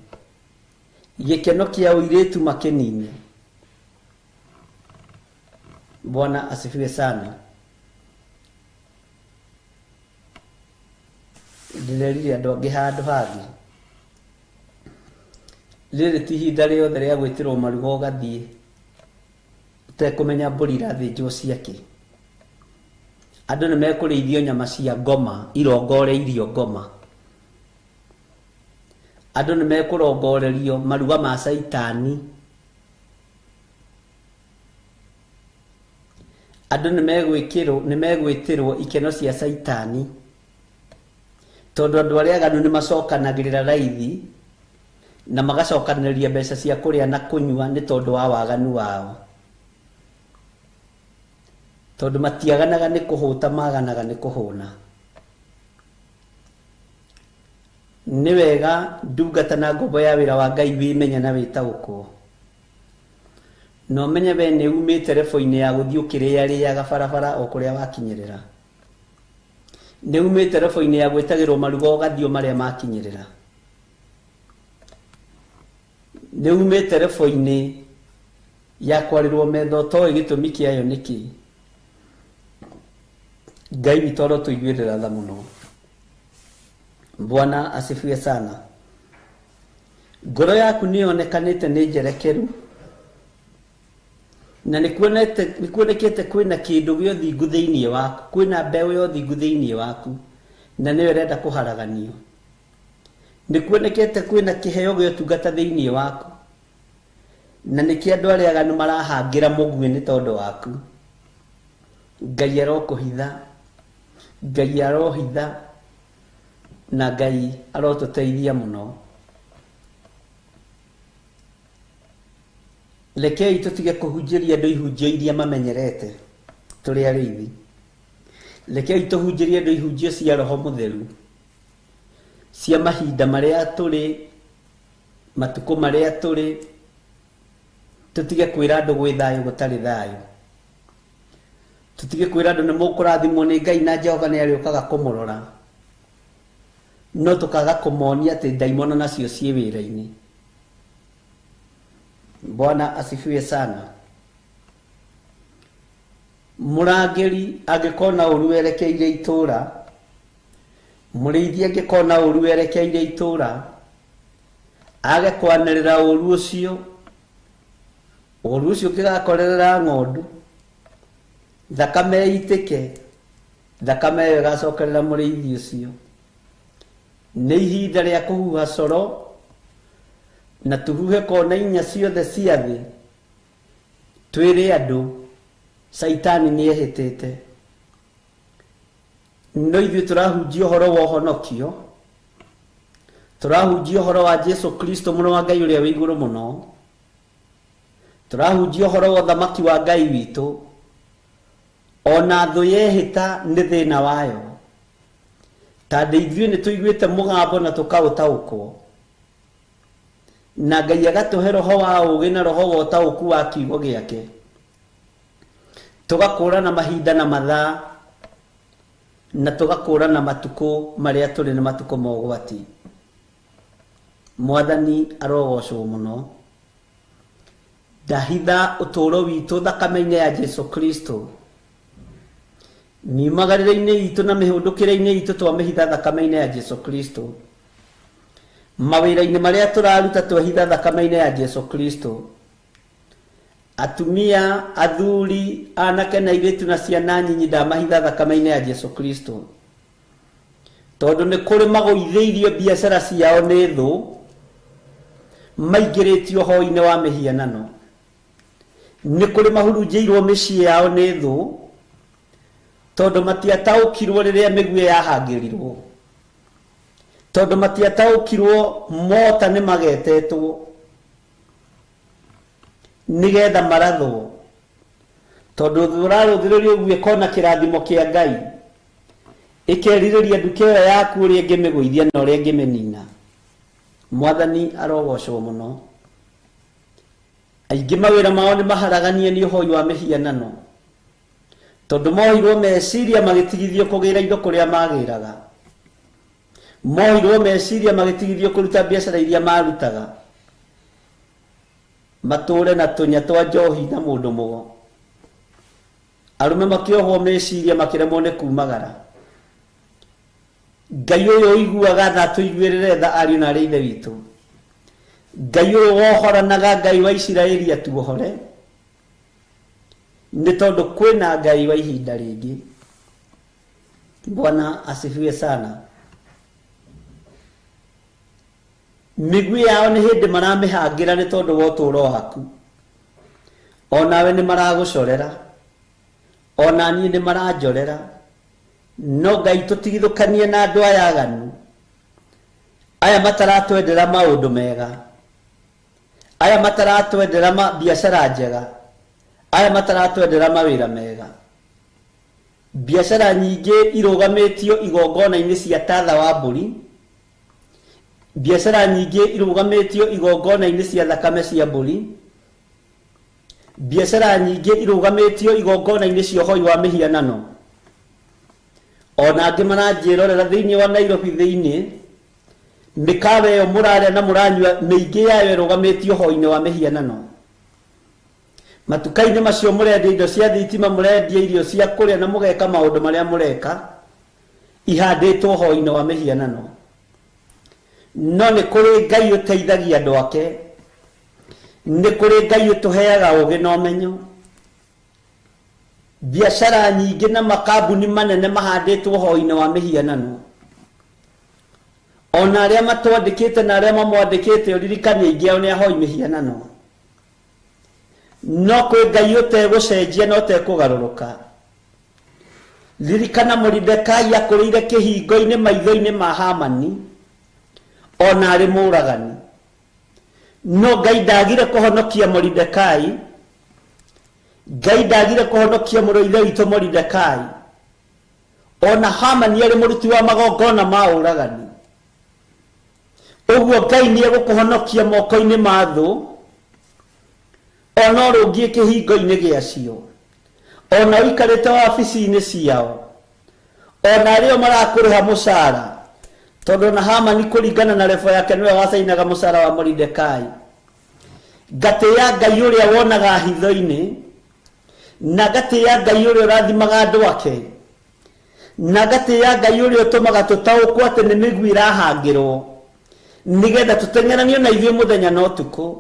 gĩkeno kĩa ũirĩtu makĩnine. Bwana asifiwe sana. Ndĩrerire andũ angĩ handũ hangĩ, rĩrĩ ti ihinda rĩothe rĩa gwĩtĩrwo maruga ũgathiĩ ũtekũmenya mbũri irathĩnjwo ciake. Andũ nĩ mekũrĩithio nyama cia ngoma, irongoreirio ngoma. Andũ nĩ mekũrongorerio maruga ma caitani. Andũ nĩ megwĩtĩrwo ikeno cia caitani, tondũ andũ arĩa aganu nĩ macokanagĩrĩra raithi na magacokanĩrĩria mbeca cia kũrĩa na kũnyua nĩ tondũ wa waganu wao. Tondũ matiaganaga nĩ kũhũta, maganaga nĩ kũhũna. Nĩ wega ndungata na ngombo ya wĩra wa Ngai wĩmenye na wĩtaũkwo. Na ũmenye we nĩ umĩte rebo-inĩ ya gũthiĩ ũkĩrĩarĩaga barabara o kũrĩa wakinyĩrĩra. Nĩ umĩte rebo-inĩ ya gwĩtagĩrwo maruga ũgathiĩ o marĩa makinyĩrĩra. Nĩ umĩte rebo-inĩ ya kwarĩrwo metha ũtoĩ gĩtũmi kĩayo nĩkĩ. Ngai witũ arotũiguĩrĩra tha mũno. Bwana asifiwe sana. Ngoro yaku nĩ yonekanĩte nĩ njerekeru na nĩ kuonekete kwĩna kĩndũ gĩa ũthingu thĩinĩ waku, kwĩna mbeũ ya ũthingu thĩinĩ waku na nĩyo ĩrenda kũharaganio. Nĩ kuonekete kwĩna kĩheo gĩa ũtungata thĩinĩ waku na nĩkĩo andũ arĩa aganu marahangĩra mũguĩ nĩ tondũ waku. Ngai arokũhitha, Ngai arohitha na Ngai arotũteithia mũno. Rekei tũtige kũhunjĩria andũ ihunjio iria mamenyerete tũrĩ arĩithi. Rekei tũhunjĩrie andũ ihunjio cia Roho Mũtheru, cia mahinda marĩa tũrĩ, matukũ marĩa tũrĩ. Tũtige kwĩra andũ gwĩ thayũ gũtarĩ thayũ. Tũtige kwĩra andũ nĩ mũkũrathimwo nĩ Ngai na Jehova nĩ arĩũkaga kũmũrora, no tũkaga kũmonia atĩ ndaimono nacio ciĩ wĩra-inĩ. Bwana asifiwe sana. Mũrangĩri angĩkona ũru werekeire itũra, mũrĩithi angĩkona ũru werekeire itũra, age kwanĩrĩra ũru ũcio, ũru ũcio ũngĩgakorerera ng'ondu, thakame ĩitĩke, thakame ĩyo ĩgacokerera mũrĩithi ũcio. Nĩ ihinda rĩa kũhuha coro na tuhuhe kona inya ciothe cia thĩ, twĩre andũ Caitani nĩ ehĩtĩte. No ithuĩ tũrahunjia ũhoro wa ũhonokio, tũrahunjia ũhoro wa Jesu Kristo mũrũ wa Ngai ũrĩa wĩ igũrũ mũno, tũrahunjia ũhoro wa ũthamaki wa Ngai witũ. Ona thũ yehĩta nĩ thĩna wayo, tondũ ithuĩ nĩ tũiguĩte mũgambo na tũkaũtaũkwo, na Ngai agatũhe roho wa ũũgĩ na roho wa ũtaũku wa kiugo gĩake. Tũgakũrana mahinda na mathaa na tũgakũrana matukũ marĩa tũrĩ na matukũ ma ũgwati. Mwathani arogocwo mũno. Ndahitha ũtũũro witũ thakame-inĩ ya Jesu Kristo. Miumagarĩre-inĩ itũ na mĩhũndũkĩre-inĩ itũ twamĩhitha thakame-inĩ ya Jesu Kristo. Mawĩra-inĩ marĩa tũraruta twehitha thakame-inĩ ya Jesu Kristo. Atumia, athuri, anake na airĩtu na ciana nyinyi ndamahitha thakame-inĩ ya Jesu Kristo. Tondũ nĩ kũrĩ magũithĩirio biacara ciao nĩ thũ, maingĩrĩtio hoi-inĩ wa mĩhianano. Nĩ kũrĩ mahurunjĩirwo mĩciĩ yao nĩ thũ, tondũ matiataũkirwo rĩrĩa mĩguĩ yahangĩrirwo, tondũ matiataũkirwo mota nĩ magetetwo nĩgetha marathwo, tondũ ũrarũthĩrĩria ũguo ĩkona kĩrathimo kĩa Ngai, ĩkerirĩria nduka ĩyo yaku ũrĩa ĩngĩmĩgũithia na ũrĩa ĩngĩmĩnina. Mwathani arogocwo mũno. Aingĩ mawĩra mao nĩ maharaganie nĩ ũhoi wa mĩhianano, tondũ moirwo meciria magĩtigithio kũgĩra indo kũrĩa magĩraga, moirwo meciria magĩtigithio kũruta biacara iria marutaga, matũre na tũnya twa njohi na mũndũ mũgo. Arũme makĩohwo meciria makĩremwo nĩ kumagara. Ngai ũyũ ũiguaga tha tũiguĩrĩre tha ariũ na arĩ ithe witũ. Ngai ũyũ wohoranaga Ngai wa Isiraeli atuohore, nĩ tondũ kwĩna Ngai wa ihinda rĩngĩ. Bwana asifiwe sana. Mĩguĩ yao nĩ hĩndĩ maramĩhangĩra nĩ tondũ wa ũtũũro waku. Onawe nĩ maragũcorera, ona niĩ nĩ maranjorera. No Ngai tũtigithũkanie na andũ aya aganu, aya mataratwendera maũndũ mega, aya mataratwendera biacara njega, aya mataratwendera mawĩra mega. Biacara nyingĩ irũgamĩtio igongona-inĩ cia tatha wa mbũri, Biacara nyingĩ irũgamĩtio igongona-inĩ cia thakame cia mbũri. Biacara nyingĩ irũgamĩtio igongona-inĩ cia ũhoi wa mĩhianano. Ona angĩ maranjĩrorera thĩinĩ wa Nairobi thĩinĩ, mĩkawa ĩyo mũrarĩa na mũranyua mĩingĩ yayo ĩrũgamĩtio ũhoi-inĩ wa mĩhianano. Matuka-inĩ macio mũrendia indo cia thitima, mũrendia irio cia kũrĩa na mũgeka maũndũ marĩa mũreka, ihandĩtwo ũhoi-inĩ wa mĩhianano. No nĩ kũrĩ Ngai ũteithagia andũ ake, nĩ kũrĩ Ngai ũtũheaga ũgĩ na ũmenyo. Biacara nyingĩ na makambuni manene mahandĩtwo ũhoi-inĩ wa mĩhianano. Ona arĩa matwandĩkĩte na arĩa mamwandĩkĩte ũririkanie aingĩ ao nĩ ahoi mĩhianano. No kwĩ Ngai ũtegũcenjia na ũtekũgarũrũka. Ririkana Moridekai akũrĩire kĩhingo-inĩ maitho-inĩ ma Hamani, ona arĩ mũũragani. No Ngai ndagire kũhonokia Moridekai, Ngai ndagire kũhonokia mũrũ ithe witũ Moridekai, ona Hamani arĩ mũruti wa magongona ma ũragani. Ũguo Ngai nĩ egũkũhonokia moko-inĩ ma thũ, ona ũrũngiĩ kĩhingo-inĩ gĩacio, ona ũikarĩte wabici-inĩ ciao, ona arĩa marakũrĩha mũcara, tondũ na Hamani kũringana na rebo yake nĩwe wacainaga mũcara wa Moridekai. Ngatĩĩa Ngai ũrĩa wonaga hitho-inĩ, na ngatĩĩa Ngai ũrĩa ũrathimaga andũ ake, na ngatĩĩa Ngai ũrĩa ũtũmaga tũtaũkwo atĩ nĩ mĩguĩ ĩrahangĩrwo nĩgetha tũteng'eranio na ithuĩ mũthenya na ũtukũ.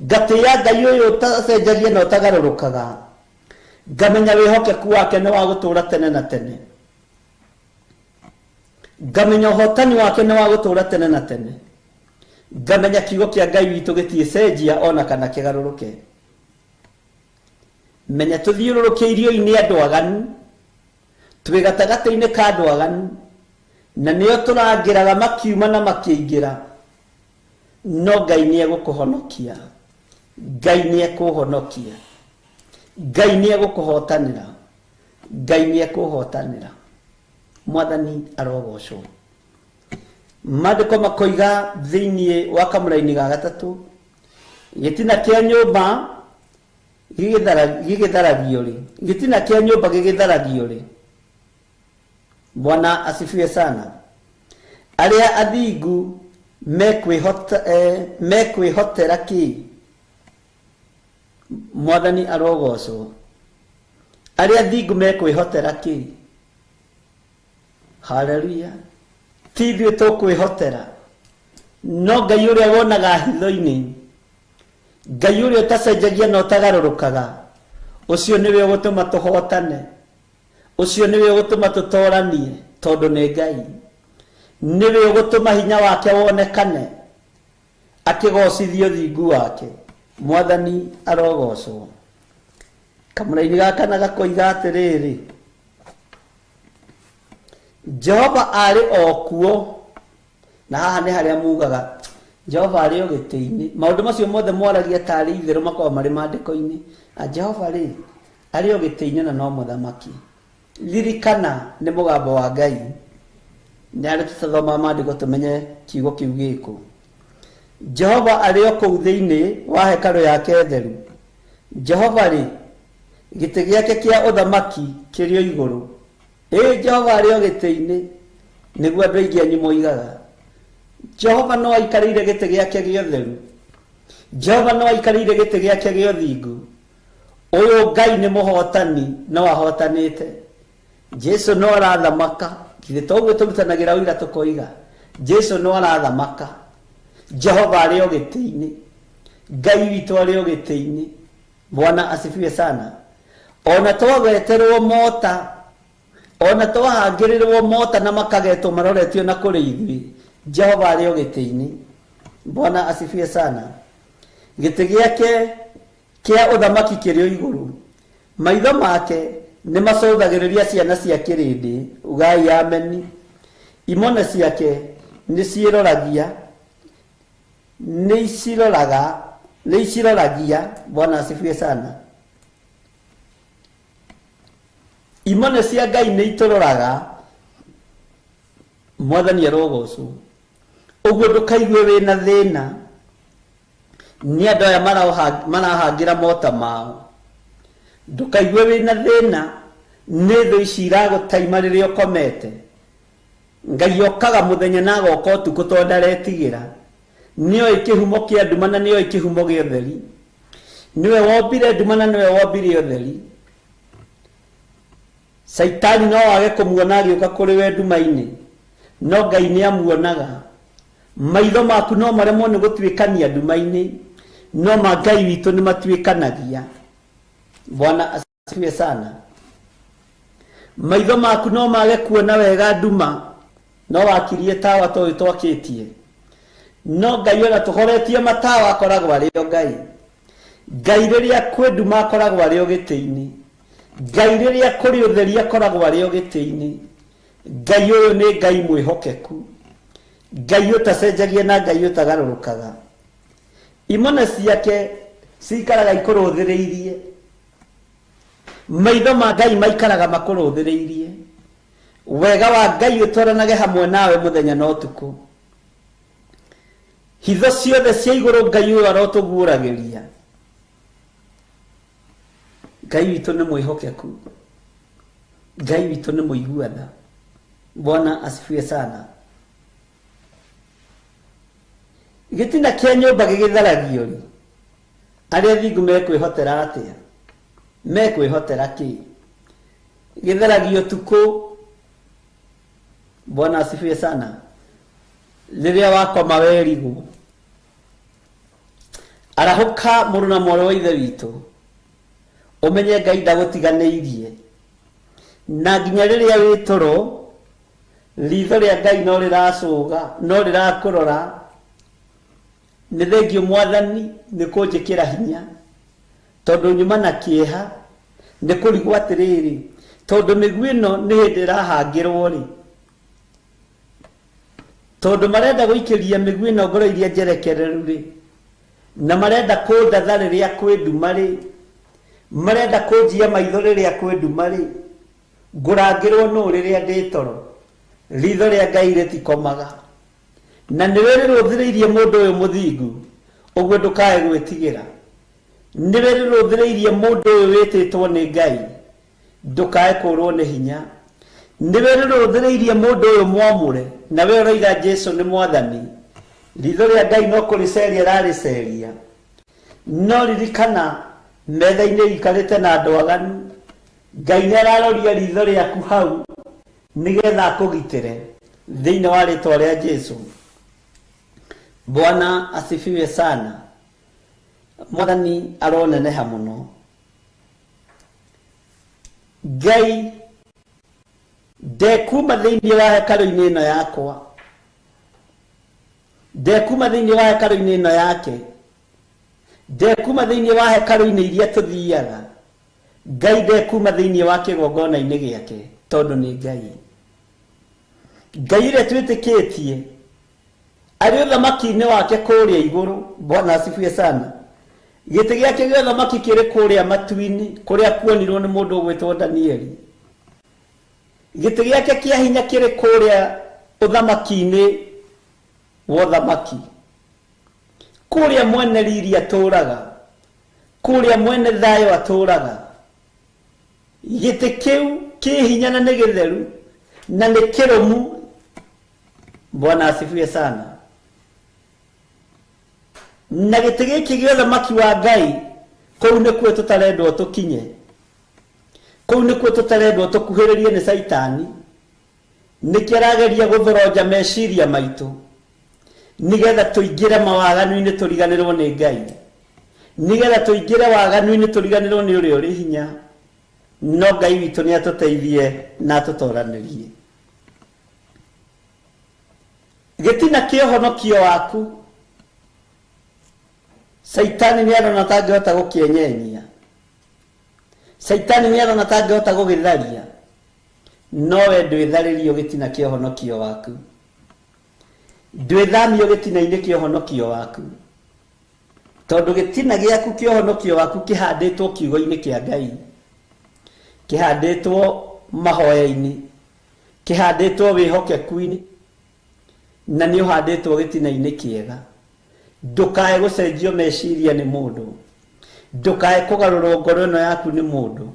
Ngatĩĩa Ngai ũyũ ũtacenjagia na ũtagarũrũkaga, ngamenya wĩhokeku wake nĩ wa gũtũũra tene na tene, ngamenya ũhotani wake nĩ wa gũtũũra tene na tene, ngamenya kiugo kĩa Ngai witũ gĩtiĩcenjia ona kana kĩgarũrũke. Menya tũthiũrũrũkĩirio-inĩ andũ aganu, twĩ gatagatĩ-inĩ ka andũ aganu, na nĩo tũrangĩraga makiuma na makĩingĩra. No Ngai nĩ egũkũhonokia, Ngai nĩ ekũhonokia, Ngai nĩ egũkũhotanĩra, Ngai nĩ ekũhotanĩra. Mwathani arogocwo. Maandĩko makoiga thĩinĩ wa kamũraini ga gatatũ, gĩtina kĩa nyũmba gĩgĩtharagio rĩ, gĩtina kĩa nyũmba gĩgĩtharagio rĩ. Bwana asifiwe sana. Arĩa athingu mekwĩhotera kĩ? Mwathani arogocwo. Arĩa athingu mekwĩhotera kĩ? Haleluya. Ti ithuĩ tũkwĩhotera, no Ngai ũrĩa wonaga hitho-inĩ, Ngai ũrĩa ũtacenjagia na ũtagarũrũkaga, ũcio nĩwe ũgũtũma tũhotane, ũcio nĩwe ũgũtũma tũtoranie, tondũ nĩ Ngai. Nĩwe ũgũtũma hinya wake wonekane, akĩgocithio thingu wake. Mwathani arogocwo. Kamũraini ga kana gakoiga atĩrĩrĩ, Jehova arĩ o kuo, na haha nĩ harĩa mugaga Jehova arĩ o gĩtĩ-inĩ. Maũndũ macio mothe mwaragia tarĩ itherũ makoragwo marĩ maandĩko-inĩ. Jehova rĩ arĩ o gĩtĩ-inĩ na no mũthamaki. Ririkana nĩ mũgambo wa Ngai, nĩ harĩa tũtathomaga maandĩko tũmenye kiugo kĩu gĩkũ. Jehova arĩ o kũu thĩinĩ wa hekarũ yake theru. Jehova rĩ, gĩtĩ gĩake kĩa ũthamaki kĩrĩ o igũrũ. Ĩ Jehova arĩ o gĩtĩ-inĩ, nĩguo andũ aingĩ anyu moigaga. Jehova no aikarĩire gĩtĩ gĩake gĩa ũtheru. Jehova no aikarĩire gĩtĩ gĩake gĩa ũthingu. Ũyũ Ngai nĩ mũhotani, no ahotanĩte. Jesu no arathamaka. Githĩ to ũguo tũrutanagĩra ũira tũkoiga Jesu no arathamaka. Jehova arĩ o gĩtĩ-inĩ, Ngai witũ arĩ o gĩtĩ-inĩ. Bwana asifiwe sana. Ona twageterwo mota, ona twahangĩrĩrwo mota na makagetwo maroretio na kũrĩ ithuĩ, Jehova arĩ o gĩtĩ-inĩ. Bwana asifiwe sana. Gĩtĩ gĩake kĩa ũthamaki kĩrĩ o igũrũ. Maitho make nĩ macũthagĩrĩria ciana cia kĩrĩndĩ. Ugai ameni. Imone ciake nĩ ciĩroragia, nĩ iciroraga, nĩ iciroragia. Bwana asifiwe sana. Imone cia Ngai nĩ itũroraga. Mwathani arogocwo. Ũguo ndũkaigue wĩna thĩna nĩ andũ aya marahangĩra mota mao. Ndũkaigue wĩna thĩna nĩ thũ ici iragũtaima rĩrĩa ũkomete. Ngai okaga mũthenya na agoka ũtukũ tondũ ndaretigĩra. Nĩoĩ kĩhumo kĩa nduma na nĩoĩ kĩhumo gĩa ũtheri. Nĩwe wombire nduma na nĩwe wombire ũtheri. Caitani no age kũmuona agĩũka kũrĩ we nduma-inĩ, no Ngai nĩ amuonaga. Maitho maku no maremwo nĩ gũtuĩkania nduma-inĩ, no ma Ngai witũ nĩ matuĩkanagia. Bwana asifiwe sana. Maitho maku no mage kuona wega nduma, no wakirie tawa tũyũ twakĩtie. No Ngai ona tũhoretie matawa akoragwo arĩ o Ngai. Ngai rĩrĩa kwĩ nduma akoragwo arĩ o gĩtĩ-inĩ. Ngai rĩrĩa kũrĩ ũtheri akoragwo arĩ o gĩtĩ-inĩ. Ngai ũyũ nĩ Ngai mwĩhokeku. Ngai ũtacenjagia na Ngai ũtagarũrũkaga. Imone ciake cikaraga ikũrũthĩrĩirie. Maitho ma Ngai maikaraga makũrũthĩrĩirie. Wega wa Ngai ũtwaranage hamwe nawe mũthenya na ũtukũ. Hitho ciothe cia igũrũ Ngai ũyũ arotũguũragĩria. Ngai witũ nĩ mwĩhokeku. Ngai witũ nĩ mũigua tha. Bwana asifiwe sana. Gĩtina kĩa nyũmba gĩgĩtharagio rĩ, arĩa athingu mekwĩhotera atĩa? Mekwĩhotera kĩ? Gĩtharagio ũtukũ. Bwana asifiwe sana. Rĩrĩa wakoma werigwo. Arahũka mũrũ na mwarĩ wa ithe witũ, ũmenye Ngai ndagũtiganĩirie. Na nginya rĩrĩa wĩ toro, ritho rĩa Ngai no rĩracũga, no rĩrakũrora. Nĩ thengio Mwathani nĩ kũnjĩkĩra hinya, tondũ nyuma na kĩeha nĩ kũrigwo atĩrĩrĩ, tondũ mĩguĩ ĩno nĩ hĩndĩ ĩrahangĩrwo rĩ, tondũ marenda gũikĩria mĩguĩ ĩno ngoro iria njerekereru rĩ, na marenda kũndatha rĩrĩa kwĩ nduma rĩ, marenda kũnjia maitho rĩrĩa kwĩ nduma rĩ, ngũrangĩrwo nũ rĩrĩa ndĩ toro? Ritho rĩa Ngai rĩtikomaga. Na nĩwe rĩrũthĩrĩirie mũndũ ũyũ mũthingu, ũguo ndũkae gwĩtigĩra. Nĩwe rĩrũthĩrĩirie mũndũ ũyũ wĩtĩtwo nĩ Ngai, ndũkae kũrwo nĩ hinya. Nĩwe rĩrũthĩrĩirie mũndũ ũyũ mwamũre, na we ũroiga Jesu nĩ Mwathani. Ritho rĩa Ngai no kũrĩceria rarĩceria. No ririkana metha-inĩ ũikarĩte na andũ aganu, Ngai nĩ araroria ritho rĩaku hau nĩgetha akũgitĩre thĩinĩ wa rĩtwa rĩa Jesu. Bwana asifiwe sana. Mwathani aroneneha mũno. Ngai ndekuma thĩinĩ wa hekarũ-inĩ ĩno yakwa, ndekuma thĩinĩ wa hekarũ-inĩ ĩno yake, ndekuma thĩinĩ wa hekarũ-inĩ iria tũthiaga. Ngai ndekuma thĩinĩ wa kĩgongona-inĩ gĩake, tondũ nĩ Ngai. Ngai ũrĩa twĩtĩkĩtie arĩ ũthamaki-inĩ wake kũrĩa igũrũ. Bwana asifiwe sana. Gĩtĩ gĩake gĩa ũthamaki kĩrĩ kũrĩa matu-inĩ, kũrĩa kuonirwo nĩ mũndũ ũgwĩtwo Danieli. Gĩtĩ gĩake kĩa hinya kĩrĩ kũrĩa ũthamaki-inĩ wa ũthamaki, kũrĩa mwene riri atũraga, kũrĩa mwene thayũ atũraga. Gĩtĩ kĩu kĩ hinya na nĩ gĩtheru na nĩ kĩrũmu. Bwana asifiwe sana. Na gĩtĩ gĩkĩ gĩa ũthamaki wa Ngai, kũu nĩkuo tũtarendwo tũkinye, kũu nĩkuo tũtarendwo tũkuhĩrĩrie nĩ Caitani. Nĩkĩo arageria gũthoronja meciria maitũ nĩgetha tũingĩre mawaganu-inĩ tũriganĩrwo nĩ Ngai, nĩgetha tũingĩre waganu-inĩ tũriganĩrwo nĩ ũrĩa ũrĩ hinya. No Ngai witũ nĩ atũteithie na atũtoranĩrie. Gĩtina kĩa ũhonokio waku, Caitani nĩ arona ta angĩhota gũkĩenyenyia, Caitani nĩ arona ta angĩhota gũgĩtharia, no we ndwĩtharĩrio gĩtina kĩa ũhonokio waku, ndwĩthamio gĩtina-inĩ kĩa ũhonokio waku, tondũ gĩtina gĩaku kĩa ũhonokio waku kĩhandĩtwo kiugo-inĩ kĩa Ngai, kĩhandĩtwo mahoya-inĩ, kĩhandĩtwo wĩhokeku-inĩ. Na nĩ ũhandĩtwo gĩtina-inĩ kĩega. Ndũkae gũcenjio meciria nĩ mũndũ. Ndũkae kũgarũrwo ngoro ĩno yaku nĩ mũndũ.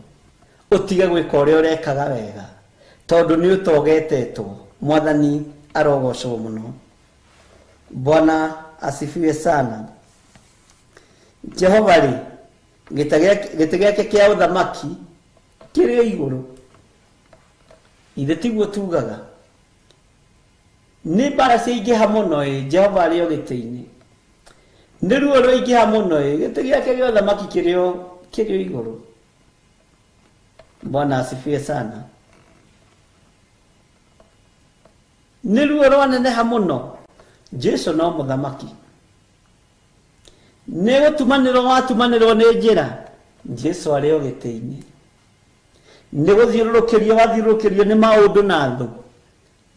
Ũtige gwĩka ũrĩa ũrekaga wega. Tondũ nĩ ũtogetetwo. Mwathani arogocwo mũno. Bwana asifiwe sana. Jehova rĩ, gĩtĩ gĩake kĩa ũthamaki kĩrĩ o igũrũ. Ithe tiguo tugaga. Nĩ mbara ciaingĩha mũno ĩ, Jehova arĩ o gĩtĩ-inĩ. Nĩ ruo rwaingĩha mũno ĩ, gĩtĩ gĩake gĩa ũthamaki kĩrĩ o igũrũ. Bwana asifiwe sana. Nĩ ruo rwaneneha mũno, Jesu no mũthamaki. Nĩ gũtumanĩrwo watumanĩrwo nĩ njĩra, Jesu arĩ o gĩtĩ-inĩ. Nĩ gũthiũrũrũkĩrio wathiũrũrũkĩrio nĩ maũndũ na thũ.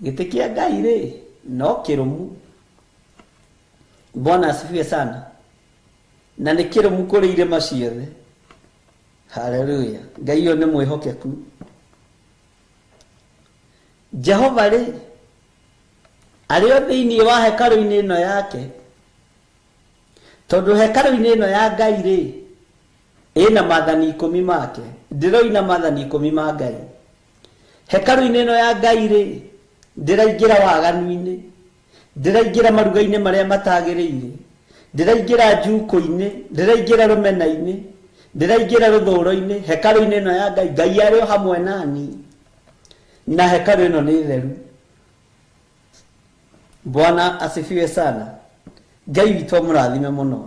Gĩtĩ kĩa Ngai rĩ, no kĩrũmu. Bwana asifiwe sana. Na nĩ kĩrũmu kũrĩ irĩma ciothe. Haleluya. Ngai ũyũ nĩ mwĩhokeku. Jehova rĩ, arĩ o thĩinĩ wa hekarũ-inĩ ĩno yake. Tondũ hekarũ-inĩ ĩno ya Ngai rĩ, ĩna maathani 10 make. Ndĩroina maathani 10 ma Ngai. Hekarũ-inĩ ĩno ya Ngai rĩ, ndĩraingĩra waganu-inĩ. Ndĩraingĩra maruga-inĩ marĩa matagĩrĩire. Ndĩraingĩra njukũ-inĩ, ndĩraingĩra rũmena-inĩ, ndĩraingĩra rũthũro-inĩ. Hekarũ-inĩ ĩno ya Ngai, Ngai arĩ o hamwe nani. Na hekarũ ĩno nĩ theru. Bwana asifiwe sana. Ngai witũ amũrathime mũno.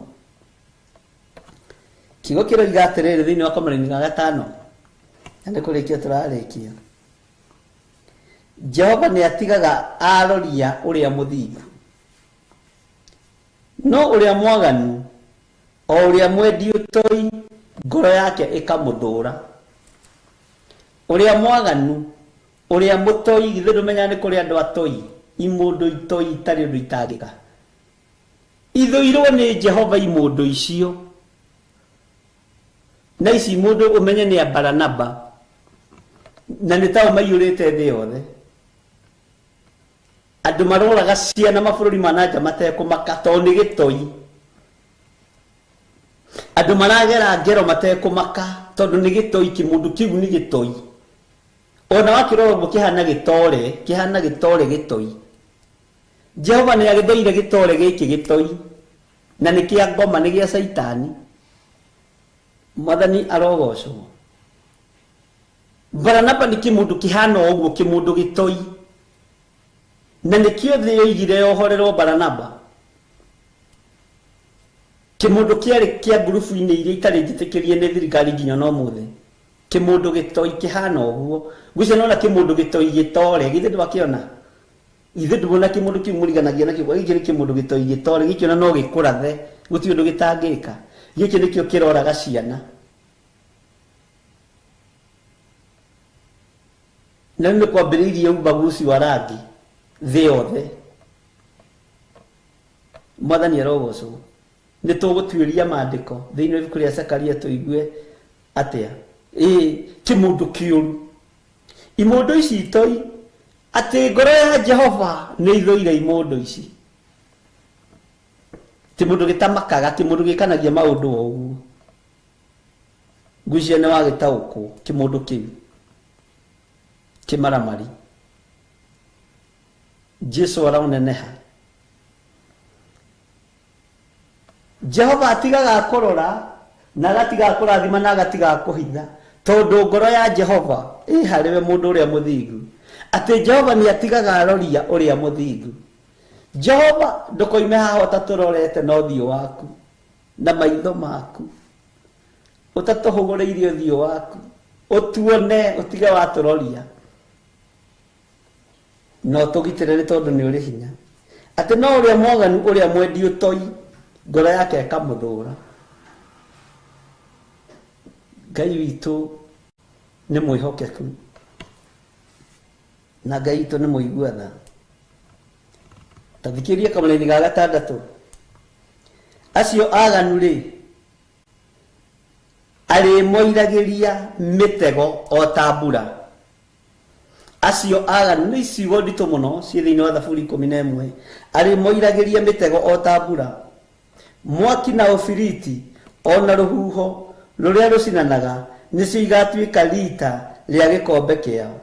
Kiugo kĩroiga atĩrĩrĩ thĩinĩ wa kamũraini ga gatano, na nĩ kũrĩkia tũrarĩkia. Jehova nĩ atigaga aroria ũrĩa mũthingu, no ũrĩa mwaganu o ũrĩa mwendi ũtoi ngoro yake ĩkamũthũra. Ũrĩa mwaganu ũrĩa mũtoi, githĩ ndũmenyaga nĩ kũrĩ andũ atoi, imũndũ itoi itarĩ ũndũ itangĩka. Ithũirwo nĩ Jehova imũndũ icio. Na ici mũndũ ũmenye nĩ a Baranaba, na nĩ tao maiyũrĩte thĩ yothe. Andũ maroraga ciana mabũrũri ma na nja matekũmaka tondũ nĩ gĩtoi. Andũ maragera ngero matekũmaka tondũ nĩ gĩtoi, kĩmũndũ kĩu nĩ gĩtoi. Ona wakĩrora ũguo kĩhana gĩtore, kĩhana gĩtore gĩtoi. Jehova nĩ agĩthũire gĩtore gĩkĩ gĩtoi, na nĩ kĩa ngoma, nĩ gĩa Caitani. Mwathani arogocwo. Baranaba nĩ kĩmũndũ kĩhana ũguo, kĩmũndũ gĩtoi. Na nĩkĩo thĩ yoigire yohorerwo Baranaba. Kĩmũndũ kĩarĩ kĩa ngurubu-inĩ iria itarĩ njĩtĩkĩrie nĩ thirikari nginya na ũmũthĩ. Kĩmũndũ gĩtoi kĩhana ũguo. Ngwĩciria nĩwona kĩmũndũ gĩtoi gĩtore, githĩ ndwakĩona? Ithe ndũbona kĩmũndũ kĩu mũriganagia nakĩo, gĩkĩ nĩ kĩmũndũ gĩtoi gĩtore, gĩkĩ ona no gĩkũrathe, gũtirĩ ũndũ gĩtangĩka. Gĩkĩ nĩkĩo kĩroraga ciana. Na rĩu nĩ kwambĩrĩirie ubaguzi wa rangi thĩ yothe. Mwathani arogocwo. Nĩ tũgũtuĩria maandĩko thĩinĩ wa ibuku rĩa Zakaria tũigue atĩa. Ĩĩ, kĩmũndũ kĩũru. Imũndũ ici itoi, atĩ ngoro ya Jehova nĩ ithũire imũndũ ici. Kĩmũndũ gĩtamakaga, kĩmũndũ gĩkanagia maũndũ o ũguo. Ngwĩciria nĩ wagĩtaũkwo kĩmũndũ kĩu. Kĩmaramari. Jesu araũneneha. Jehova atigaga kũrora na agatiga kũrathima na agatiga kũhitha, tondũ ngoro ya Jehova ĩ harĩ we mũndũ ũrĩa mũthingu. Atĩ Jehova nĩ atigaga aroria ũrĩa mũthingu. Jehova ndũkoime haha ũtatũrorete na ũthiũ waku na maitho maku, ũtatũhũgũrĩirie ũthiũ waku, ũtuone ũtige watũroria, na ũtũgitĩre nĩ tondũ nĩ ũrĩ hinya. Atĩ no ũrĩa mwaganu ũrĩa mwendi ũtoi ngoro yake ĩkamũthũra. Ngai witũ nĩ mwĩhokeku na Ngai witũ nĩ mũigua tha. Ta thikĩrĩria kamũraini ga gatandatũ. Acio aganu rĩ, arĩmoiragĩria mĩtego o ta mbura, Acio aganu nĩ ciugo nditũ mũno ciĩ thĩinĩ wa Thaburi 11. Arĩmoiragĩria mĩtego o ta mbura, mwaki na ũbiriti ona rũhuho rũrĩa rũcinanaga nĩcio igatuĩka rita rĩa gĩkombe kĩao.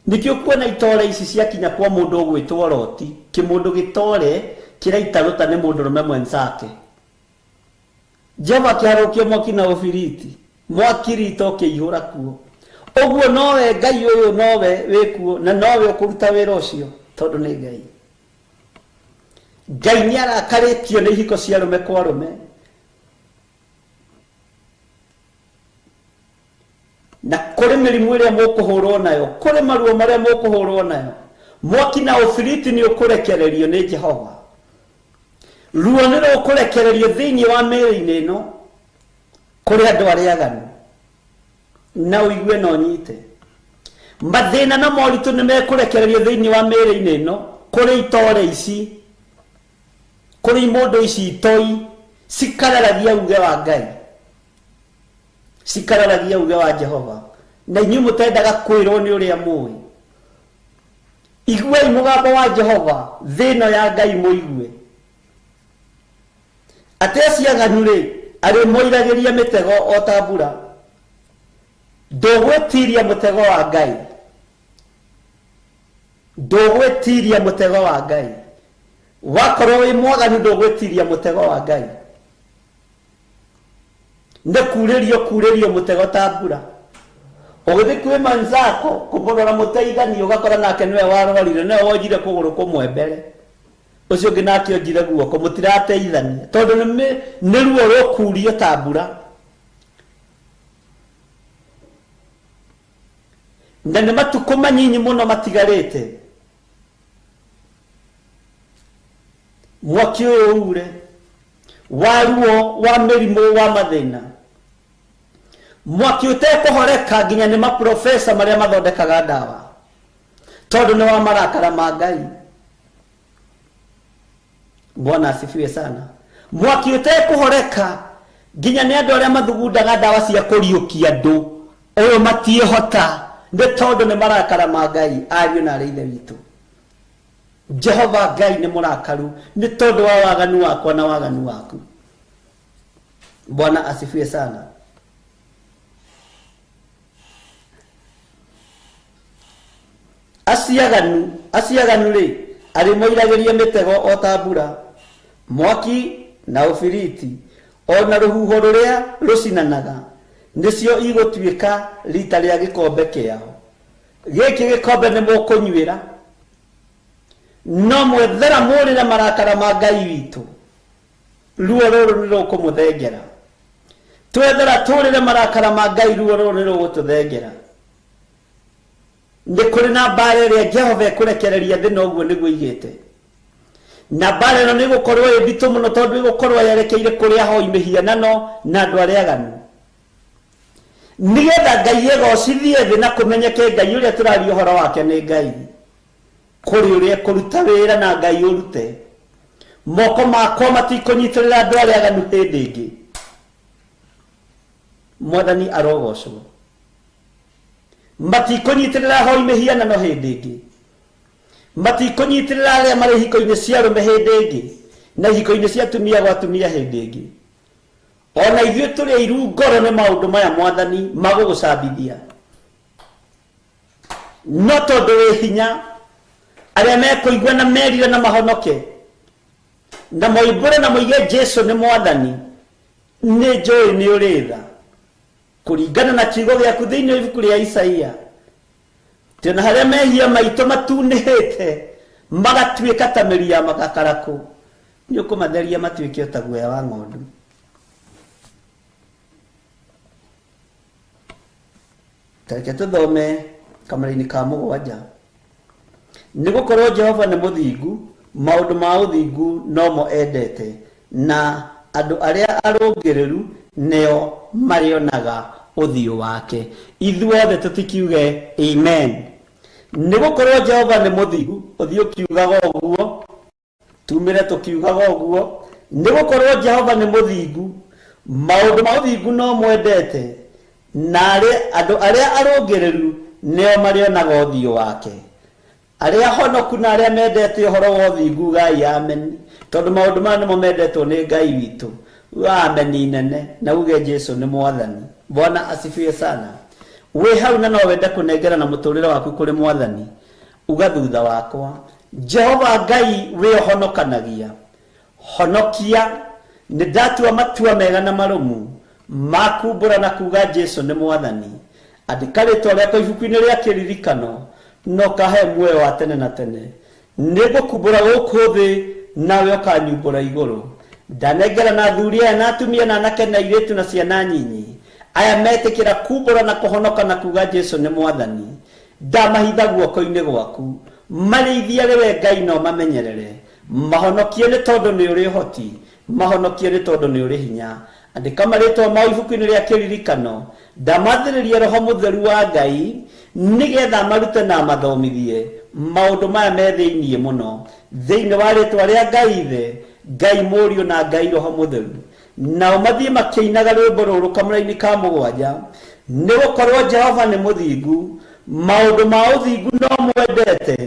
Nĩkĩo kuona itore ici ciakinya kwa mũndũ ũgwĩtwo Loti, kĩmũndũ gĩtore kĩraita ruta nĩ mũndũrũme mwenzake. Jehova akĩharũkia mwaki na ũbiriti, mwaki rita ũkĩihũra kuo. Ũguo nowe Ngai ũyũ nowe wĩkuo na nowe ũkũruta wĩra ũcio tondũ nĩ Ngai. Ngai nĩ arakarĩtio nĩ ihiko cia arũme kwa arũme. Na kũrĩ mĩrimũ ĩrĩa mũkũhũrwo nayo, kũrĩ maruo marĩa mũkũhũrwo nayo, mwaki na ũbiriti nĩ ũkũrekererio nĩ Jehova. Ruo nĩ rũkũrekererio thĩinĩ wa mĩĩrĩ-inĩ ĩno kũrĩ andũ arĩa aganu, na ũigue na ũnyite. Mathĩna na moritũ nĩ mekũrekererio thĩinĩ wa mĩĩrĩ-inĩ ĩno kũrĩ itore ici, kũrĩ imũndũ ici itoi cikararagia uge wa Ngai, cikararagia uge wa Jehova. Na inyuĩ mũtendaga kwĩrwo nĩ ũrĩa mũĩ, iguai mũgambo wa Jehova, thĩ ĩno ya Ngai mũigue. Atĩ acio aganu rĩ, arĩmoiragĩria mĩtego o ta mbura. Ndũgwĩtiria mũtego wa Ngai, ndũgwĩtiria mũtego wa Ngai. Wakorwo wĩ mwaganu ndũgwĩtiria mũtego wa Ngai. Nĩ kurĩrio kurĩrio mũtego ta mbura. Ũgĩthiĩ kwĩ mwenzako kũmũrora mũteithani, ũgakora nake nĩwe warwarire, nĩwe wonjire kũgũrũ kũmwe mbere, ũcio ũngĩ nake onjire guoko, mũtirateithania tondũ nĩ ruo rũkurio ta mbura. Na nĩ matukũ manyinyi mũno matigarĩte mwaki ũyũ ure wa ruo wa mĩrimũ wa mathĩna, mwaki ũtekũhoreka nginya nĩ maprofesa marĩa mathondekaga ndawa, tondũ nĩ wa marakara ma Ngai. Bwana asifiwe sana. Mwaki ũtekũhoreka nginya nĩ andũ arĩa mathugundaga ndawa cia kũriũkia andũ, ũyũ matiĩhota nĩ tondũ nĩ marakara ma Ngai. Ariũ na arĩ ithe witũ, Jehova Ngai nĩ mũrakaru nĩ tondũ wa waganu wakwa na waganu waku. Bwana asifiwe sana. Acio aganu rĩ, arĩmoiragĩria mĩtego o ta mbura, mwaki na ũbiriti ona rũhuho rũrĩa rũcinanaga nĩcio igũtuĩka rita rĩa gĩkombe kĩao. Gĩkĩ gĩkombe nĩ mũkũnyuĩra, no mwethera mũrĩre marakara ma Ngai witũ, ruo rũrũ nĩ rũkũmũthengera. Twethera tũrĩre marakara ma Ngai, ruo rũrũ nĩ rũgũtũthengera. Nĩ kũrĩ na mbara ĩrĩa Jehova ekũrekereria thĩ, na ũguo nĩguo igĩte. Na mbara ĩno nĩ ĩgũkorwo ĩ nditũ mũno tondũ ĩgũkorwo yerekeire kũrĩ ahoi mĩhianano na andũ arĩa aganu, nĩgetha Ngai egocithie thĩ na kũmenyeke Ngai ũrĩa tũraria ũhoro wake nĩ Ngai. Kũrĩ ũrĩa ekũruta wĩra na Ngai ũrute. Moko makwa matikũnyitĩrĩra andũ arĩa aganu hĩndĩ ĩngĩ. Mwathani arogocwo. Matikũnyitĩrĩra ahoi mĩhianano hĩndĩ ĩngĩ, matikũnyitĩrĩra arĩa marĩ ihiko-inĩ cia arũme hĩndĩ ĩngĩ, na ihiko-inĩ cia atumia gwa atumia hĩndĩ ĩngĩ. Ona ithuĩ tũrĩ airu ngoro nĩ maũndũ maya Mwathani magũgũcambithia, no tondũ wĩ hinya, arĩa mekũigua na merire na mahonoke na moimbũre na moige Jesu nĩ Mwathani, nĩ njũĩ nĩ ũrĩ tha kũringana na kiugo gĩaku thĩinĩ wa ibuku rĩa Isaia. Tena harĩa mehia maitũ matunĩhĩte magatuĩka ta mĩri ya magakarakũ, nĩ ũkũmatheria matuĩke o ta guoya wa ng'ondu. Tareke tũthome kamũra-inĩ ka 7. Nĩ gũkorwo Jehova nĩ mũthingu, maũndũ ma ũthingu nomo endete, na andũ arĩa arũngĩrĩru nĩo marĩonaga ũthiũ wake. Ithuothe tũtikiuge amen. Nĩ gũkorwo Jehova nĩ mũthingu, ũthiũ ũkiugaga ũguo, tumĩre tũkiugaga ũguo. Nĩ gũkorwo Jehova nĩ mũthingu, maũndũ ma ũthingu no mwendete, na andũ arĩa arũngĩrĩru Nĩo marĩonaga ũthiũ wake. Arĩa honoku na arĩa mendete ũhoro wa ũthingu, ugai amen, tondũ maũndũ maya nĩmo mendetwo nĩ Ngai witũ. Ameni nene na uge Jesu nĩ mwathani. Bwana asifiwe sana. Wĩ hau na no wende kũnengerana mũtũrĩre waku kũrĩ mwathani, uga thutha wakwa, Jehova Ngai wĩ ũhonokanagia, honokia. Nĩ ndatua matua mega na marũmu makumbũra na kuga Jesu nĩ mwathani. Andĩka rĩtwa rĩakwa ibuku-inĩ rĩa kĩririkano no kahe muoyo wa tene na tene. Nĩngũkumbũra gũkũ thĩ nawe ũkanyumbũra igũrũ. Ndanengera na athuri aya na atumia na anake na airĩtu na ciana nyinyi aya metĩkĩra kumbũra na kũhonoka na kuga Jesu nĩ mwathani. Ndamahitha guoko-inĩ gwaku, marĩithia rĩwe Ngai no mamenyerere, mahonokie nĩ tondũ nĩ ũrĩ ũhoti, mahonokie nĩ tondũ nĩ ũrĩ hinya. Andĩka marĩtwa mao ibuku-inĩ rĩa kĩririkano, ndamathĩrĩria Roho Mũtheru wa Ngai nĩgetha marute na mathomithie maũndũ maya me thĩiniĩ mũno, thĩinĩ wa rĩtwa rĩa Ngai Ithe, Ngai Mũriũ na Ngai Roho Mũtheru. Nao mathiĩ makĩinaga rwĩmbo rũrũ kamũra-inĩ ka mũgwanja, nĩ gũkorwo Jehova nĩ mũthingu, maũndũ ma ũthingu no mwendete,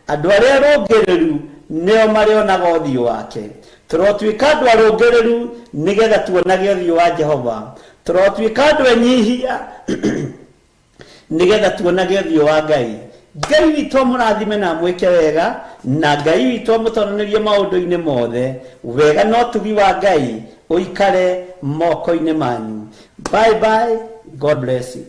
andũ arĩa arũngĩrĩru nĩo marĩonaga ũthiũ wake. Tũrotuĩka andũ arũngĩrĩru nĩgetha tuonage ũthiũ wa Jehova. Tũrotuĩka andũ enyihia nĩgetha tuonage ũthiũ wa Ngai. Ngai witũ amũrathime na amwĩke wega, na Ngai witũ amũtonanĩrie maũndũ-inĩ mothe. Wega na ũtugi wa Ngai ũikare moko-inĩ manyu. Bye bye. God bless you.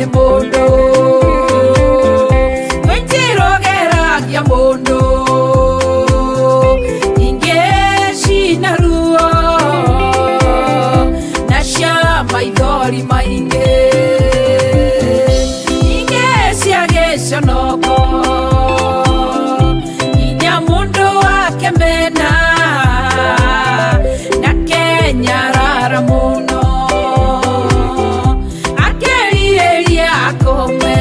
Nĩ mũndũ kwĩ njĩra ũgeragia mũndũ ingĩ cina ruo na cia maithori maingĩ ingĩ cia gĩconoko nginya mũndũ akemena na kenyarara mũno akerirĩria akome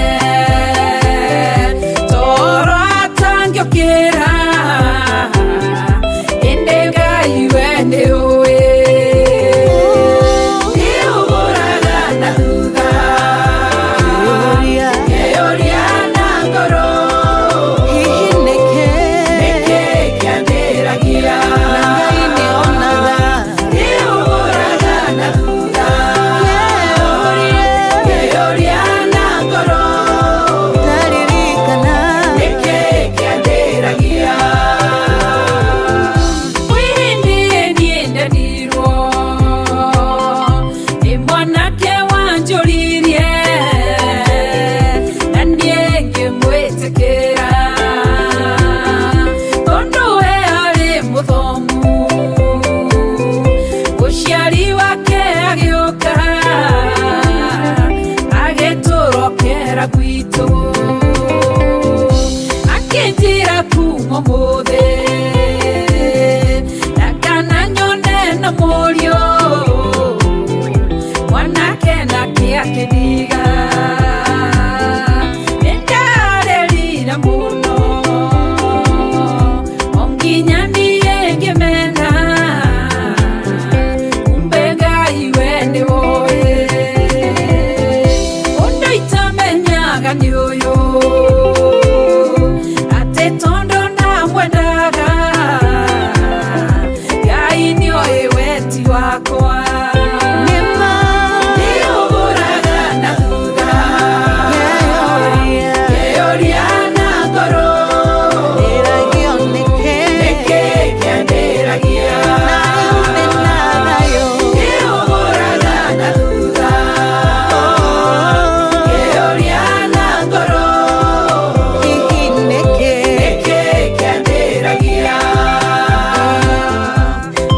toro atangĩũkĩra ĩndĩ Ngai we nĩũĩ nĩũgũraga na thutha ngeyũria na ngoro Hihi nĩkĩ nĩkĩ kĩandĩragia na Ngai nĩonaga nĩũgũraga na thutha ngeyũria na ngoro Ndaririkana nĩkĩ kĩandĩragia kwĩ hĩndĩ niĩ ndendirwo nĩ mwanake wanjũririe na niĩ ngĩmwĩtĩkĩra tondũ we arĩ mũthomu mũciari wake agĩũka agĩtũrokera gwitũ akĩnjĩra kuma ũmũthĩ ndakana nyone na mũriũ mwanake nake akĩndiga nĩndarĩrire mũno o nginya niĩ ngĩmena kumbe Ngai we nĩwoĩ ũndũ itamenyaga nĩ ũyũ atĩ tondũ ndamwendaga Ngai nĩoĩ weti wakwa nĩma nĩũgũraga na thutha ngeyũria ngeyũria na ngoro ndĩragio nĩkĩ nĩkĩ kĩandĩragia na rĩu ndĩna thayũ nĩũgũraga na thutha ngeyũria na ngoro Hihi nĩkĩ nĩkĩ kĩandĩragia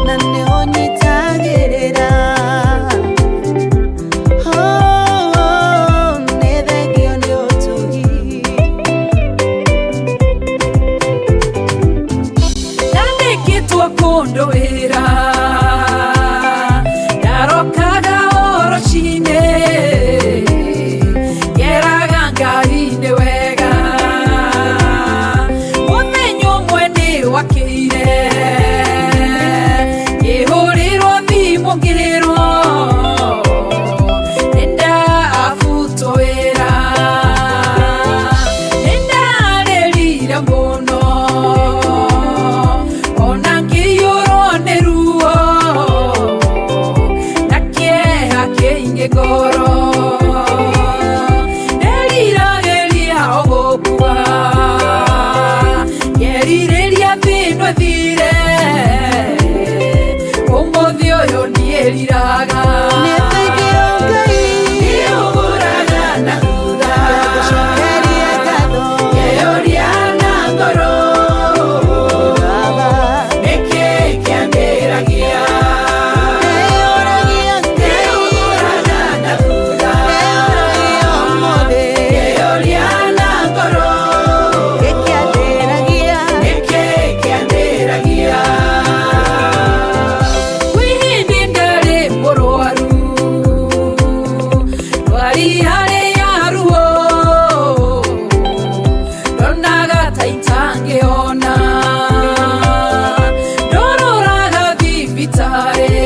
na nĩũnyitagĩrĩra Oh, nĩ thengio nĩ ũtugi Ndandĩkĩtwo kũndũ wĩra ndarokaga o rũcinĩ ngeraga Ngai nĩ wega mũthenya ũmwe nĩ wakĩire ngĩhũrĩrwo thimũ ngĩrwo nĩndabutwo wĩra nĩndarĩrire mũno ona ngĩiyũrwo nĩ ruo na kĩeha kĩingĩ ngoro nderiragĩria o gũkua ngerirĩria thĩno ĩthire ũmũthĩ ũyũ niĩriraga Nĩ thengio Ngai nĩũgũraga na thutha ngagũcokeria ngatho ngeyũria na ngoro Baba nĩkĩ kĩandĩragia ndeyũragia Ngai nĩũgũraga na thutha ndeyũragia ũmũthĩ ngeyũria na ngoro gĩkĩandĩragia nĩkĩ kĩandĩragia kwĩ hĩndĩ ndarĩ mũrwaru ndwari yarĩ ya ruo ndonaga ta itangĩona ndororaga thibitarĩ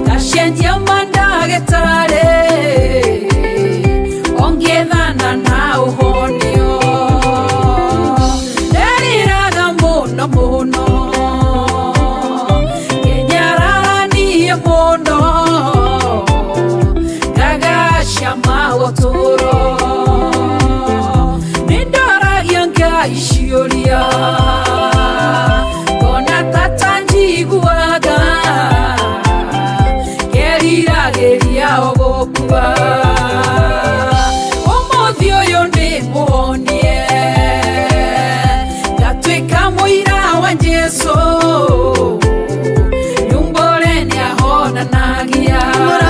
ngacenjia mandagĩtarĩ ongĩthana na ũhonio nderiraga mũno mũno ngenyararanie mũno ngagacama ũtũũro nĩndoragia Ngai ciũria ngona tata njiguaga ngeriragĩria o gũkua. Mũrata.